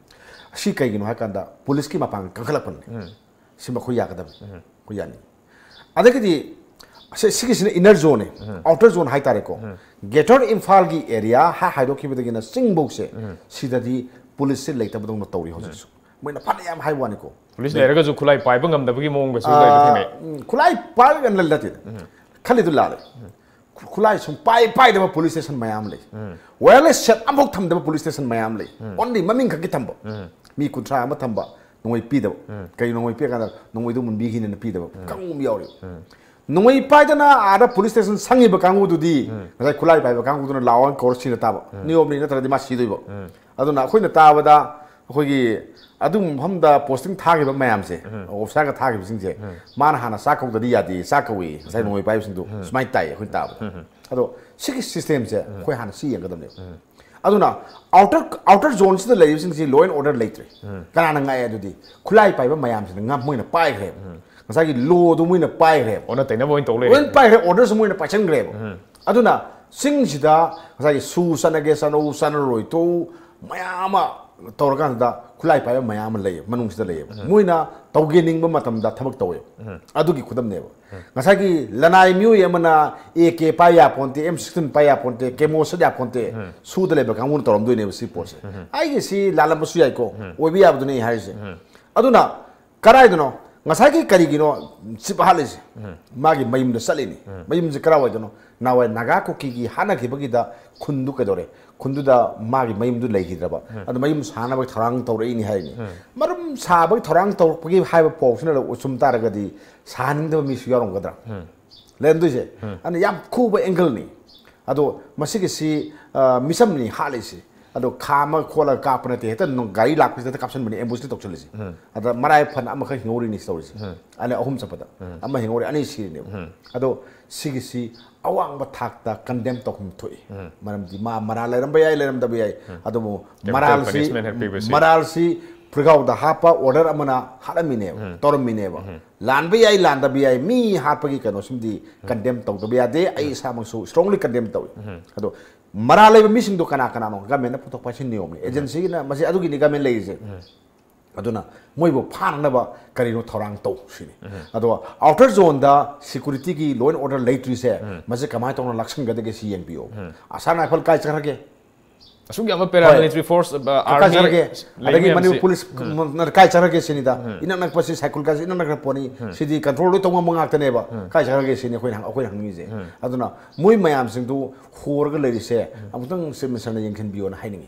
ꯑꯁꯤ ꯀꯩꯒꯤꯅꯣ ꯍꯥꯏ ꯀꯥꯟꯗ ꯄꯨꯂꯤꯁꯀꯤ ꯃꯄꯥꯡꯒꯜ ꯀꯟꯈꯠꯂꯛꯄꯅꯤ꯫ ꯁꯤ ꯃꯈꯣꯏ ꯌꯥꯒꯗꯕꯅꯤ, ꯑꯩꯈꯣꯏ ꯌꯥꯅꯤꯡꯉꯤ꯫ ꯑꯗꯒꯤꯗꯤ ꯑꯁꯤ, ꯁꯤꯒꯤꯁꯤꯅ ꯏꯅꯔ ꯖꯣꯟꯅꯦ꯫ ꯑꯥꯎꯇꯔ ꯖꯣꯟ ꯍꯥꯏꯇꯥꯔꯦꯀꯣ꯫ ꯒ꯭ꯔꯦꯇꯔ ꯏꯝꯐꯥꯜꯒꯤ ꯑꯦꯔꯤꯌꯥ ꯍꯥꯏ ꯍꯥꯏꯗꯣꯛꯈꯤꯕꯗꯒꯤꯅ ꯆꯤꯡꯐꯧꯁꯦ ꯁꯤꯗꯗꯤ ꯄꯨꯂꯤꯁꯁꯦ ꯂꯩꯇꯕꯗꯧꯅ ꯇꯧꯔꯤ ꯍꯧꯖꯤꯛꯁꯨ꯫ ꯃꯣꯏꯅ ꯐꯅ ꯌꯥꯝ ꯍꯥꯏꯕ ꯋꯥꯅꯤꯀꯣ꯫ ꯄꯨꯂꯤꯁ ꯂꯩꯔꯒꯁꯨ ꯈꯨꯠꯂꯥꯏ ꯄꯥꯏꯕ ꯉꯝꯗꯕꯒꯤ ꯃꯑꯣꯡꯒꯁꯨ ꯂꯩꯕ ꯊꯦꯡꯅꯩ꯫ ꯎꯝ, ꯈꯨꯠꯂꯥꯏ ꯄꯥꯏꯔꯒ ꯅꯠꯇꯦ꯫ ꯈꯜꯂꯤꯗꯨ ꯂꯥꯜꯂꯦ꯫ ꯈꯨ-, ꯈꯨꯠꯂꯥꯏ ꯁꯨꯝ ꯄꯥꯏ ꯄꯥꯏꯗꯕ ꯄꯨꯂꯤꯁ ꯁ꯭ꯇꯦꯁꯟ ꯃꯌꯥꯝ ꯂꯩ꯫ ꯋꯥꯌꯔꯂꯦꯁ ꯁꯦꯠ ꯑꯃꯐꯥꯎ ꯊꯝꯗꯕ ꯄꯨꯂꯤꯁ ꯁ꯭ꯇꯦꯁꯟ ꯃꯌꯥꯝ ꯂꯩ꯫ ꯑꯣꯟꯂꯤ ꯃꯃꯤꯡ ꯈꯛꯀꯤ ꯊꯝꯕ꯫ ꯃꯤ ꯀꯨꯟꯊ꯭ꯔꯥ ꯑꯃ ꯊꯝꯕ, ꯅꯣꯡꯃꯩ ꯄꯤꯗꯕ꯫ ꯀꯩꯅꯣ ꯅꯣꯡꯃꯩ ꯄꯤꯔꯀꯥꯟꯗ ꯅꯣꯡꯃꯩꯗꯣ ꯃꯨꯟꯕꯤꯈꯤꯅꯦꯅ ꯄꯤꯗꯕ ꯀꯥꯡꯕꯨ ꯑꯃ ꯌꯥꯎꯔꯤ꯫ ꯅꯣꯡꯃꯩ ꯄꯥꯏꯗꯅ ꯑꯥꯗ ꯄꯨꯂꯤꯁ ꯁ꯭ꯇꯦꯁꯟ ꯁꯪꯉꯤꯕ ꯀꯥꯡꯕꯨꯗꯨꯗꯤ ꯉꯁꯥꯏ ꯈꯨꯠꯂꯥꯏ ꯄꯥꯏꯕ ꯀꯥꯡꯕꯨꯗꯨꯅ ꯂꯥꯎ ꯍꯥꯏꯅ ꯀꯧꯔ ꯁꯤꯅ ꯇꯥꯕ꯫ ꯅꯤꯌꯣꯝꯅꯤ, ꯅꯠꯇ꯭ꯔꯗꯤ ꯃꯥ ꯁꯤꯗꯣꯏꯕ꯫ ꯑꯗꯨꯅ ꯑꯩꯈꯣꯏꯅ ꯇꯥꯕꯗ ꯑꯩꯈꯣꯏꯒꯤ ꯑꯗꯨ ꯃꯐꯝꯗ ꯄꯣꯁꯇꯤꯡ ꯊꯥꯈꯤꯕ ꯃꯌꯥꯝꯁꯦ, ꯑꯣꯐꯤꯁꯥꯔꯒ ꯊꯥꯈꯤꯕꯁꯤꯡꯁꯦ, ꯃꯥꯅ ꯍꯥꯟꯅ ꯆꯥꯛ ꯀꯧꯗꯗꯤ ꯌꯥꯗꯦ, ꯆꯥꯛ ꯀꯧꯏ ꯉꯁꯥꯏ ꯅꯣꯡꯃꯩ ꯄꯥꯏꯕꯁꯤꯡꯗꯨ꯫ ꯁꯨꯃꯥꯏꯅ ꯇꯥꯏ ꯑꯩꯈꯣꯏꯅ ꯇꯥꯕꯗ꯫ ꯑꯗꯣ ꯁꯤꯒꯤ ꯁꯤꯁꯇꯦꯝꯁꯦ ꯑꯩꯈꯣꯏ ꯍꯥꯟꯅ ꯁꯤ ꯌꯦꯡꯒꯗꯕꯅꯦꯕ꯫ ꯑꯗꯨꯅ ꯑꯥꯎꯇꯔ ꯑꯥꯎꯇꯔ ꯖꯣꯟꯁꯤꯗ ꯂꯩꯔꯤꯕꯁꯤꯡꯁꯤ ꯂꯣ ꯑꯦꯟ ꯑꯣꯔꯗꯔ ꯂꯩꯇ꯭ꯔꯦ꯫ ꯀꯅꯥꯅ ꯉꯥꯛꯑꯦ ꯑꯗꯨꯗꯤ? ꯈꯨꯠꯂꯥꯏ ꯄꯥꯏꯕ ꯃꯌꯥꯝꯁꯤꯅ ꯉꯝ-, ꯃꯣꯏꯅ ꯄꯥꯏꯈ꯭ꯔꯦꯕ꯫ ꯉꯁꯥꯏꯒꯤ ꯂꯣꯗꯨ ꯃꯣꯏꯅ ꯄꯥꯏꯈ꯭ꯔꯦꯕ꯫ ꯑꯣꯟꯅ ꯇꯩꯅꯕ ꯑꯣꯏꯅ ꯇꯧ ꯂꯣꯏꯅ ꯂꯩꯔꯦ꯫ ꯄꯥꯏꯈ꯭ꯔꯦ, ꯑꯣꯔꯗꯔꯁꯨ ꯃꯣꯏꯅ ꯄꯥꯏꯁꯟꯈ꯭ꯔꯦꯕ꯫ ꯑꯗꯨꯅ ꯆꯤꯡꯁꯤꯗ ꯉꯁꯥꯏꯒꯤ ꯁꯨ ꯆꯠꯅꯒꯦ ꯆꯠꯅꯧ, ꯆꯠꯅꯔꯣꯏ ꯇꯣꯛꯎ ꯃꯌꯥꯝ ꯑꯃ ꯇꯧꯔꯀꯥꯟꯁꯤꯗ ꯈꯨꯠꯂꯥꯏ ꯄꯥꯏꯕ ꯃꯌꯥꯝ ꯑꯃ ꯂꯩꯌꯦꯕ, ꯃꯅꯨꯡꯁꯤꯗ ꯂꯩꯌꯦꯕ꯫ ꯃꯣꯏꯅ ꯇꯧꯒꯦ ꯅꯤꯡꯕ ꯃꯇꯝꯗ ꯊꯕꯛ ꯇꯧꯋꯦꯕ꯫ ꯑꯗꯨꯒꯤ ꯈꯨꯗꯝꯅꯦꯕ꯫ ꯉꯁꯥꯏꯒꯤ ꯂꯅꯥꯏ ꯃꯤꯑꯣꯏ ꯑꯃꯅ ꯑꯦ ꯀꯦ ꯄꯥꯏ ꯌꯥꯄꯣꯟꯇꯦ, ꯑꯦꯝ ꯁꯤꯛꯁꯇꯤꯟ ꯄꯥꯏ ꯌꯥꯄꯣꯟꯇꯦ, ꯀꯦꯃꯣ ꯁꯠ ꯌꯥꯄꯣꯟꯇꯦ, ꯁꯨꯗ ꯂꯩꯕ ꯀꯥꯡꯕꯨꯅ ꯇꯧꯔꯝꯗꯣꯏꯅꯦꯕ ꯁꯤ ꯄꯣꯠꯁꯦ꯫ ꯑꯩꯒꯤ ꯁꯤ ꯂꯥꯜꯂꯝꯕꯁꯨ ꯌꯥꯏꯀꯣ, ꯑꯣꯏꯕ ꯌꯥꯕꯗꯨꯅꯦ ꯑꯩ ꯍꯥꯏꯔꯤꯁꯦ꯫ ꯑꯗꯨꯅ ꯀꯗꯥꯏꯗꯅꯣ? ꯉꯁꯥꯏꯒꯤ ꯀꯔꯤꯒꯤꯅꯣ ꯆꯤꯞ ꯍꯥꯠꯂꯤꯁꯦ? ꯃꯥꯒꯤ ꯃꯌꯨꯝꯗ ꯆꯠꯂꯤꯅꯤ꯫ ꯃꯌꯨꯝꯁꯦ ꯀꯗꯥꯏꯋꯥꯏꯗꯅꯣ? ꯅꯍꯥꯟꯋꯥꯏ ꯅꯥꯒꯥ ꯀꯨꯀꯤꯒꯤ ꯍꯥꯠꯅꯈꯤꯕꯒꯤꯗ ꯈꯨꯟꯗꯨ ꯀꯩꯗꯧꯔꯦ? ꯈꯨꯟꯗꯨꯗ ꯃꯥꯒꯤ ꯃꯌꯨꯝꯗꯨ ꯂꯩꯈꯤꯗ꯭ꯔꯕ꯫ ꯑꯗꯨ ꯃꯌꯨꯝ ꯁꯥꯅꯕꯒꯤ ꯊꯧꯔꯥꯡ ꯇꯧꯔꯛꯏꯅꯤ ꯍꯥꯏꯅꯤ꯫ ꯃꯔꯨꯝ ꯁꯥꯕꯒꯤ ꯊꯧꯔꯥꯡ ꯇꯧꯔꯛꯄꯒꯤ ꯍꯥꯏꯕ ꯄꯥꯎꯁꯤꯅ ꯆꯨꯝ ꯇꯥꯔꯒꯗꯤ ꯁꯥꯍꯟꯅꯤꯡꯗꯕ ꯃꯤꯁꯨ ꯌꯥꯎꯔꯝꯒꯗ꯭ꯔꯥ? ꯂꯩꯔꯝꯗꯣꯏꯁꯦ꯫ ꯑꯗꯨꯅ ꯌꯥꯝ ꯈꯨꯕ ꯑꯦꯡꯒꯜꯅꯤ꯫ ꯑꯗꯣ ꯃꯁꯤꯒꯤꯁꯤ, ꯑ, ꯃꯤꯆꯝꯅꯤ ꯍꯥꯠꯂꯤꯁꯤ꯫ ꯑꯗꯣ ꯈꯥꯝꯃ ꯈꯣꯠꯂꯒ ꯀꯥꯞꯄ ꯅꯠꯇꯦ, ꯍꯦꯛꯇ ꯅꯨꯡ-, ꯒꯥꯔꯤ ꯂꯥꯛꯄꯁꯤꯗ ꯍꯦꯛꯇ ꯀꯥꯞꯁꯤꯟꯕꯅꯤ, ꯑꯦꯝꯕꯨꯁꯇꯤ ꯇꯧꯁꯤꯜꯂꯤꯁꯤ꯫ ꯑꯗ ꯃꯔꯥꯏ ꯐꯅ ꯑꯃꯈꯛ ꯍꯤꯡꯍꯧꯔꯤꯅꯤ ꯇꯧꯔꯤꯁꯦ꯫ ꯑꯅꯤ ꯑꯍꯨꯝ ꯆꯠꯄꯗ ꯑꯃ ꯍꯤꯡꯍꯧꯔꯤ, ꯑꯅꯤ ꯁꯤꯔꯤꯅꯦꯕ꯫ ꯑꯗꯣ ꯁꯤꯒꯤꯁꯤ ꯑꯋꯥꯡꯕ ꯊꯥꯛꯇ ꯀꯟꯗꯦꯝ ꯇꯧꯐꯝ ꯊꯣꯛꯏ꯫ ꯃꯔꯝꯗꯤ ꯃꯥ ꯃꯔꯥꯜ ꯂꯩꯔꯝꯕ ꯌꯥꯏ, ꯂꯩꯔꯝꯗꯕ ꯌꯥꯏ꯫ ꯑꯗꯨꯕꯨ capital ꯃꯔꯥꯜꯁꯤ, punishment ꯍꯦꯛ ꯄꯤꯕꯁꯤ꯫ ꯃꯔꯥꯜꯁꯤ ꯄ꯭ꯔꯤꯒꯥꯎꯗ ꯍꯥꯞꯄ ꯑꯣꯔꯗꯔ ꯑꯃꯅ ꯍꯥꯠꯂꯝꯃꯤꯅꯦꯕ, ꯇꯧꯔꯝꯃꯤꯅꯦꯕ꯫ ꯂꯥꯟꯕ ꯌꯥꯏ, ꯂꯥꯟꯗꯕ ꯌꯥꯏ, ꯃꯤ ꯍꯥꯠꯄꯒꯤ ꯀꯩꯅꯣꯁꯤꯃꯗꯤ ꯀꯟꯗꯦꯝ ꯇꯧꯗꯕ ꯌꯥꯗꯦ꯫ ꯑꯩ ꯏꯁꯥꯃꯛꯁꯨ strongly ꯀꯟꯗꯦꯝ ꯇꯧꯏ꯫ ꯑꯗꯣ ꯃꯔꯥꯜ ꯂꯩꯕ ꯃꯤꯁꯤꯡꯗꯣ ꯀꯅꯥ ꯀꯅꯥꯅꯣ? ꯒꯃꯦꯟꯅ ꯄꯨꯊꯣꯛꯄ ꯍꯥꯏꯁꯤ ꯅꯤꯌꯣꯝꯅꯤ꯫ ꯑꯦꯖꯦꯟꯁꯤꯒꯤꯅ ꯃꯁꯤ ꯑꯗꯨꯒꯤꯅꯤ ꯒꯃꯦꯟ ꯂꯩꯔꯤꯁꯦ꯫ ꯑꯗꯨꯅ ꯃꯣꯏꯕꯨ ꯐꯥꯅꯅꯕ ꯀꯔꯤꯅꯣ ꯊꯧꯔꯥꯡ ꯇꯧ ꯁꯤꯅꯤ꯫ ꯑꯗꯣ ꯑꯥꯎꯇꯔ ꯖꯣꯟꯗ ꯁꯤꯀ꯭ꯌꯨꯔꯤꯇꯤꯒꯤ law and order ꯂꯩꯇ꯭ꯔꯤꯁꯦ, ꯃꯁꯤ ꯀꯃꯥꯏꯅ ꯇꯧꯅ ꯂꯥꯛꯁꯟꯒꯗꯒꯦ ꯁꯤ ꯌꯦꯡꯕꯤꯌꯣ꯫ ꯑꯁꯥꯝ ꯔꯥꯏꯐꯜ ꯀꯥꯏ ꯆꯠꯈ꯭ꯔꯒꯦ? ꯑꯁꯨꯛ ꯌꯥꯝꯕ paramilitary force, ꯑ, ꯀꯥꯏ army ꯆꯠꯈ꯭ꯔꯒꯦ? ꯂꯩ ꯑꯗꯒꯤ ꯃꯌꯥꯝꯁꯤ꯫ ꯃꯅꯤꯄꯨꯔ ꯄꯨꯂꯤꯁ ꯀꯥꯏ ꯆꯠꯈ꯭ꯔꯒꯦ ꯁꯤꯅꯤꯗ꯫ ꯏꯅꯛ ꯅꯛꯄꯁꯤ ꯁꯥꯏꯀꯨꯜ ꯀꯥꯏꯁꯤ ꯏꯅꯛ ꯅꯛꯈ꯭ꯔ ꯄꯣꯠꯅꯤ꯫ ꯁꯤꯗꯤ control ꯂꯣꯏ ꯇꯧ ꯉꯝꯕ ꯉꯥꯛꯇꯅꯦꯕ꯫ ꯀꯥꯏ ꯆꯠꯈ꯭ꯔꯒꯦ ꯁꯤꯅꯤ ꯑꯩꯈꯣꯏꯅ ꯍꯪ-, ꯑꯩꯈꯣꯏꯅ ꯍꯪꯅꯤꯡꯉꯤꯁꯦ꯫ ꯑꯗꯨꯅ ꯃꯣꯏ ꯃꯌꯥꯝꯁꯤꯡꯗꯨ ꯍꯣꯔꯒ ꯂꯩꯔꯤꯁꯦ ꯑꯃꯨꯛꯇꯪ ꯆꯤꯞ ꯃꯤꯅꯤꯁꯇꯔꯅ ꯌꯦꯡꯁꯤꯟꯕꯤꯌꯣꯅ ꯍꯥꯏꯅꯤꯡꯉꯤ꯫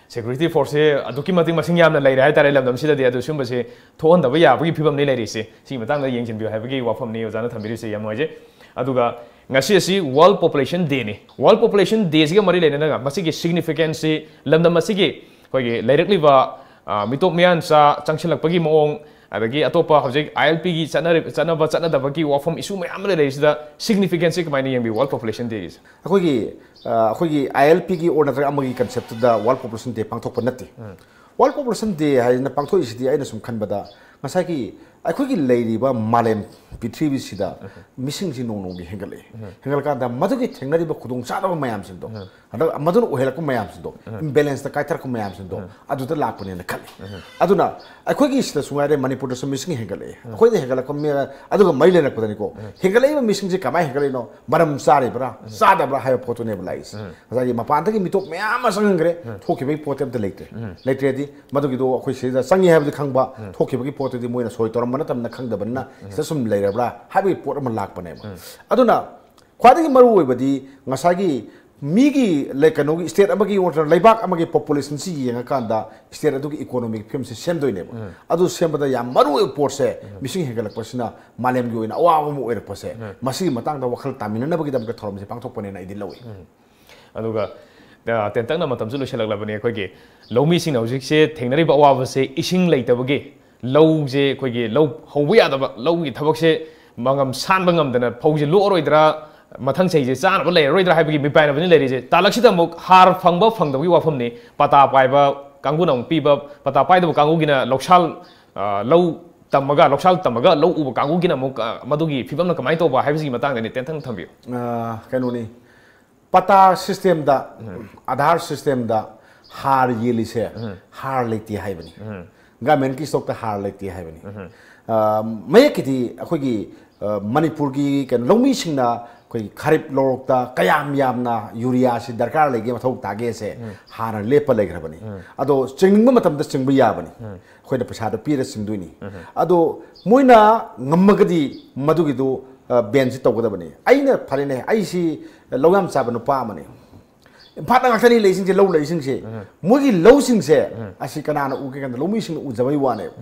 Security force ꯁꯦ ꯑꯗꯨꯛꯀꯤ ꯃꯇꯤꯛ ꯃꯁꯤꯡ ꯌꯥꯝꯅ ꯂꯩꯔꯦ ꯍꯥꯏꯇꯥꯔꯦ ꯂꯝꯗꯝꯁꯤꯗꯗꯤ꯫ ꯑꯗꯨ ꯁꯤꯒꯨꯝꯕꯁꯤ ꯊꯣꯛꯍꯟꯗꯕ ꯌꯥꯕꯒꯤ ꯐꯤꯕꯝꯅꯤ ꯂꯩꯔꯤꯁꯤ꯫ ꯁꯤꯒꯤ ꯃꯇꯥꯡꯗ ꯌꯦꯡꯁꯤꯟꯕꯤꯌꯨ ꯍꯥꯏꯕꯒꯤ ꯋꯥꯐꯝꯅꯤ ꯑꯣꯖꯥꯅ ꯊꯝꯕꯤꯔꯤꯁꯦ, ꯌꯥꯝ ꯅꯨꯡꯉꯥꯏꯖꯩ꯫ ꯑꯗꯨꯒ ꯉꯁꯤ ꯑꯁꯤ World Population Day ꯅꯤ꯫ World Population Day ꯁꯤꯒ ꯃꯔꯤ ꯂꯩꯅꯅ ꯃꯁꯤꯒꯤ significance ꯁꯤ, ꯂꯝꯗꯝ ꯑꯁꯤꯒꯤ ꯑꯩꯈꯣꯏꯒꯤ ꯂꯩꯔꯛꯂꯤꯕ, ꯑ, ꯃꯤꯇꯣꯞ ꯃꯤꯌꯥꯟꯆꯥ ꯆꯪꯁꯤꯜꯂꯛꯄꯒꯤ ꯃꯑꯣꯡ, ꯑꯗꯒꯤ ꯑꯇꯣꯞꯄ ꯍꯧꯖꯤꯛ I L P ꯒꯤ ꯆꯠꯅꯔꯤ-, ꯆꯠꯅꯕ ꯆꯠꯅꯗꯕꯒꯤ ꯋꯥꯐꯝ issue ꯃꯌꯥꯝ ꯑꯃ ꯂꯩꯔꯤꯁꯤꯗ significance ꯁꯤ ꯀꯃꯥꯏꯅ ꯌꯦꯡꯕꯤ World Population Day ꯒꯤꯁꯦ? ꯑꯩꯈꯣꯏꯒꯤ, ꯑ, ꯑꯩꯈꯣꯏꯒꯤ I L P ꯒꯤ ꯑꯣꯔ ꯅꯠꯇ꯭ꯔꯒ ꯑꯃꯒꯤ concept ꯇꯨꯗ World Population Day ꯄꯥꯡꯊꯣꯛꯄ ꯅꯠꯇꯦ꯫ World Population Day ꯍꯥꯏꯅ ꯄꯥꯡꯊꯣꯛꯏꯁꯤꯗꯤ ꯑꯩꯅ ꯁꯨꯝ ꯈꯟꯕꯗ ꯉꯁꯥꯏꯒꯤ, ꯑꯩꯈꯣꯏꯒꯤ ꯂꯩꯔꯤꯕ ꯃꯥꯂꯦꯝ ꯄ꯭ꯔꯤꯊꯤꯕꯤꯁꯤꯗ ꯃꯤꯁꯤꯡꯁꯤ ꯅꯣꯡ ꯅꯣꯡꯃꯒꯤ ꯍꯦꯟꯒꯠꯂꯛꯏ꯫ ꯍꯦꯟꯒꯠꯂꯀꯥꯟꯗ ꯃꯗꯨꯒꯤ ꯊꯦꯡꯅꯔꯤꯕ ꯈꯨꯗꯣꯡꯆꯥꯗꯕ ꯃꯌꯥꯝꯁꯤꯡꯗꯣ, ꯍꯟꯗꯛ ꯃꯗꯨꯅ ꯑꯣꯏꯍꯜꯂꯛꯄ ꯃꯌꯥꯝꯁꯤꯡꯗꯣ, ꯏꯝꯕꯦꯂꯦꯟꯁꯇ ꯀꯥꯏꯊꯔꯛꯄ ꯃꯌꯥꯝꯁꯤꯡꯗꯣ, ꯑꯗꯨꯗ ꯂꯥꯛꯄꯅꯦꯅ ꯈꯜꯂꯤ꯫ ꯑꯗꯨꯅ ꯑꯩꯈꯣꯏꯒꯤ ꯁꯤꯗ ꯁꯉꯥꯏꯗ, ꯃꯅꯤꯄꯨꯔꯗꯁꯨ ꯃꯤꯁꯤꯡ ꯍꯦꯟꯒꯠꯂꯛꯏ꯫ ꯑꯩꯈꯣꯏꯗ ꯍꯦꯟꯒꯠꯂꯛꯄ ꯃꯤ-, ꯑꯗꯨꯒ ꯃꯔꯤ ꯂꯩꯅꯔꯛꯄꯗꯅꯤꯀꯣ, ꯍꯦꯟꯒꯠꯂꯛꯏꯕ ꯃꯤꯁꯤꯡꯁꯦ ꯀꯃꯥꯏꯅ ꯍꯦꯟꯒꯠꯂꯛꯏꯅꯣ? ꯃꯔꯝ ꯆꯥꯔꯤꯕ꯭ꯔꯥ, ꯆꯥꯗꯕ꯭ꯔꯥ ꯍꯥꯏꯕ ꯄꯣꯠꯇꯨꯅꯦꯕ ꯂꯥꯛꯏꯁꯦ꯫ ꯉꯁꯥꯏꯒꯤ ꯃꯄꯥꯟꯗꯒꯤ ꯃꯤꯇꯣꯞ ꯃꯌꯥꯝ ꯑꯃ ꯆꯪꯍꯟꯈ꯭ꯔꯦ, ꯊꯣꯛꯈꯤꯕꯒꯤ ꯄꯣꯠꯇꯤ ꯑꯝꯇ ꯂꯩꯇ꯭ꯔꯦ꯫ ꯂꯩꯇ꯭ꯔꯦꯗꯤ ꯃꯗꯨꯒꯤꯗꯣ ꯑꯩꯈꯣꯏ ꯁꯤꯗ ꯆꯪꯉꯤ ꯍꯥꯏꯕꯗꯤ ꯈꯪꯕ, ꯊꯣꯛꯈꯤꯕꯒꯤ ꯄꯣꯠꯇꯨꯗꯤ ꯃꯣꯏꯅ ꯁꯣꯏ ꯇꯧꯔꯝꯕ ꯅꯠꯇꯕꯅ ꯈꯪꯗꯕꯅꯤꯅ ꯁꯤꯗ ꯁꯨꯝ ꯂꯩꯔꯕ꯭ꯔꯥ ꯍꯥꯏꯕꯒꯤ ꯄꯣꯠ ꯑꯃ ꯂꯥꯛꯄꯅꯦꯕ꯫ ꯑꯗꯨꯅ ꯈ꯭ꯋꯥꯏꯗꯒꯤ ꯃꯔꯨ ꯑꯣꯏꯕꯗꯤ ꯉꯁꯥꯏꯒꯤ ꯃꯤꯒꯤ ꯂꯩ-, ꯀꯩꯅꯣꯒꯤ, ꯁ꯭ꯇꯦꯠ ꯑꯃꯒꯤ ꯅꯠꯇ꯭ꯔꯒ ꯂꯩꯕꯥꯛ ꯑꯃꯒꯤ ꯄꯣꯄꯨꯂꯦꯁꯟꯁꯤ ꯌꯦꯡꯉꯀꯥꯟꯗ ꯁ꯭ꯇꯦꯠ ꯑꯗꯨꯒꯤ ꯏꯀꯣꯅꯣꯃꯤꯛ ꯐꯤꯕꯝꯁꯤ ꯁꯦꯝꯗꯣꯏꯅꯦꯕ꯫ ꯑꯗꯨ ꯁꯦꯝꯕꯗ ꯌꯥꯝ ꯃꯔꯨ ꯑꯣꯏꯕ ꯄꯣꯠꯁꯦ, ꯃꯤꯁꯤꯡ ꯍꯦꯟꯒꯠꯂꯛꯄꯁꯤꯅ ꯃꯥꯂꯦꯝꯒꯤ ꯑꯣꯏꯅ ꯑꯋꯥꯕ ꯑꯃ ꯑꯣꯏꯔꯛꯄꯁꯦ, ꯃꯁꯤꯒꯤ ꯃꯇꯥꯡꯗ ꯋꯥꯈꯜ ꯇꯥꯃꯤꯟꯅꯅꯕꯒꯤꯗꯃꯛꯇ ꯊꯧꯔꯝꯁꯦ ꯄꯥꯡꯊꯣꯛꯄꯅꯦꯅ ꯑꯩꯗꯤ ꯂꯧꯏ꯫ ꯑꯗꯨꯒ ꯑ, ꯇꯦꯟꯇꯛꯅ ꯃꯇꯝꯁꯨ ꯂꯣꯏꯁꯤꯜꯂꯛꯂꯕꯅꯤ꯫ ꯑꯩꯈꯣꯏꯒꯤ ꯂꯧꯃꯤꯁꯤꯡꯅ ꯍꯧꯖꯤꯛꯁꯦ ꯊꯦꯡꯅꯔꯤꯕ ꯑꯋꯥꯕꯁꯦ ꯏꯁꯤꯡ ꯂꯩꯇꯕꯒꯤ, ꯂꯧꯁꯦ ꯑꯩꯈꯣꯏꯒꯤ ꯂꯧ ꯍꯧꯕ ꯌꯥꯗꯕ, ꯂꯧꯒꯤ ꯊꯕꯛꯁꯦ ꯃꯉꯝ ꯁꯥꯟꯕ ꯉꯝꯗꯅ ꯐꯧꯁꯦ ꯂꯣꯛꯑꯔꯣꯏꯗ꯭ꯔꯥ, ꯃꯊꯪ ꯆꯍꯤꯁꯦ ꯆꯥꯅꯕ ꯂꯩꯔꯔꯣꯏꯗ꯭ꯔꯥ ꯍꯥꯏꯕꯒꯤ ꯃꯤꯄꯥꯏꯅꯕꯅꯤ ꯂꯩꯔꯤꯁꯦ꯫ ꯇꯥꯂꯛꯁꯤꯗ ꯑꯃꯨꯛ ꯍꯥꯔ ꯐꯪꯕ ꯐꯪꯗꯕꯒꯤ ꯋꯥꯐꯝꯅꯤ꯫ ꯄꯇꯥ ꯄꯥꯏꯕ ꯀꯥꯡꯕꯨꯅ ꯑꯃꯨꯛ ꯄꯤꯕ, ꯄꯇꯥ ꯄꯥꯏꯗꯕ ꯀꯥꯡꯕꯨꯒꯤꯅ ꯂꯧꯁꯥꯜ, ꯑ, ꯂꯧ ꯇꯝꯃꯒ, ꯂꯧꯁꯥꯜ ꯇꯝꯃꯒ ꯂꯧ ꯎꯕ ꯀꯥꯡꯕꯨꯒꯤꯅ ꯑꯃꯨꯛ, ꯑ, ꯃꯗꯨꯒꯤ ꯐꯤꯕꯝꯅ ꯀꯃꯥꯏꯅ ꯇꯧꯕ ꯍꯥꯏꯕꯁꯤꯒꯤ ꯃꯇꯥꯡꯗꯅꯤ ꯇꯦꯟꯇꯪ ꯊꯝꯕꯤꯌꯨ꯫ ꯑ, ꯀꯩꯅꯣꯅꯤ, ꯄꯇꯥ ꯁꯤꯁꯇꯦꯝꯗ, ꯑꯙꯥꯔ ꯁꯤꯁꯇꯦꯝꯗ ꯍꯥꯔ ꯌꯦꯜꯂꯤꯁꯦ, ꯍꯥꯔ ꯂꯩꯇꯦ ꯍꯥꯏꯕꯅꯤ꯫ ꯒꯃꯦꯟꯀꯤ ꯁ꯭ꯇꯣꯛꯇ ꯍꯥꯔ ꯂꯩꯇꯦ ꯍꯥꯏꯕꯅꯤ꯫ ꯑ, ꯃꯌꯦꯛꯀꯤꯗꯤ ꯑꯩꯈꯣꯏꯒꯤ, ꯑ, ꯃꯅꯤꯄꯨꯔꯒꯤ ꯀꯩꯅꯣ ꯂꯧꯃꯤꯁꯤꯡꯅ ꯑꯩꯈꯣꯏꯒꯤ ꯈꯔꯤꯞ ꯂꯧꯔꯣꯛꯇ ꯀꯌꯥꯝ ꯌꯥꯝꯅ ꯌꯨꯔꯤꯌꯥꯁꯤ ꯗꯔꯀꯥꯔ ꯂꯩꯒꯦ, ꯃꯊꯧ ꯇꯥꯒꯦꯁꯦ ꯍꯥꯟꯅ ꯂꯦꯞꯄ ꯂꯩꯈ꯭ꯔꯕꯅꯤ꯫ ꯑꯗꯣ ꯆꯤꯡꯅꯤꯡꯕ ꯃꯇꯝꯗ ꯆꯤꯡꯕ ꯌꯥꯕꯅꯤ꯫ ꯑꯩꯈꯣꯏꯅ ꯄꯩꯁꯥꯗꯣ ꯄꯤꯔ ꯆꯤꯡꯗꯣꯏꯅꯤ꯫ ꯑꯗꯣ ꯃꯣꯏꯅ ꯉꯝꯃꯒꯗꯤ ꯃꯗꯨꯒꯤꯗꯨ, ꯑ, ꯕꯦꯟꯁꯤ ꯇꯧꯒꯗꯕꯅꯤ꯫ ꯑꯩꯅ ꯐꯔꯦꯅꯦ, ꯑꯩꯁꯤ ꯂꯧ ꯌꯥꯝ ꯆꯥꯕ ꯅꯨꯄꯥ ꯑꯃꯅꯤ꯫ ꯏꯝꯐꯥꯜꯗ ꯉꯥꯛꯇꯅꯤ ꯂꯩꯁꯤꯡꯁꯦ, ꯂꯧ ꯂꯩꯁꯤꯡꯁꯦ꯫ ꯃꯣꯏꯒꯤ ꯂꯧꯁꯤꯡꯁꯦ ꯑꯁꯤ ꯀꯅꯥꯅ ꯎꯒꯦ ꯀꯥꯟꯗ ꯂꯧꯃꯤꯁꯤꯡꯅ ꯎꯖꯕꯩ ꯋꯥꯅꯦꯕ꯫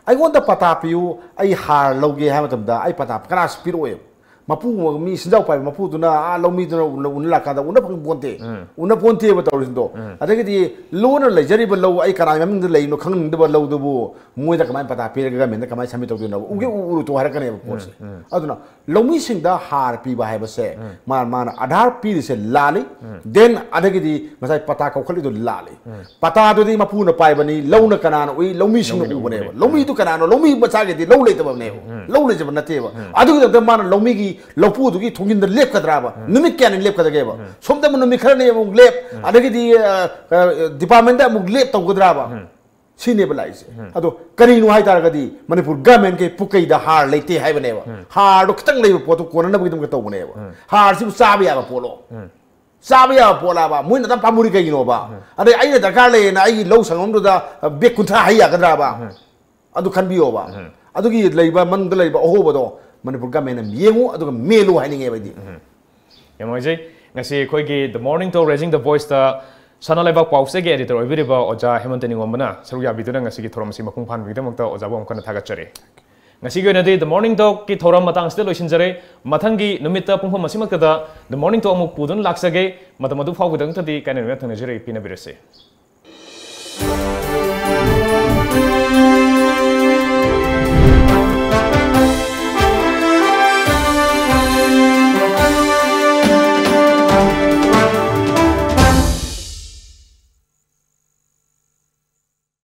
ꯑꯩꯉꯣꯟꯗ ꯄꯇꯥ ꯄꯤꯌꯨ, ꯑꯩ ꯍꯥꯔ ꯂꯧꯒꯦ ꯍꯥꯏꯕ ꯃꯇꯝꯗ ꯑꯩ ꯄꯇꯥ ꯀꯅꯥꯁꯨ ꯄꯤꯔꯛꯑꯣꯏꯕ꯫ ꯃꯄꯨ, ꯃꯤ ꯁꯦꯟꯖꯥꯎ ꯄꯥꯏꯕ ꯃꯄꯨꯗꯨꯅ, ꯑꯥ, ꯂꯧꯃꯤꯗꯨꯅ ꯎꯅ, ꯎꯅ ꯂꯥꯛꯀꯥꯟꯗ ꯎꯅ ꯐꯪ ꯄꯣꯟꯇꯦ꯫ ꯎꯅ ꯄꯣꯟꯇꯦꯕ ꯇꯧꯔꯤꯁꯤꯡꯗꯣ꯫ ꯑꯗꯒꯤꯗꯤ ꯂꯣꯟꯅ ꯂꯩꯖꯔꯤꯕ ꯂꯧ, ꯑꯩ ꯀꯅꯥꯒꯤ ꯃꯃꯤꯡꯗ ꯂꯩꯔꯤꯅꯣ ꯈꯪꯅꯤꯡꯗꯕ ꯂꯧꯗꯨꯕꯨ ꯃꯣꯏꯗ ꯀꯃꯥꯏꯅ ꯄꯇꯥ ꯄꯤꯔꯒ ꯒꯃꯦꯟꯗ ꯀꯃꯥꯏꯅ ꯁꯕꯃꯤꯠ ꯇꯧꯗꯣꯏꯅꯣꯕ? ꯎꯒꯦ ꯎ-, ꯎꯔꯨ ꯇꯣ ꯍꯥꯏꯔꯛꯀꯅꯦꯕ ꯄꯣꯠꯁꯦ꯫ ꯑꯗꯨꯅ ꯂꯧꯃꯤꯁꯤꯡꯗ ꯍꯥꯔ ꯄꯤꯕ ꯍꯥꯏꯕꯁꯦ, ꯃꯥ, ꯃꯥꯅ ꯑꯙꯥꯔ ꯄꯤꯔꯤꯁꯦ ꯂꯥꯜꯂꯤ꯫ Then ꯑꯗꯒꯤꯗꯤ ꯉꯁꯥꯏ ꯄꯇꯥ ꯀꯧꯈꯠꯂꯤꯗꯣ ꯂꯥꯜꯂꯤ꯫ ꯄꯇꯥꯗꯨꯗꯤ ꯃꯄꯨꯅ ꯄꯥꯏꯕꯅꯤ, ꯂꯧꯅ ꯀꯅꯥꯅ ꯎꯏ? ꯂꯧꯃꯤꯁꯤꯡꯅ ꯂꯧꯃꯤꯅ ꯎꯕꯅꯦꯕ꯫ ꯎꯕꯅꯦ꯫ ꯂꯧꯃꯤꯗꯨ ꯀꯅꯥꯅꯣ? ꯂꯧꯃꯤ ꯃꯆꯥꯒꯤꯗꯤ ꯂꯧ ꯂꯩꯇꯕꯅꯦꯕ꯫ ꯂꯧ ꯂꯩꯖꯕ ꯅꯠꯇꯦꯕ꯫ ꯑꯗꯨꯒꯤꯗꯃꯛꯇ ꯃꯥꯅ ꯂꯧꯃꯤꯒꯤ ꯂꯧꯄꯨꯗꯨꯒꯤ ꯊꯣꯡꯖꯤꯟꯗ ꯂꯦꯞꯀꯗ꯭ꯔꯥꯕ? ꯅꯨꯃꯤꯠ ꯀꯌꯥꯅꯤ ꯂꯦꯞꯀꯗꯒꯦꯕ? ꯁꯣꯝꯗ ꯑꯃꯨꯛ ꯅꯨꯃꯤꯠ ꯈꯔꯅꯤ ꯑꯃꯨꯛ ꯂꯦꯞ, ꯑꯗꯒꯤꯗꯤ, ꯑ, ꯑ, ꯗꯤꯄꯥꯔꯠꯃꯦꯟꯗ ꯑꯃꯨꯛ ꯂꯦꯞ ꯇꯧꯒꯗ꯭ꯔꯥꯕ? ꯁꯤꯅꯦꯕ ꯂꯥꯛꯏꯁꯦ꯫ ꯑꯗꯣ ꯀꯔꯤꯅꯣ ꯍꯥꯏꯇꯥꯔꯒꯗꯤ ꯃꯅꯤꯄꯨꯔ ꯒꯃꯦꯟꯒꯤ ꯄꯨꯀꯩꯗ ꯍꯥꯔ ꯂꯩꯇꯦ ꯍꯥꯏꯕꯅꯦꯕ꯫ ꯍꯥꯔꯗꯣ ꯈꯤꯇꯪ ꯂꯩꯕ ꯄꯣꯠꯇꯣ ꯀꯣꯟꯅꯅꯕꯒꯤꯗꯃꯛꯇ ꯇꯧꯕꯅꯦꯕ꯫ ꯍꯥꯔꯁꯤꯕꯨ ꯆꯥꯕ ꯌꯥꯕ ꯄꯣꯠꯂꯣ? ꯆꯥꯕ ꯌꯥꯕ ꯄꯣꯠꯂꯕ? ꯃꯣꯏꯅ ꯑꯗꯨꯝ ꯄꯥꯝꯃꯨꯔꯤ ꯀꯩꯒꯤꯅꯣꯕ? ꯑꯗꯩ ꯑꯩꯅ ꯗꯔꯀꯥꯔ ꯂꯩꯌꯦꯅ ꯑꯩꯒꯤ ꯂꯧ ꯁꯪꯉꯝꯗꯨꯗ ꯕꯦꯛ ꯀꯨꯟꯊ꯭ꯔꯥ ꯍꯩ ꯌꯥꯒꯗ꯭ꯔꯥꯕ? ꯑꯗꯨ ꯈꯟꯕꯤꯌꯣꯕ꯫ ꯑꯗꯨꯒꯤ ꯂꯩꯕ ꯃꯅꯨꯡꯗ ꯂꯩꯕ ꯑꯍꯣꯕꯗꯣ ꯃꯅꯤꯄꯨꯔ ꯒꯃꯦꯟꯅ ꯌꯦꯡꯉꯨ, ꯑꯗꯨꯒ ꯃꯦꯜꯂꯨ ꯍꯥꯏꯅꯤꯡꯉꯦꯕ ꯑꯩꯗꯤ꯫ ꯌꯥꯝ ꯅꯨꯡꯉꯥꯏꯖꯩ꯫ ꯉꯁꯤ ꯑꯩꯈꯣꯏꯒꯤ The Morning Talk Raising the Voiceꯇ ꯁꯅꯥ ꯂꯩꯕꯥꯛ ꯄꯥꯎꯆꯦꯒꯤ editor ꯑꯣꯏꯕꯤꯔꯤꯕ ꯑꯣꯖꯥ ꯍꯦꯃꯟꯇ ꯅꯤꯡꯉꯣꯝꯕꯅ ꯁꯔꯨꯛ ꯌꯥꯕꯤꯗꯨꯅ ꯉꯁꯤꯒꯤ ꯊꯧꯔꯝ ꯑꯁꯤ ꯃꯄꯨꯡ ꯐꯥꯍꯟꯕꯒꯤꯗꯃꯛꯇ ꯑꯣꯖꯥꯕꯨ ꯑꯃꯨꯛ ꯍꯟꯅ ꯊꯥꯒꯠꯆꯔꯤ꯫ ꯉꯁꯤꯒꯤ ꯑꯣꯏꯅꯗꯤ The Morning Talkꯀꯤ ꯊꯧꯔꯝ ꯃꯇꯥꯡꯁꯤꯗ ꯂꯣꯏꯁꯤꯟꯖꯔꯦ꯫ ꯃꯊꯪꯒꯤ ꯅꯨꯃꯤꯠꯇ ꯄꯨꯡꯐꯝ ꯑꯁꯤꯃꯛꯇꯗ The Morning Talk ꯑꯃꯨꯛ ꯄꯨꯗꯨꯅ ꯂꯥꯛꯆꯒꯦ꯫ ꯃꯇꯝ ꯑꯗꯨ ꯐꯥꯎꯕꯒꯤꯗꯃꯛꯇꯗꯤ ꯀꯥꯏꯅ ꯊꯦꯡꯅꯖꯔꯦ, ꯄꯦꯟꯅꯕꯤꯔꯁꯦ꯫